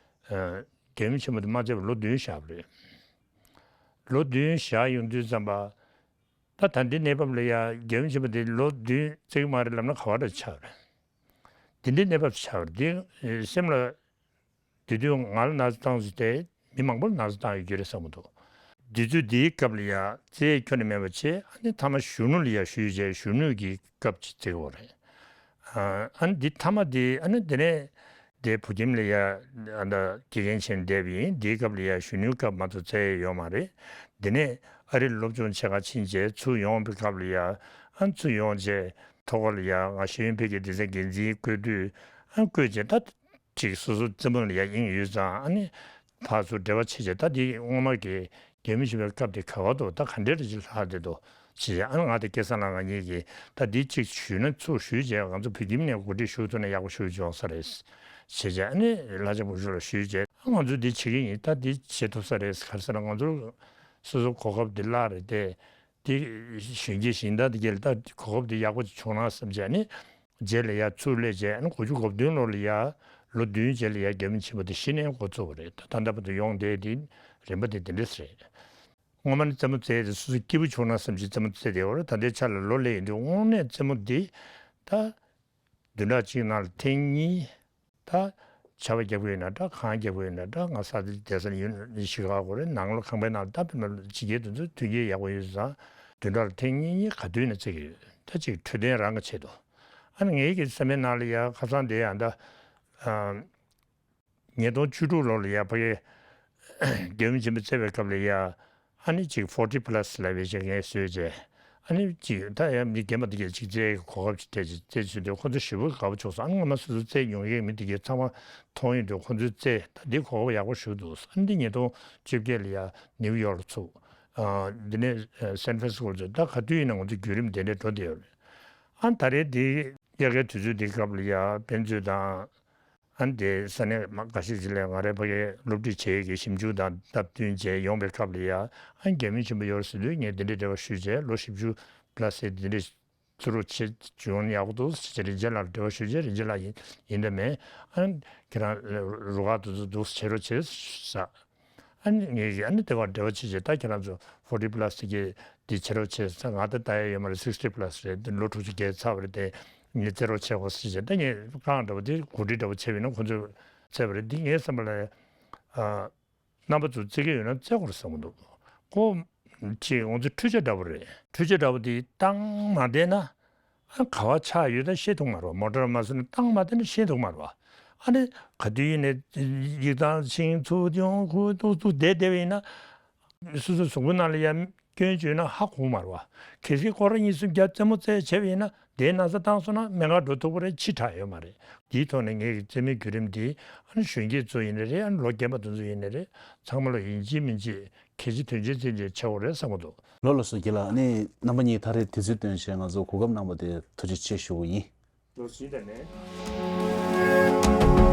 ཨ་རྒྱལ་ཡུམ་ཆེན་མོ་དེ་མ་རྩེས་པར་ལོ་བདུན་བཞག་པ་རེད། ལོ་བདུན་བཞག་ཡོང་དུས་ཙམ་པ། ད་ད་འདི་གནས་བབ་ལ་ཡ་རྒྱལ་ཡུམ་ཆེན་པོ་དེ་ལོ་བདུན་རྩེ་གི་མ་རེད་ལབ་ན་ག་བ་འདྲ་ཆགས་རེད། འདི་འདྲའི་གནས་བབ་ཆགས་རེད། འདི་སེམས་ལ་དེ་དུས་ང་ལ་ན་ཚ་བཏང་ཟེར་ཏེ་མི་མང་པོ་ལ་ན་ཚ་བཏང་ཡོད་རྒྱུ་རེད་བསམ་གི་འདུག་དུས་ཚོད་འདིའི་སྐབས་ལ་ཡ་རྩེ་ཁྱོན་ནས་མེད་པ་བྱས་ཨ་ནི་མཐའ་མ་གཞོན་ནུ་ལ་ཡ་ཞུས་བྱས་གཞོན་ནུ་གི་སྐབས་ཅིག་བརྩི་གི་ཡོད་རེད། ཨ་ནི་འདི་མཐའ་མ་དེ་ཨ་ནི་འདི་ནས་དེ་བོད་ཁྱིམ་ལ་ཡ་ཨ་ད་དགེ་རྒན་བྱས་བསྡད་པ་ཡིན། དེའི་སྐབས་ལ་ཡ་གཞོན་ནུའི་སྐབས་མ་གཏོགས་བཙལ་ཡ་ཡོད་མ་རེད། དེ་ནས་ཨ་རི་ལ་སློབ་སྦྱོང་བྱེད་ག་ཕྱིན་རྗེས་ཚུར་ཡོང་བའི་སྐབས་ལ་ཡ་ཨ་ཚུར་ཡོང་རྗེས་ཐོག་ཁ་ལ་ཡ་ང་ཤེས་ཡོན་འཕེལ་རྒྱས་སྡེ་ཚན་འགན་འཛིན་བསྐོས་དུས་ཨ་བསྐོས་རྗེས་ད་ཅིག་སོ་སོ་རྩེད་མོ་ལ་ཡ་དབྱིངས་ཡོད་ཙང་ཨ་ནི་ཕར་ཚུར་འབྲེལ་བ་བྱེད་བྱེད་ད་འདི་སྔོན་མ་གི་རྒྱལ་མི་ཆེན་པོའི་སྐབས་དེ་ག་བ་འདུག་ད་ག་འདྲས་རེ་ཅིག་ལྷག་བསྡད་འདུག་ཅེས་བྱས་ཨ་ནི་ང་དང་སྐལ་བཟང་ལགས་ང་གཉིས་ཀྱིས་ད་འདི་གཅིག་ཞུས་ན་ཚུར་ཞུས་བྱས་ང་ཚོ་བོད་ཁྱིམ་ནས་གོ་སྒྲིག་ཞུ་ཐུབ་ན་ཡག་པོ་ཞེ་པོ་ཡོང་ས་རེད། ཅེས་བྱས་ཨ་ནི་ལྷ་ལྕམ་དབུ་བཞུགས་ལ་ཞུས་བྱས་ཨ་ང་ཚོ་འདི་བྱེད་ཀྱི་ཡིན། ད་འདི་བྱེད་ཐུབ་ས་རེད། ག་རེ་ཟེར་ན་ང་ཚོ་སོ་སོ་གོ་སྐབས་འདི་བརླག་རེད་དེ། དེ་གཞོན་སྐྱེས་གཞན་དག་དེ་གས་ལ་ད་གོ་སྐབས་དེ་ཡག་པོ་ཅིག་བྱུང་ན་བསམ་བྱས་ནས་རྗེས་ལ་ཡར་ཚུར་སླེབས་བྱས་ཨ་ནི་དགུ་བཅུ་གོ་བདུན་ལོ་ལ་ཡར་ལོ་བདུན་རྗེས་ལ་ཡར་རྒྱལ་མོ་ཆེན་པོ་དེ་གཞི་ནས་འགོ་བཙུགས་པ་རེད། ད་ད་ལྟ་བར་དུ་ཡོང་བསྡད་དེ་རིམ་པ་དེ་དེ་འདྲས་རེད། སྔོན་མ་ནས་རྩེད་མོ་རྩེ་དེ་སོ་སོ་སྐྱིད་པོ་བྱུང་ན་བསམ་བྱས་རྩེད་མོ་རྩེ་བསྡད་ཡོད་རེད། ད་ལྟའི་ཆ་ལ་ལོ་སླེབས་ཡོང་དུས་དངོས་གནས་རྩེད་མོ་འདི་ད་བདུན་ཕྲག་གཅིག་ནང་ལ་ཐེངས་གཉིས། ད་ཆར་པ་རྒྱབ་ཀྱི་ཡོད་ན་འདྲ། གངས་རྒྱབ་ཀྱི་ཡོད་ན་འདྲ། ང་ས་དེ་བསྡད་ས་ནི་ཡུན་ཞི་ག་གོ་རེད། ནང་ལོ་ཁང་པའི་ནང་ལ་ད་དཔེར་ན་ཕྱི་རྒྱལ་དེ་ཚོ་མཐུན་རྐྱེན་ཡག་པོ་ཡོད་ཙང་བདུན་ཕྲག་ལ་ཐེངས་གཉིས་གཉིས་ག་དུས་ཡིན་ན་རྩེ་གི་ཡོད། ད་ཅིག་འཕྲོད་བསྟེན་རང་གི་ཆེད་དུ། ཨ་ནི་ངའི་གི་བསམ་པའི་ནང་ལ་ཡ་ཁ་སང་དེ་ཡང་ད་ཉིས་སྟོང་བཅུ་དྲུག་ལོ་ལ་ཡ་ཕ་གི་རྒྱལ་ཡུམ་ཆེན་པོ་བརྩེགས་པའི་སྐབས་ལ་ཡ། ཨ་ནི་ཅིག་forty plus ལབ་པའི་ཅིག་ངས་བཟོས་རྗེས། ཨ་ནི་ཅིག་ད་ཡང་མི་རྒན་པ་དེ་གས་ཅིག་རྩེད་གོ་སྐབས་ཅིག་སྤྲད་ཅིག་རྩེད་ཚུལ་དེ་ཁོ་ཚོ་ཞེ་པོ་དགའ་པོ་བྱུང་སོང་། ཨ་ནི་སྔོན་མ་སོ་སོ་རྩེད་མྱོང་མཁན་མི་དེ་གས་ཚང་མ་མཐོང་ཡོང་དུས་ཁོ་ཚོའི་རྩེད་ད་འདི་གོ་སྐབས་ཡག་པོ་ཞིག་འདུག་ཨ་ནི་འདི་ཉིས་སྟོང་བཅོ་བརྒྱད་ལ་ཡ་ནིའུ་ཡོག་ལ་ཚུགས། ཨ་འདི་ནས་སན་ཧྥ་རན་སི་སྐོར་ཚོ་ད་ག་དུས་ཡིན་ན་ང་ཚོ་བརྒྱུད་རིམ་དེ་འདྲ་འགྲོ་བསྡད་ཡོད་རེད། ཨ་ནི་ད་རེས་འདི་དབྱར་ཁའི་དུས་ཚོད་འདི་སྐབས་ལ་ཡ་དཔེ་མཛོད་དང་། ཨ་ནི་དེ་ས་གནས་མ་འགའ་ཤས་ཅིག་ལ་ང་རའི་ཕ་གིའི་སློབ་ཁྲིད་བྱེད་ཡས་ཀྱི་ཞིབ་འཇུག་དང་སྟབས་བསྟུན་བྱས་ཡོང་བའི་སྐབས་ལ་ཡ། ཨ་ནི་རྒྱ་མི་ཆེན་པོ་ཡོད་རེད་ཟེར་དུས་ངས་དེ་འདྲའི་འབྲེལ་བ་ཞུས་བྱས་ལོ་བཞི་བཅུ་plus ཟེར་དེ་འདྲའི་བརྩི་རོགས་བྱེད་བྱུང་ཡག་པོ་འདུག་ཟེར་བྱས་རིན་ཆེན་ལགས་ལ་འབྲེལ་བ་ཞུས་བྱས། རིན་ཆེན་ལགས་ཡིན་ཡིན་ད་མེད། ཨ་ནི་ཁྱེད་རང་རུ་ཁག་དེ་ཚོ་འདུག་བྱེད་རོགས་བྱེད་ཟེར། ཨ་ནི་ངས་ཨ་ནི་དེ་བར་འབྲེལ་བ་བྱེད་བྱས། ད་ཁྱེད་རང་ཚོ་forty plus དེ་གི་འདི་བྱེད་རོགས་བྱེད་ཟེར། ང་ད་ལྟ་ཡ་ཡོད་མ་རེད། sixty plus རེད། འདི་ལོ་དྲུག་ཅུ་བརྒལ་ཚར་བ་རེད། དེ་ངས་བརྩི་རོགས་བྱེད་དགོས་ཟེར་བྱས། ད་ངས་རྐང་འདྲ་བོ་དེ་གོ་སྒྲིག་འདྲ་བོ་བྱས་པ་ཡིན་ན་ཁོང་ཚོས་བརྩི་བ་རེད། འདི་ངའི་བསམ་པ་ལ་ཨ། རྣམ་པ་ཚོ་བརྩི་གི་ཡོད་ན་བརྩི་དགོས་རེད་བསམ་གི་འདུག་ཁོ་ཅིག་ང་ཚོ་འཕྲུལ་ཆས་འདྲ་བོ་རེད། འཕྲུལ་ཆས་འདྲ་བོ་དེ་བཏང་མ་བསྡད་ན། ཨ་ག་བ་ཆགས་ཡོད་ད་ཤེས་ཐུབ་མ་རེད་བ། མོ་ཊར་མ་བཟོས་ན་བཏང་མ་བསྡད་ན་ཤེས་ཐུབ་མ་རེད་བ། ཨ་ནི་ག་དུས་ཡིན་ནའི་ཡིག་ཐང་ཕྱིན་ཚུར་ཡོང་ཁུ་ཏུ་ཏུ་བསྡད་བསྡད་པ་ཡིན་ན། སོ་སོའི་གཟུགས་པོ་ནང་ལ་ཡང་སྐྱོན་བརྗོད་ན་ཧ་གོ་མ་རེད་བ། གལ་སྲིད་སྐོར་ར་གཉིས་གསུམ་བརྒྱབ་རྩེད་མོ་རྩེ་བྱས་པ་ཡིན་ན། དེའི་ན་ཚ་བཏང་སོང་ན་སྨན་ཁང་འགྲོ་ཐུབ་ཀྱི་རེད། འཆི་དྲགས་ཡོད་མ་རེད། དེའི་ཐོག་ནས་ངས་རྩེད་མོའི་བརྒྱུད་རིམ་འདི་ཨ་ནི་གཞོན་སྐྱེས་ཚོ་ཡིན་ནའི་རེད། ཨ་ནི་ལོ་རྒན་པ་དེ་ཚོ་ཡིན་ནའི་རེད། ཚང་མ་ལ་ཡིན་གཅིག་མིན་གཅིག་གལ་ཆེ་དོན་ཆེ་བརྩི་བྱས་བྱེད་དགོས་རེད་བསམ་གྱི་འདུག་ལགས་ལགས་སོ། རྒན་ལགས། ཨ་ནི་རྣམ་པ་གཉིས་ད་རེས་དུས་ཚོད་བཏོན་བྱས་ང་ཚོ་གོ་སྐབས་གནང་བ་དེ་ཐུགས་རྗེ་ཆེ་ཞུ་གི་ཡིན། ལོ་བཞི་ད་ནས།